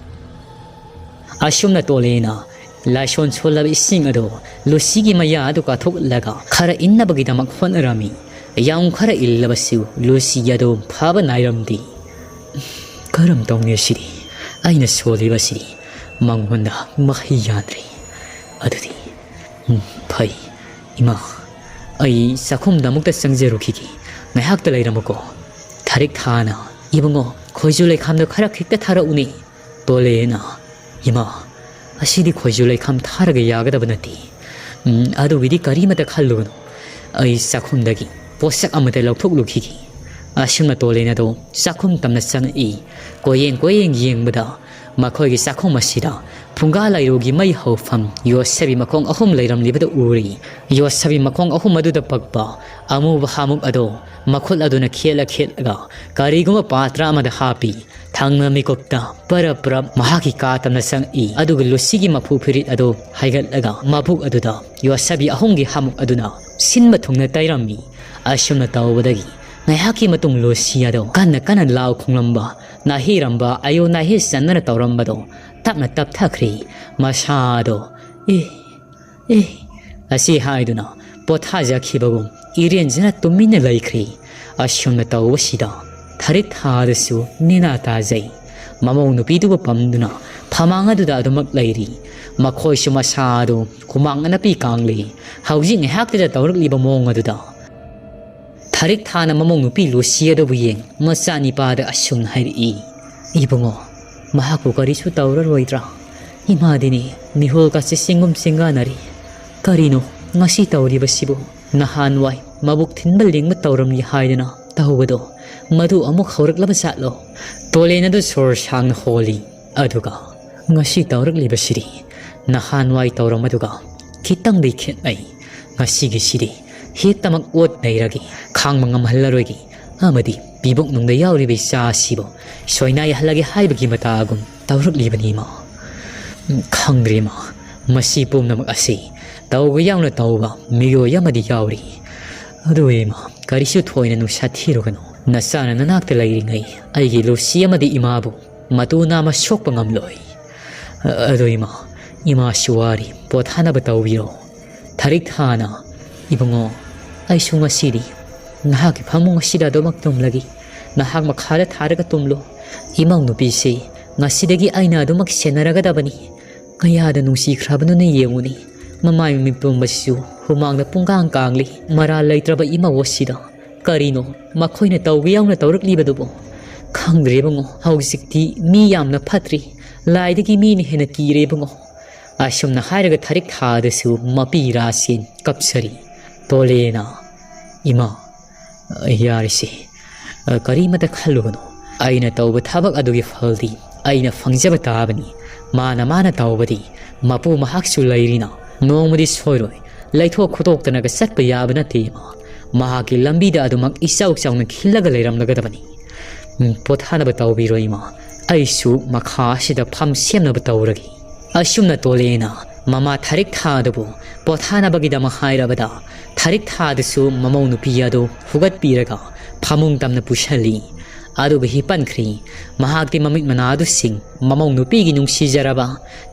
ꯑꯁꯨꯝꯅ ꯇꯣꯂꯦꯅ ꯂꯥꯏꯁꯣꯟ ꯁꯣꯜꯂꯕ ꯏꯁꯤꯡ ꯑꯗꯨ ꯂꯨꯁꯤꯒꯤ ꯃꯌꯥ ꯑꯗꯨ ꯀꯥꯊꯣꯛꯂꯒ ꯈꯔ ꯏꯟꯅꯕꯒꯤꯗꯃꯛ ꯍꯣꯠꯅꯔꯝꯃꯤ꯫ ꯌꯥꯝ ꯈꯔ ꯏꯜꯂꯕꯁꯨ ꯂꯨꯁꯤ ꯑꯗꯨ ꯐꯥꯕ ꯅꯥꯏꯔꯝꯗꯦ꯫ "ꯀꯔꯝ ꯇꯧꯅꯤ ꯑꯁꯤꯗꯤ? ꯑꯩꯅ ꯁꯣꯜꯂꯤꯕꯁꯤꯗꯤ ꯃꯉꯣꯟꯗ ꯃꯍꯩ ꯌꯥꯟꯗ꯭ꯔꯦ꯫ ꯑꯗꯨꯗꯤ, ꯎꯝ, ꯐꯩ꯫ ꯏꯃꯥ, ꯑꯩ ꯆꯥꯛꯈꯨꯝꯗ ꯑꯃꯨꯛꯇ ꯆꯪꯖꯔꯨꯈꯤꯒꯦ꯫ ꯉꯥꯏꯍꯥꯛꯇ ꯂꯩꯔꯝꯃꯨꯀꯣ꯫" ꯊꯥꯔꯤꯛ ꯊꯥꯅ, "ꯏꯕꯨꯡꯉꯣ, ꯈꯣꯏꯖꯨ ꯂꯩꯈꯥꯝꯗꯣ ꯈꯔ ꯈꯤꯛꯇ ꯊꯥꯔꯛꯎꯅꯦ꯫" ꯇꯣꯂꯦꯅ, "ꯏꯃꯥ, ꯑꯁꯤꯗꯤ ꯈꯣꯏꯖꯨ ꯂꯩꯈꯥꯝ ꯊꯥꯔꯒ ꯌꯥꯒꯗꯕ ꯅꯠꯇꯦ꯫ ꯎꯝ, ꯑꯗꯨꯒꯤꯗꯤ ꯀꯔꯤꯃꯇ ꯈꯜꯂꯨꯒꯅꯨ꯫ ꯑꯩ ꯆꯥꯛꯈꯨꯝꯗꯒꯤ ꯄꯣꯠꯁꯛ ꯑꯃꯇ ꯂꯧꯊꯣꯛꯂꯨꯈꯤꯒꯦ꯫" ꯑꯁꯨꯝꯅ ꯇꯣꯂꯦꯟ ꯑꯗꯨ ꯆꯥꯛꯈꯨꯝ ꯇꯝꯅ ꯆꯪꯉꯛꯏ꯫ ꯀꯣꯏꯌꯦꯡ ꯀꯣꯏꯌꯦꯡ ꯌꯦꯡꯕꯗ ꯃꯈꯣꯏꯒꯤ ꯆꯥꯛꯈꯨꯝ ꯑꯁꯤꯗ ꯐꯨꯡꯒꯥ ꯂꯥꯏꯔꯨꯒꯤ ꯃꯩ ꯍꯧꯐꯝ ꯌꯣꯠꯁꯕꯤ ꯃꯈꯣꯡ ꯑꯍꯨꯝ ꯂꯩꯔꯝꯂꯤꯕꯗꯨ ꯎꯔꯤ꯫ ꯌꯣꯠꯁꯕꯤ ꯃꯈꯣꯡ ꯑꯍꯨꯝ ꯑꯗꯨꯗ ꯄꯛꯄ ꯑꯃꯨꯕ ꯍꯥꯃꯨꯛ ꯑꯗꯨ ꯃꯈꯨꯠ ꯑꯗꯨꯅ ꯈꯦꯠꯂ ꯈꯦꯠꯂꯒ ꯀꯔꯤꯒꯨꯝꯕ ꯄꯥꯇ꯭ꯔ ꯑꯃꯗ ꯍꯥꯞꯄꯤ꯫ ꯊꯪꯅ ꯃꯤꯀꯨꯞꯇ ꯄꯔꯞ ꯄꯔꯞ ꯃꯍꯥꯛꯀꯤ ꯀꯥ ꯇꯝꯅ ꯆꯪꯉꯛꯏ꯫ ꯑꯗꯨꯒ ꯂꯨꯁꯤꯒꯤ ꯃꯐꯨ ꯐꯤꯔꯤꯠ ꯑꯗꯨ ꯍꯥꯏꯒꯠꯂꯒ ꯃꯕꯨꯛ ꯑꯗꯨꯗ ꯌꯣꯠꯁꯕꯤ ꯑꯍꯨꯝꯒꯤ ꯍꯥꯃꯨꯛ ꯑꯗꯨꯅ ꯁꯤꯟꯕ ꯊꯨꯡꯅ ꯇꯩꯔꯝꯃꯤ꯫ ꯑꯁꯨꯝꯅ ꯇꯧꯕꯗꯒꯤ ꯉꯥꯏꯍꯥꯛꯀꯤ ꯃꯇꯨꯡ ꯂꯨꯁꯤ ꯑꯗꯨ ꯀꯟꯅ ꯀꯟꯅ ꯂꯥꯎ ꯈꯣꯡꯂꯝꯕ, ꯅꯥꯍꯦꯔꯝꯕ, ꯑꯌꯣ ꯅꯥꯍꯦ ꯆꯟꯗꯅ ꯇꯧꯔꯝꯕꯗꯣ ꯇꯞꯅ ꯇꯞꯊꯈ꯭ꯔꯦ꯫ ꯃꯁꯥꯗꯣ "ꯑꯦ, ꯑꯦ" ꯑꯁꯤ ꯍꯥꯏꯗꯨꯅ ꯄꯣꯊꯥꯖꯈꯤꯕꯒꯨꯝ ꯏꯔꯦꯟꯖꯅ ꯇꯨꯃꯤꯟꯅ ꯂꯩꯈ꯭ꯔꯦ꯫ ꯑꯁꯨꯝꯅ ꯇꯧꯕꯁꯤꯗ ꯊꯥꯔꯤꯛ ꯊꯥꯗꯁꯨ ꯅꯦꯅꯥ ꯇꯥꯖꯩ꯫ ꯃꯃꯧ ꯅꯨꯄꯤꯗꯨꯕꯨ ꯄꯝꯗꯨꯅ ꯐꯃꯥꯡ ꯑꯗꯨꯗ ꯑꯗꯨꯃꯛ ꯂꯩꯔꯤ꯫ ꯃꯈꯣꯏꯁꯨ ꯃꯁꯥ ꯑꯗꯨ ꯍꯨꯃꯥꯡ ꯑꯅꯞꯄꯤ ꯀꯥꯡꯂꯤ꯫ ꯍꯧꯖꯤꯛ ꯉꯥꯏꯍꯥꯛꯇꯨꯗ ꯇꯧꯔꯛꯂꯤꯕ ꯃꯑꯣꯡ ꯑꯗꯨꯗ ꯊꯥꯔꯤꯛ ꯊꯥꯅ ꯃꯃꯧ ꯅꯨꯄꯤ ꯂꯨꯁꯤ ꯑꯗꯨꯕꯨ ꯌꯦꯡ ꯃꯆꯥꯅꯤꯄꯥꯗ ꯑꯁꯨꯝꯅ ꯍꯥꯏꯔꯛꯏ, "ꯏꯕꯨꯡꯉꯣ, ꯃꯍꯥꯛꯄꯨ ꯀꯔꯤꯁꯨ ꯇꯧꯔꯔꯣꯏꯗ꯭ꯔꯥ? ꯏꯃꯥꯗꯤꯅꯦ ꯃꯤꯍꯣꯜꯒꯁꯦ ꯆꯤꯡꯒꯨꯝ ꯆꯤꯡꯒꯥꯟꯅꯔꯤ꯫ ꯀꯔꯤꯅꯣ ꯉꯁꯤ ꯇꯧꯔꯤꯕꯁꯤꯕꯨ? ꯅꯍꯥꯟꯋꯥꯏ ꯃꯕꯨꯛ ꯊꯤꯟꯕ ꯂꯤꯡꯕ ꯇꯧꯔꯝꯂꯤ ꯍꯥꯏꯗꯅ ꯇꯧꯕꯗꯣ ꯃꯗꯨ ꯑꯃꯨꯛ ꯍꯧꯔꯛꯂꯕ ꯖꯥꯠꯂꯣ?" ꯇꯣꯂꯦꯟ ꯑꯗꯨ ꯁꯣꯔ ꯁꯥꯡꯅ ꯍꯣꯜꯂꯤ꯫ ꯑꯗꯨꯒ, "ꯉꯁꯤ ꯇꯧꯔꯛꯂꯤꯕꯁꯤꯗꯤ ꯅꯍꯥꯟꯋꯥꯏ ꯇꯧꯔꯝꯕꯗꯨꯒ ꯈꯤꯇꯪꯗꯤ ꯈꯦꯠꯅꯩ꯫ ꯉꯁꯤꯒꯤꯁꯤꯗꯤ ꯍꯦꯛꯇꯃꯛ ꯑꯣꯠ ꯅꯩꯔꯒꯦ, ꯈꯥꯡꯕ ꯉꯝꯍꯜꯂꯔꯣꯏꯒꯦ꯫ ꯑꯃꯗꯤ ꯄꯤꯕꯨꯛꯅꯨꯡꯗ ꯌꯥꯎꯔꯤꯕ ꯏꯆꯥ ꯑꯁꯤꯕꯨ ꯁꯣꯏꯅꯥꯏꯍꯜꯂꯒꯦ ꯍꯥꯏꯕꯒꯤ ꯃꯇꯥꯒꯨꯝ ꯇꯧꯔꯛꯂꯤꯕꯅꯤ ꯏꯃꯥ꯫ ꯈꯪꯗ꯭ꯔꯦ ꯏꯃꯥ, ꯃꯁꯤ ꯄꯨꯝꯅꯃꯛ ꯑꯁꯤ ꯇꯧꯕ ꯌꯥꯎꯅ ꯇꯧꯕ ꯃꯤꯑꯣꯏ ꯑꯃꯗꯤ ꯌꯥꯎꯔꯤ꯫ ꯑꯗꯨ ꯏꯃꯥ, ꯀꯔꯤꯁꯨ ꯊꯣꯏꯅ ꯅꯨꯡꯁꯥ ꯊꯤꯔꯨꯒꯅꯨ꯫ ꯅꯆꯥꯅ ꯅꯅꯥꯛꯇ ꯂꯩꯔꯤꯉꯩ ꯑꯩꯒꯤ ꯂꯨꯁꯤ ꯑꯃꯗꯤ ꯏꯃꯥꯕꯨ ꯃꯇꯨ ꯅꯥꯝꯃ ꯁꯣꯛꯄ ꯉꯝꯂꯣꯏ꯫ ꯑ-, ꯑꯗꯣ ꯏꯃꯥ, ꯏꯃꯥꯁꯨ ꯋꯥꯔꯤ, ꯄꯣꯊꯥꯅꯕ ꯇꯧꯕꯤꯔꯣ꯫ ꯊꯥꯔꯤꯛ ꯊꯥꯅ, "ꯏꯕꯨꯡꯉꯣ, ꯑꯩꯁꯨ ꯉꯁꯤꯗꯤ ꯅꯍꯥꯛꯀꯤ ꯐꯃꯨꯡ ꯑꯁꯤꯗ ꯑꯗꯨꯃꯛ ꯇꯨꯝꯂꯒꯦ꯫ ꯅꯍꯥꯛ ꯃꯈꯥꯗ ꯊꯥꯔꯒ ꯇꯨꯝꯂꯨ꯫ ꯏꯃꯧ ꯅꯨꯄꯤꯁꯤ ꯉꯁꯤꯗꯒꯤ ꯑꯩꯅ ꯑꯗꯨꯃꯛ ꯁꯦꯟꯅꯔꯒꯗꯕꯅꯤ꯫ ꯀꯌꯥꯗ ꯅꯨꯡꯁꯤꯈ꯭ꯔꯕꯅꯣꯅ ꯌꯦꯡꯉꯨꯅꯤ꯫ ꯃꯃꯥꯏ ꯃꯃꯤꯠ ꯄꯨꯝꯕꯁꯤꯁꯨ ꯍꯨꯃꯥꯡꯗ ꯄꯨꯡꯀꯥꯡ ꯀꯥꯡꯂꯤ꯫ ꯃꯔꯥꯜ ꯂꯩꯇ꯭ꯔꯕ ꯏꯃꯧ ꯑꯁꯤꯗ ꯀꯔꯤꯅꯣ ꯃꯈꯣꯏꯅ ꯇꯧꯕ ꯌꯥꯎꯅ ꯇꯧꯔꯛꯂꯤꯕꯗꯨꯕꯨ? ꯈꯪꯗ꯭ꯔꯦ ꯏꯕꯨꯡꯉꯣ, ꯍꯧꯖꯤꯛꯇꯤ ꯃꯤ ꯌꯥꯝꯅ ꯐꯠꯇ꯭ꯔꯤ꯫ ꯂꯥꯏꯗꯒꯤ ꯃꯤꯅ ꯍꯦꯟꯅ ꯀꯤꯔꯦ ꯏꯕꯨꯡꯉꯣ"꯫ ꯑꯁꯨꯝꯅ ꯍꯥꯏꯔꯒ ꯊꯥꯔꯤꯛ ꯊꯥꯗꯁꯨ ꯃꯄꯤ ꯔꯥꯁꯦꯟ ꯀꯞꯆꯔꯤ꯫ ꯇꯣꯂꯦꯅ, "ꯏꯃꯥ, ꯌꯥꯔꯤꯁꯦ, ꯀꯔꯤꯃꯇ ꯈꯜꯂꯨꯒꯅꯨ꯫ ꯑꯩꯅ ꯇꯧꯕ ꯊꯕꯛ ꯑꯗꯨꯒꯤ ꯐꯜꯗꯤ ꯑꯩꯅ ꯐꯪꯖꯕ ꯇꯥꯕꯅꯤ꯫ ꯃꯥꯅ ꯃꯥꯅ ꯇꯧꯕꯗꯤ ꯃꯄꯨ ꯃꯍꯥꯛꯁꯨ ꯂꯩꯔꯤꯅ ꯅꯣꯡꯃꯗꯤ ꯁꯣꯏꯔꯣꯏ꯫ ꯂꯩꯊꯣꯛ ꯈꯣꯠꯇꯣꯛꯇꯅꯒ ꯆꯠꯄ ꯌꯥꯕ ꯅꯠꯇꯦ ꯏꯃꯥ꯫ ꯃꯍꯥꯛꯀꯤ ꯂꯝꯕꯤꯗ ꯑꯗꯨꯃꯛ ꯏꯆꯥꯎ ꯆꯥꯎꯅ ꯈꯤꯜꯂꯒ ꯂꯩꯔꯝꯂꯒꯗꯕꯅꯤ꯫ ꯎꯝ, ꯄꯣꯊꯥꯅꯕ ꯇꯧꯕꯤꯔꯣ ꯏꯃꯥ꯫ ꯑꯩꯁꯨ ꯃꯈꯥ ꯑꯁꯤꯗ ꯐꯝ ꯁꯦꯝꯅꯕ ꯇꯧꯔꯒꯦ"꯫ ꯑꯁꯨꯝꯅ ꯇꯣꯂꯦꯅ ꯃꯃꯥ ꯊꯥꯔꯤꯛ ꯊꯥꯗꯕꯨ ꯄꯣꯊꯥꯅꯕꯒꯤꯗꯃꯛ ꯍꯥꯏꯔꯕꯗ, ꯊꯥꯔꯤꯛ ꯊꯥꯗꯁꯨ ꯃꯃꯧ ꯅꯨꯄꯤ ꯑꯗꯨ ꯍꯨꯒꯠꯄꯤꯔꯒ ꯐꯃꯨꯡ ꯇꯝꯅ ꯄꯨꯁꯜꯂꯤ꯫ ꯑꯗꯨꯒ ꯍꯤꯞꯄꯟꯈ꯭ꯔꯤ꯫ ꯃꯍꯥꯛꯇꯤ ꯃꯃꯤꯠ ꯃꯅꯥ ꯑꯗꯨ ꯁꯤꯡ, ꯃꯃꯧ ꯅꯨꯄꯤꯒꯤ ꯅꯨꯡꯁꯤꯖꯔꯕ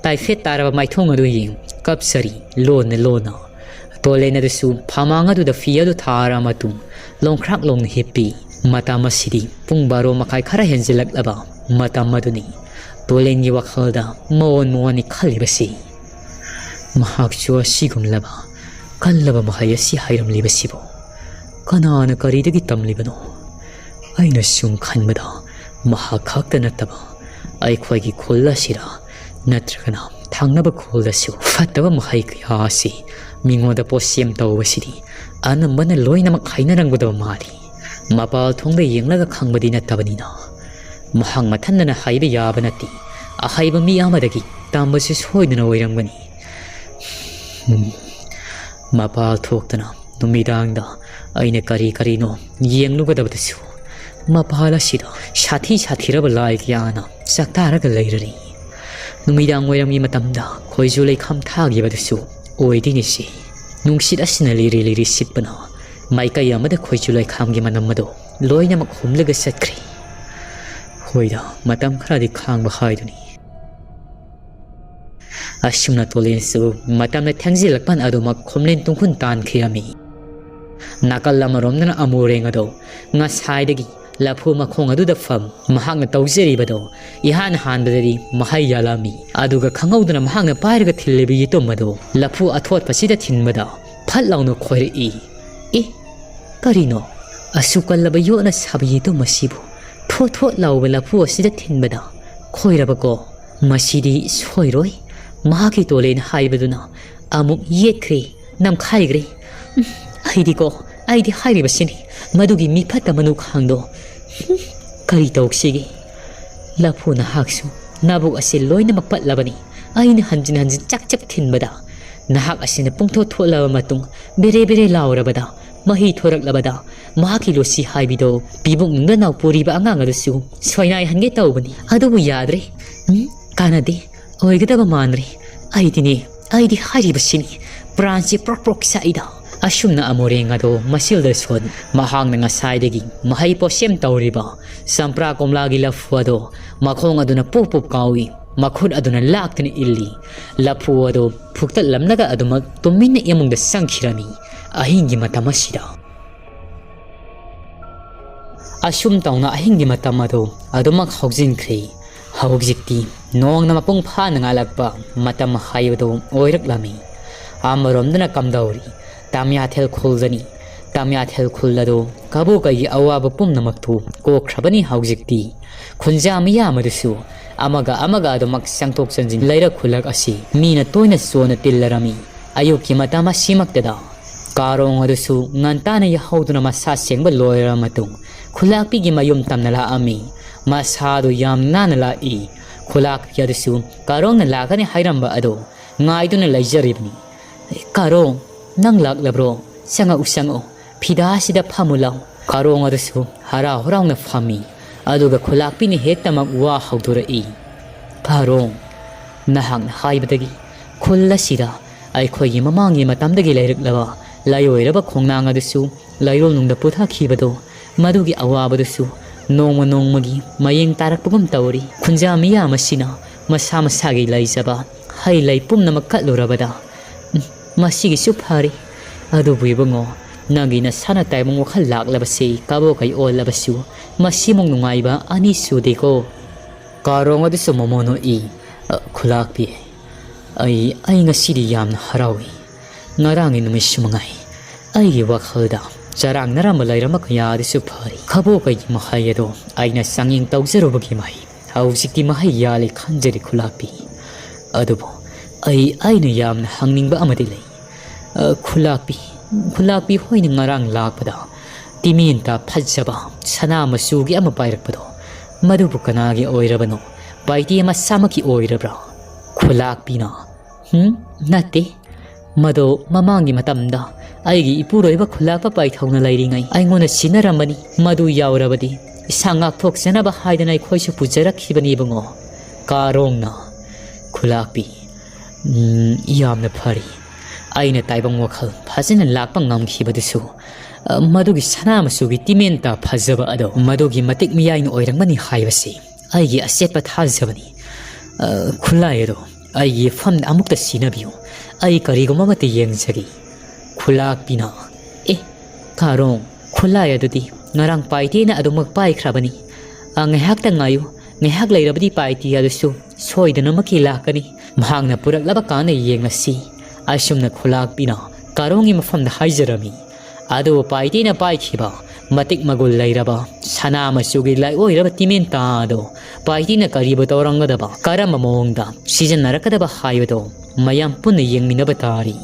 ꯇꯥꯏꯐꯦꯠ ꯇꯥꯔꯕ ꯃꯥꯏꯊꯣꯡ ꯑꯗꯨ ꯌꯦꯡ ꯀꯞꯆꯔꯤ, ꯂꯣꯟꯅ ꯂꯣꯟꯅ꯫ ꯇꯣꯂꯦꯟ ꯑꯗꯨꯁꯨ ꯐꯃꯥꯡ ꯑꯗꯨꯗ ꯐꯤ ꯑꯗꯨ ꯊꯥꯔ ꯃꯇꯨꯡ ꯂꯣꯡꯈ꯭ꯔꯥꯛ ꯂꯣꯡꯅ ꯍꯤꯞꯄꯤ꯫ ꯃꯇꯝ ꯑꯁꯤꯗꯤ ꯄꯨꯡ ꯕꯥꯔꯣ ꯃꯈꯥꯏ ꯈꯔ ꯍꯦꯟꯖꯤꯜꯂꯛꯂꯕ ꯃꯇꯝ ꯑꯗꯨꯅꯤ꯫ ꯇꯣꯂꯦꯟꯒꯤ ꯋꯥꯈꯜꯗ ꯃꯑꯣꯟ ꯃꯑꯣꯟꯅꯤ ꯈꯜꯂꯤꯕꯁꯤ꯫ ꯃꯍꯥꯛꯁꯨ ꯑꯁꯤꯒꯨꯝꯂꯕ ꯀꯜꯂꯕ ꯃꯍꯩ ꯑꯁꯤ ꯍꯩꯔꯝꯂꯤꯕꯁꯤꯕꯨ ꯀꯅꯥꯅ ꯀꯔꯤꯗꯒꯤ ꯇꯝꯂꯤꯕꯅꯣ? ꯑꯩꯅ ꯁꯨꯝ ꯈꯟꯕꯗ ꯃꯍꯥꯛ ꯈꯛꯇ ꯅꯠꯇꯕ ꯑꯩꯈꯣꯏꯒꯤ ꯈꯨꯜ ꯑꯁꯤꯗ ꯅꯠꯇ꯭ꯔꯒꯅ ꯊꯪꯅꯕ ꯈꯨꯜꯗꯁꯨ ꯐꯠꯇꯕ ꯃꯍꯩ ꯀꯌꯥ ꯑꯁꯤ ꯃꯤꯉꯣꯟꯗ ꯄꯣꯠꯁꯦꯝ ꯇꯧꯕꯁꯤꯗꯤ ꯑꯅꯝꯕꯅ ꯂꯣꯏꯅꯃꯛ ꯍꯩꯅꯔꯝꯒꯗꯕ ꯃꯥꯜꯂꯤ꯫ ꯃꯄꯥꯜ ꯊꯣꯡꯗ ꯌꯦꯡꯂꯒ ꯈꯪꯕꯗꯤ ꯅꯠꯇꯕꯅꯤꯅ ꯃꯍꯥꯛ ꯃꯊꯟꯗꯅ ꯍꯩꯕ ꯌꯥꯕ ꯅꯠꯇꯦ꯫ ꯑꯍꯩꯕ ꯃꯤ ꯑꯃꯗꯒꯤ ꯇꯝꯕꯁꯨ ꯁꯣꯏꯗꯅ ꯑꯣꯏꯔꯝꯒꯅꯤ꯫ ꯎꯝ꯫ ꯃꯄꯥꯜ ꯊꯣꯛꯇꯅ ꯅꯨꯃꯤꯗꯥꯡꯗ ꯑꯩꯅ ꯀꯔꯤ ꯀꯔꯤꯅꯣ ꯌꯦꯡꯂꯨꯒꯗꯕꯗꯁꯨ ꯃꯄꯥꯜ ꯑꯁꯤꯗ ꯁꯥꯊꯤ ꯁꯥꯊꯤꯔꯕ ꯂꯥꯏ ꯀꯌꯥꯅ ꯆꯥꯛꯇꯥꯔꯒ ꯂꯩꯔꯔꯤ꯫ ꯅꯨꯃꯤꯗꯥꯡ ꯋꯥꯏꯔꯝꯒꯤ ꯃꯇꯝꯗ ꯈꯣꯏꯖꯨ ꯂꯩꯈꯥꯝ ꯊꯥꯈꯤꯕꯗꯨꯁꯨ ꯑꯣꯏꯗꯣꯏꯅꯤꯁꯤ꯫ ꯅꯨꯡꯁꯤꯠ ꯑꯁꯤꯅ ꯂꯤꯔꯤ ꯂꯤꯔꯤ ꯁꯤꯠꯄꯅ ꯃꯥꯏꯀꯩ ꯑꯃꯗ ꯈꯣꯏꯖꯨ ꯂꯩꯈꯥꯝꯒꯤ ꯃꯅꯝ ꯑꯗꯨ ꯂꯣꯏꯅꯃꯛ ꯍꯨꯝꯂꯒ ꯆꯠꯈ꯭ꯔꯦ꯫ ꯍꯣꯏꯗ, ꯃꯇꯝ ꯈꯔꯗꯤ ꯈꯥꯡꯕ ꯍꯥꯏꯗꯨꯅꯤ꯫ ꯑꯁꯨꯝꯅ ꯇꯣꯂꯦꯟꯁꯨ ꯃꯇꯝꯅ ꯊꯦꯡꯖꯤꯜꯂꯛꯄꯅ ꯑꯗꯨꯃꯛ ꯈꯣꯝꯂꯦꯟ ꯇꯨꯡꯈꯨꯟ ꯇꯥꯟꯈꯤꯔꯝꯃꯤ꯫ ꯅꯥꯀꯜ ꯑꯃꯔꯣꯝꯗꯅ ꯑꯃꯨꯔꯦꯡ ꯑꯗꯣ ꯉꯁꯥꯏꯗꯒꯤ ꯂꯐꯨ ꯃꯈꯣꯡ ꯑꯗꯨꯗ ꯐꯝ ꯃꯍꯥꯛꯅ ꯇꯧꯖꯔꯤꯕꯗꯣ ꯏꯍꯥꯟ ꯍꯥꯟꯕꯗꯗꯤ ꯃꯍꯩ ꯌꯥꯜꯂꯝꯃꯤ꯫ ꯑꯗꯨꯒ ꯈꯪꯍꯧꯗꯅ ꯃꯍꯥꯛꯅ ꯄꯥꯏꯔꯒ ꯊꯤꯜꯂꯤꯕ ꯌꯦꯇꯨꯝ ꯑꯗꯣ ꯂꯐꯨ ꯑꯊꯣꯠꯄꯁꯤꯗ ꯊꯤꯟꯕꯗ ꯐꯠ ꯂꯥꯎꯅ ꯈꯣꯏꯔꯛꯏ꯫ "ꯑꯦ, ꯀꯔꯤꯅꯣ? ꯑꯁꯨꯛ ꯀꯜꯂꯕ ꯌꯣꯠꯅ ꯁꯥꯕ ꯌꯦꯇꯨꯝ ꯑꯁꯤꯕꯨ ꯊꯣꯠ ꯊꯣꯠ ꯂꯥꯎꯕ ꯂꯐꯨ ꯑꯁꯤꯗ ꯊꯤꯟꯕꯗ ꯈꯣꯏꯔꯕꯀꯣ? ꯃꯁꯤꯗꯤ ꯁꯣꯏꯔꯣꯏ꯫ ꯃꯍꯥꯛꯀꯤ ꯇꯣꯂꯦꯟ ꯍꯥꯏꯕꯗꯨꯅ ꯑꯃꯨꯛ ꯌꯦꯠꯈ꯭ꯔꯦ, ꯅꯝꯈꯥꯏꯈ꯭ꯔꯦ꯫ ꯎꯝ, ꯑꯩꯗꯤꯀꯣ, ꯑꯩꯗꯤ ꯍꯥꯏꯔꯤꯕꯁꯤꯅꯤ, ꯃꯗꯨꯒꯤ ꯃꯤꯐꯠꯇ ꯃꯅꯨ ꯈꯥꯡꯗꯣ꯫ ꯍꯨꯝ, ꯀꯔꯤ ꯇꯧꯁꯤꯒꯦ? ꯂꯐꯨ ꯅꯍꯥꯛꯁꯨ ꯅꯥꯕꯨꯛ ꯑꯁꯤ ꯂꯣꯏꯅꯃꯛ ꯄꯠꯂꯕꯅꯤ꯫ ꯑꯩꯅ ꯍꯟꯖꯤꯟ ꯍꯟꯖꯤꯟ ꯆꯛ ꯆꯛ ꯊꯤꯟꯕꯗ ꯅꯍꯥꯛ ꯑꯁꯤꯅ ꯄꯨꯡꯊꯣꯠ ꯊꯣꯠꯂꯕ ꯃꯇꯨꯡ ꯕꯦꯔꯦ ꯕꯦꯔꯦ ꯂꯥꯎꯔꯕꯗ, ꯃꯍꯤ ꯊꯣꯔꯛꯂꯕꯗ ꯃꯍꯥꯛꯀꯤ ꯂꯣꯁꯤ ꯍꯥꯏꯕꯤꯗꯣ ꯄꯤꯕꯨꯡꯗ ꯅꯥꯎꯄꯨꯔꯤꯕ ꯑꯉꯥꯡ ꯑꯗꯨꯁꯨ ꯁꯣꯏꯅꯥꯏꯍꯟꯒꯦ ꯇꯧꯕꯅꯤ꯫ ꯑꯗꯨꯕꯨ ꯌꯥꯗ꯭ꯔꯦ꯫ ꯎꯝ, ꯀꯥꯟꯅꯗꯦ꯫ ꯑꯣꯏꯒꯗꯕ ꯃꯥꯟꯗ꯭ꯔꯦ꯫ ꯑꯩꯗꯤꯅꯦ, ꯑꯩꯗꯤ ꯍꯥꯏꯔꯤꯕꯁꯤꯅꯤ, ꯄ꯭ꯔꯥꯟꯁꯤ ꯄ꯭ꯔꯣꯛ ꯄ꯭ꯔꯣꯛ ꯆꯥꯛꯏꯗ꯫ ꯑꯁꯨꯝꯅ ꯑꯃꯣꯔꯦꯡ ꯑꯗꯣ ꯃꯁꯤꯜꯗ ꯁꯣꯟ ꯃꯍꯥꯛꯅ ꯉꯁꯥꯏꯗꯒꯤ ꯃꯍꯩ ꯄꯣꯠꯁꯦꯝ ꯇꯧꯔꯤꯕ ꯆꯝꯄ꯭ꯔꯥ ꯀꯣꯝꯂꯥꯒꯤ ꯂꯐꯨ ꯑꯗꯣ ꯃꯈꯣꯡ ꯑꯗꯨꯅ ꯄꯨꯞ ꯄꯨꯞ ꯀꯥꯎꯏ, ꯃꯈꯨꯠ ꯑꯗꯨꯅ ꯂꯥꯛꯇꯅ ꯏꯜꯂꯤ꯫ ꯂꯐꯨ ꯑꯗꯣ ꯐꯨꯛꯇꯠꯂꯝꯂꯒ ꯑꯗꯨꯃꯛ ꯇꯨꯃꯤꯟꯅ ꯏꯃꯨꯡꯗ ꯆꯪꯈꯤꯔꯝꯃꯤ꯫ ꯑꯍꯤꯡꯒꯤ ꯃꯇꯝ ꯑꯁꯤꯗ꯫ ꯑꯁꯨꯝ ꯇꯧꯅ ꯑꯍꯤꯡꯒꯤ ꯃꯇꯝ ꯑꯗꯨ ꯑꯗꯨꯃꯛ ꯍꯧꯖꯤꯟꯈ꯭ꯔꯦ꯫ ꯍꯧꯖꯤꯛꯇꯤ ꯅꯣꯡꯅ ꯃꯄꯨꯡ ꯐꯥꯅ ꯉꯥꯜꯂꯛꯄ ꯃꯇꯝ ꯍꯥꯏꯕꯗꯨ ꯑꯣꯏꯔꯛꯂꯝꯃꯤ꯫ ꯑꯃꯔꯣꯝꯗꯅ ꯀꯝꯗꯧꯔꯤ? ꯇꯥꯃꯤꯌꯥꯊꯦꯜ ꯈꯨꯜꯗꯅꯤ꯫ ꯇꯥꯃꯤꯌꯥꯊꯦꯜ ꯈꯨꯜ ꯑꯗꯨ ꯀꯕꯣꯀꯩꯒꯤ ꯑꯋꯥꯕ ꯄꯨꯝꯅꯃꯛꯇꯨ ꯀꯣꯛꯈ꯭ꯔꯕꯅꯤ ꯍꯧꯖꯤꯛꯇꯤ꯫ ꯈꯨꯟꯖꯥ ꯃꯤꯌꯥꯝ ꯑꯗꯨꯁꯨ ꯑꯃꯒ ꯑꯃꯒ ꯑꯗꯨꯃꯛ ꯆꯪꯊꯣꯛ ꯆꯪꯁꯤꯟ ꯂꯩꯔꯛ ꯈꯨꯜꯂꯛ ꯑꯁꯤ ꯃꯤꯅ ꯇꯣꯏꯅ ꯆꯣꯟꯅ ꯇꯤꯜꯂꯔꯝꯃꯤ꯫ ꯑꯌꯨꯛꯀꯤ ꯃꯇꯝ ꯑꯁꯤꯃꯛꯇꯗ ꯀꯥꯔꯣꯡ ꯑꯗꯨꯁꯨ ꯉꯟꯇꯥꯅ ꯌꯥꯍꯧꯗꯨꯅ ꯃꯁꯥ ꯁꯦꯡꯕ ꯂꯣꯏꯔꯕ ꯃꯇꯨꯡ ꯈꯨꯂꯥꯛꯄꯤꯒꯤ ꯃꯌꯨꯝ ꯇꯝꯅ ꯂꯥꯛꯑꯝꯃꯤ꯫ ꯃꯁꯥꯗꯨ ꯌꯥꯝ ꯅꯥꯟꯅ ꯂꯥꯛꯏ꯫ ꯈꯨꯂꯥꯛꯄꯤ ꯑꯗꯨꯁꯨ ꯀꯥꯔꯣꯡꯅ ꯂꯥꯛꯀꯅꯤ ꯍꯥꯏꯔꯝꯕ ꯑꯗꯨ ꯉꯥꯏꯗꯨꯅ ꯂꯩꯖꯔꯤꯕꯅꯤ꯫ "ꯀꯥꯔꯣꯡ, ꯅꯪ ꯂꯥꯛꯂꯕ꯭ꯔꯣ? ꯆꯪꯉꯛꯎ, ꯆꯪꯉꯛꯎ꯫ ꯐꯤꯗꯥꯁꯤꯗ ꯐꯝꯃꯨ ꯂꯥꯎ꯫" ꯀꯥꯔꯣꯡ ꯑꯗꯨꯁꯨ ꯍꯔꯥꯎ ꯍꯔꯥꯎꯅ ꯐꯝꯃꯤ꯫ ꯑꯗꯨꯒ ꯈꯨꯂꯥꯛꯄꯤꯅ ꯍꯦꯛꯇꯃꯛ ꯋꯥ ꯍꯧꯗꯣꯔꯛꯏ꯫ "ꯀꯥꯔꯣꯡ, ꯅꯍꯥꯛꯅ ꯍꯥꯏꯕꯗꯒꯤ ꯈꯨꯜ ꯑꯁꯤꯗ ꯑꯩꯈꯣꯏꯒꯤ ꯃꯃꯥꯡꯒꯤ ꯃꯇꯝꯗꯒꯤ ꯂꯩꯔꯛꯂꯕ ꯂꯥꯏꯑꯣꯏꯔꯕ ꯈꯣꯡꯅꯥꯡ ꯑꯗꯨꯁꯨ ꯂꯩꯔꯣꯜꯅꯨꯡꯗ ꯄꯨꯊꯈꯤꯕꯗꯣ, ꯃꯗꯨꯒꯤ ꯑꯋꯥꯕꯗꯨꯁꯨ ꯅꯣꯡꯃ ꯅꯣꯡꯃꯒꯤ ꯃꯌꯦꯡ ꯇꯥꯔꯛꯄꯒꯨꯝ ꯇꯧꯔꯤ꯫ ꯈꯨꯟꯖꯥ ꯃꯤꯌꯥꯝ ꯑꯁꯤꯅ ꯃꯁꯥ ꯃꯁꯥꯒꯤ ꯂꯩꯖꯕ ꯍꯩ ꯂꯩ ꯄꯨꯝꯅꯃꯛ ꯀꯠꯂꯨꯔꯕꯗ꯫ ꯎꯝ, ꯃꯁꯤꯒꯤꯁꯨ ꯐꯔꯦ꯫ ꯑꯗꯨꯕꯨ ꯏꯕꯨꯡꯉꯣ, ꯅꯪꯒꯤ ꯅꯁꯥꯅ ꯇꯥꯏꯕꯪ ꯋꯥꯈꯜ ꯂꯥꯛꯂꯕꯁꯤ ꯀꯕꯣꯛ ꯀꯩ ꯑꯣꯜꯂꯕꯁꯨ ꯃꯁꯤꯃꯨꯛ ꯅꯨꯡꯉꯥꯏꯕ ꯑꯅꯤ ꯁꯨꯗꯦꯀꯣ꯫ ꯀꯥꯔꯣꯡ ꯑꯗꯨꯁꯨ ꯃꯃꯣꯟ ꯅꯣꯛꯏ꯫ "ꯑ, ꯈꯨꯂꯥꯛꯄꯤ, ꯑꯩ, ꯑꯩ ꯉꯁꯤꯗꯤ ꯌꯥꯝꯅ ꯍꯔꯥꯎꯏ꯫ ꯉꯔꯥꯡꯒꯤ ꯅꯨꯃꯤꯠꯁꯨ ꯃꯉꯥꯏ꯫ ꯑꯩꯒꯤ ꯋꯥꯈꯜꯗ ꯆꯔꯥꯡꯅꯔꯝꯕ ꯂꯩꯔꯝꯕ ꯀꯌꯥ ꯑꯗꯨꯁꯨ ꯐꯔꯦ꯫ ꯀꯕꯣꯛ ꯀꯩꯒꯤ ꯃꯍꯩ ꯑꯗꯣ ꯑꯩꯅ ꯆꯥꯡꯌꯦꯡ ꯇꯧꯖꯔꯨꯕꯒꯤ ꯃꯍꯩ ꯍꯧꯖꯤꯛꯇꯤ ꯃꯍꯩ ꯌꯥꯜꯂꯦ ꯈꯟꯖꯔꯦ ꯈꯨꯂꯥꯛꯄꯤ꯫ ꯑꯗꯨꯕꯨ ꯑꯩ, ꯑꯩꯅ ꯌꯥꯝꯅ ꯍꯪꯅꯤꯡꯕ ꯑꯃꯗꯤ ꯂꯩ꯫ ꯑ, ꯈꯨꯂꯥꯛꯄꯤ, ꯈꯨꯂꯥꯛꯄꯤ ꯍꯣꯏꯅ ꯉꯔꯥꯡ ꯂꯥꯛꯄꯗ ꯇꯤꯃꯦꯟꯇ ꯐꯖꯕ ꯁꯅꯥ ꯃꯆꯨꯒꯤ ꯑꯃ ꯄꯥꯏꯔꯛꯄꯗꯣ, ꯃꯗꯨꯕꯨ ꯀꯅꯥꯒꯤ ꯑꯣꯏꯔꯕꯅꯣ? ꯄꯥꯏꯇꯦ ꯃꯁꯥꯃꯛꯀꯤ ꯑꯣꯏꯔꯕ꯭ꯔꯥ?" ꯈꯨꯂꯥꯛꯄꯤꯅ, "ꯍꯨꯝ, ꯅꯠꯇꯦ꯫ ꯃꯗꯣ ꯃꯃꯥꯡꯒꯤ ꯃꯇꯝꯗ ꯑꯩꯒꯤ ꯏꯄꯨꯔꯣꯏꯕ ꯈꯨꯂꯥꯛꯄ ꯄꯥꯏꯊꯧꯅ ꯂꯩꯔꯤꯉꯩ ꯑꯩꯉꯣꯟꯗ ꯁꯤꯟꯅꯔꯝꯕꯅꯤ꯫ ꯃꯗꯨ ꯌꯥꯎꯔꯕꯗꯤ ꯏꯁꯥ ꯉꯥꯛꯊꯣꯛꯆꯅꯕ ꯍꯥꯏꯗꯅ ꯑꯩꯈꯣꯏꯁꯨ ꯄꯨꯖꯔꯛꯈꯤꯕꯅꯤ ꯏꯕꯨꯡꯉꯣ꯫" ꯀꯥꯔꯣꯡꯅ, "ꯈꯨꯂꯥꯛꯄꯤ, ꯎꯝ, ꯌꯥꯝꯅ ꯐꯔꯦ꯫ ꯑꯩꯅ ꯇꯥꯏꯕꯪ ꯋꯥꯈꯜ ꯐꯖꯅ ꯂꯥꯛꯄ ꯉꯝꯈꯤꯕꯗꯨꯁꯨ, ꯑ, ꯃꯗꯨꯒꯤ ꯁꯅꯥ ꯃꯆꯨꯒꯤ ꯇꯤꯃꯦꯟꯇ ꯐꯖꯕ ꯑꯗꯣ ꯃꯗꯨꯒꯤ ꯃꯇꯤꯛ ꯃꯤꯌꯥꯏꯅ ꯑꯣꯏꯔꯝꯒꯅꯤ ꯍꯥꯏꯕꯁꯤ ꯑꯩꯒꯤ ꯑꯆꯦꯠꯄ ꯊꯥꯖꯕꯅꯤ꯫ ꯑ, ꯈꯨꯠꯂꯥꯏ ꯑꯗꯣ ꯑꯩꯒꯤ ꯐꯝꯗ ꯑꯃꯨꯛꯇ ꯁꯤꯟꯅꯕꯤꯌꯨ꯫ ꯑꯩ ꯀꯔꯤꯒꯨꯝꯕ ꯑꯃꯠꯇ ꯌꯦꯡꯖꯒꯦ꯫" ꯈꯨꯂꯥꯛꯄꯤꯅ, "ꯑꯦ, ꯀꯥꯔꯣꯡ, ꯈꯨꯠꯂꯥꯏ ꯑꯗꯨꯗꯤ ꯉꯔꯥꯡ ꯄꯥꯏꯇꯦꯅ ꯑꯗꯨꯃꯛ ꯄꯥꯏꯈ꯭ꯔꯕꯅꯤ꯫ ꯑ, ꯉꯥꯏꯍꯥꯛꯇ ꯉꯥꯏꯌꯨ꯫ ꯉꯥꯏꯍꯥꯛ ꯂꯩꯔꯕꯗꯤ ꯄꯥꯏꯇꯦ ꯑꯗꯨꯁꯨ ꯁꯣꯏꯗꯅꯃꯛꯀꯤ ꯂꯥꯛꯀꯅꯤ꯫ ꯃꯍꯥꯛꯅ ꯄꯨꯔꯛꯂꯕ ꯀꯥꯟꯗ ꯌꯦꯡꯂꯁꯤ꯫" ꯑꯁꯨꯝꯅ ꯈꯨꯂꯥꯛꯄꯤꯅ ꯀꯥꯔꯣꯡꯒꯤ ꯃꯐꯝꯗ ꯍꯥꯏꯖꯔꯝꯃꯤ꯫ ꯑꯗꯨꯕꯨ ꯄꯥꯏꯇꯦꯅ ꯄꯥꯏꯈꯤꯕ ꯃꯇꯤꯛ ꯃꯒꯨꯟ ꯂꯩꯔꯕ ꯁꯅꯥ ꯃꯆꯨꯒꯤ ꯂꯥꯏ ꯑꯣꯏꯔꯕ ꯇꯤꯃꯦꯟꯇꯥ ꯑꯗꯨ ꯄꯥꯏꯇꯦꯅ ꯀꯔꯤꯕꯨ ꯇꯧꯔꯝꯒꯗꯕ, ꯀꯔꯝꯕ ꯃꯑꯣꯡꯗ ꯁꯤꯖꯤꯟꯅꯔꯛꯀꯗꯕ ꯍꯥꯏꯕꯗꯨ ꯃꯌꯥꯝ ꯄꯨꯟꯅ ꯌꯦꯡꯃꯤꯟꯅꯕ ꯇꯥꯔꯤ꯫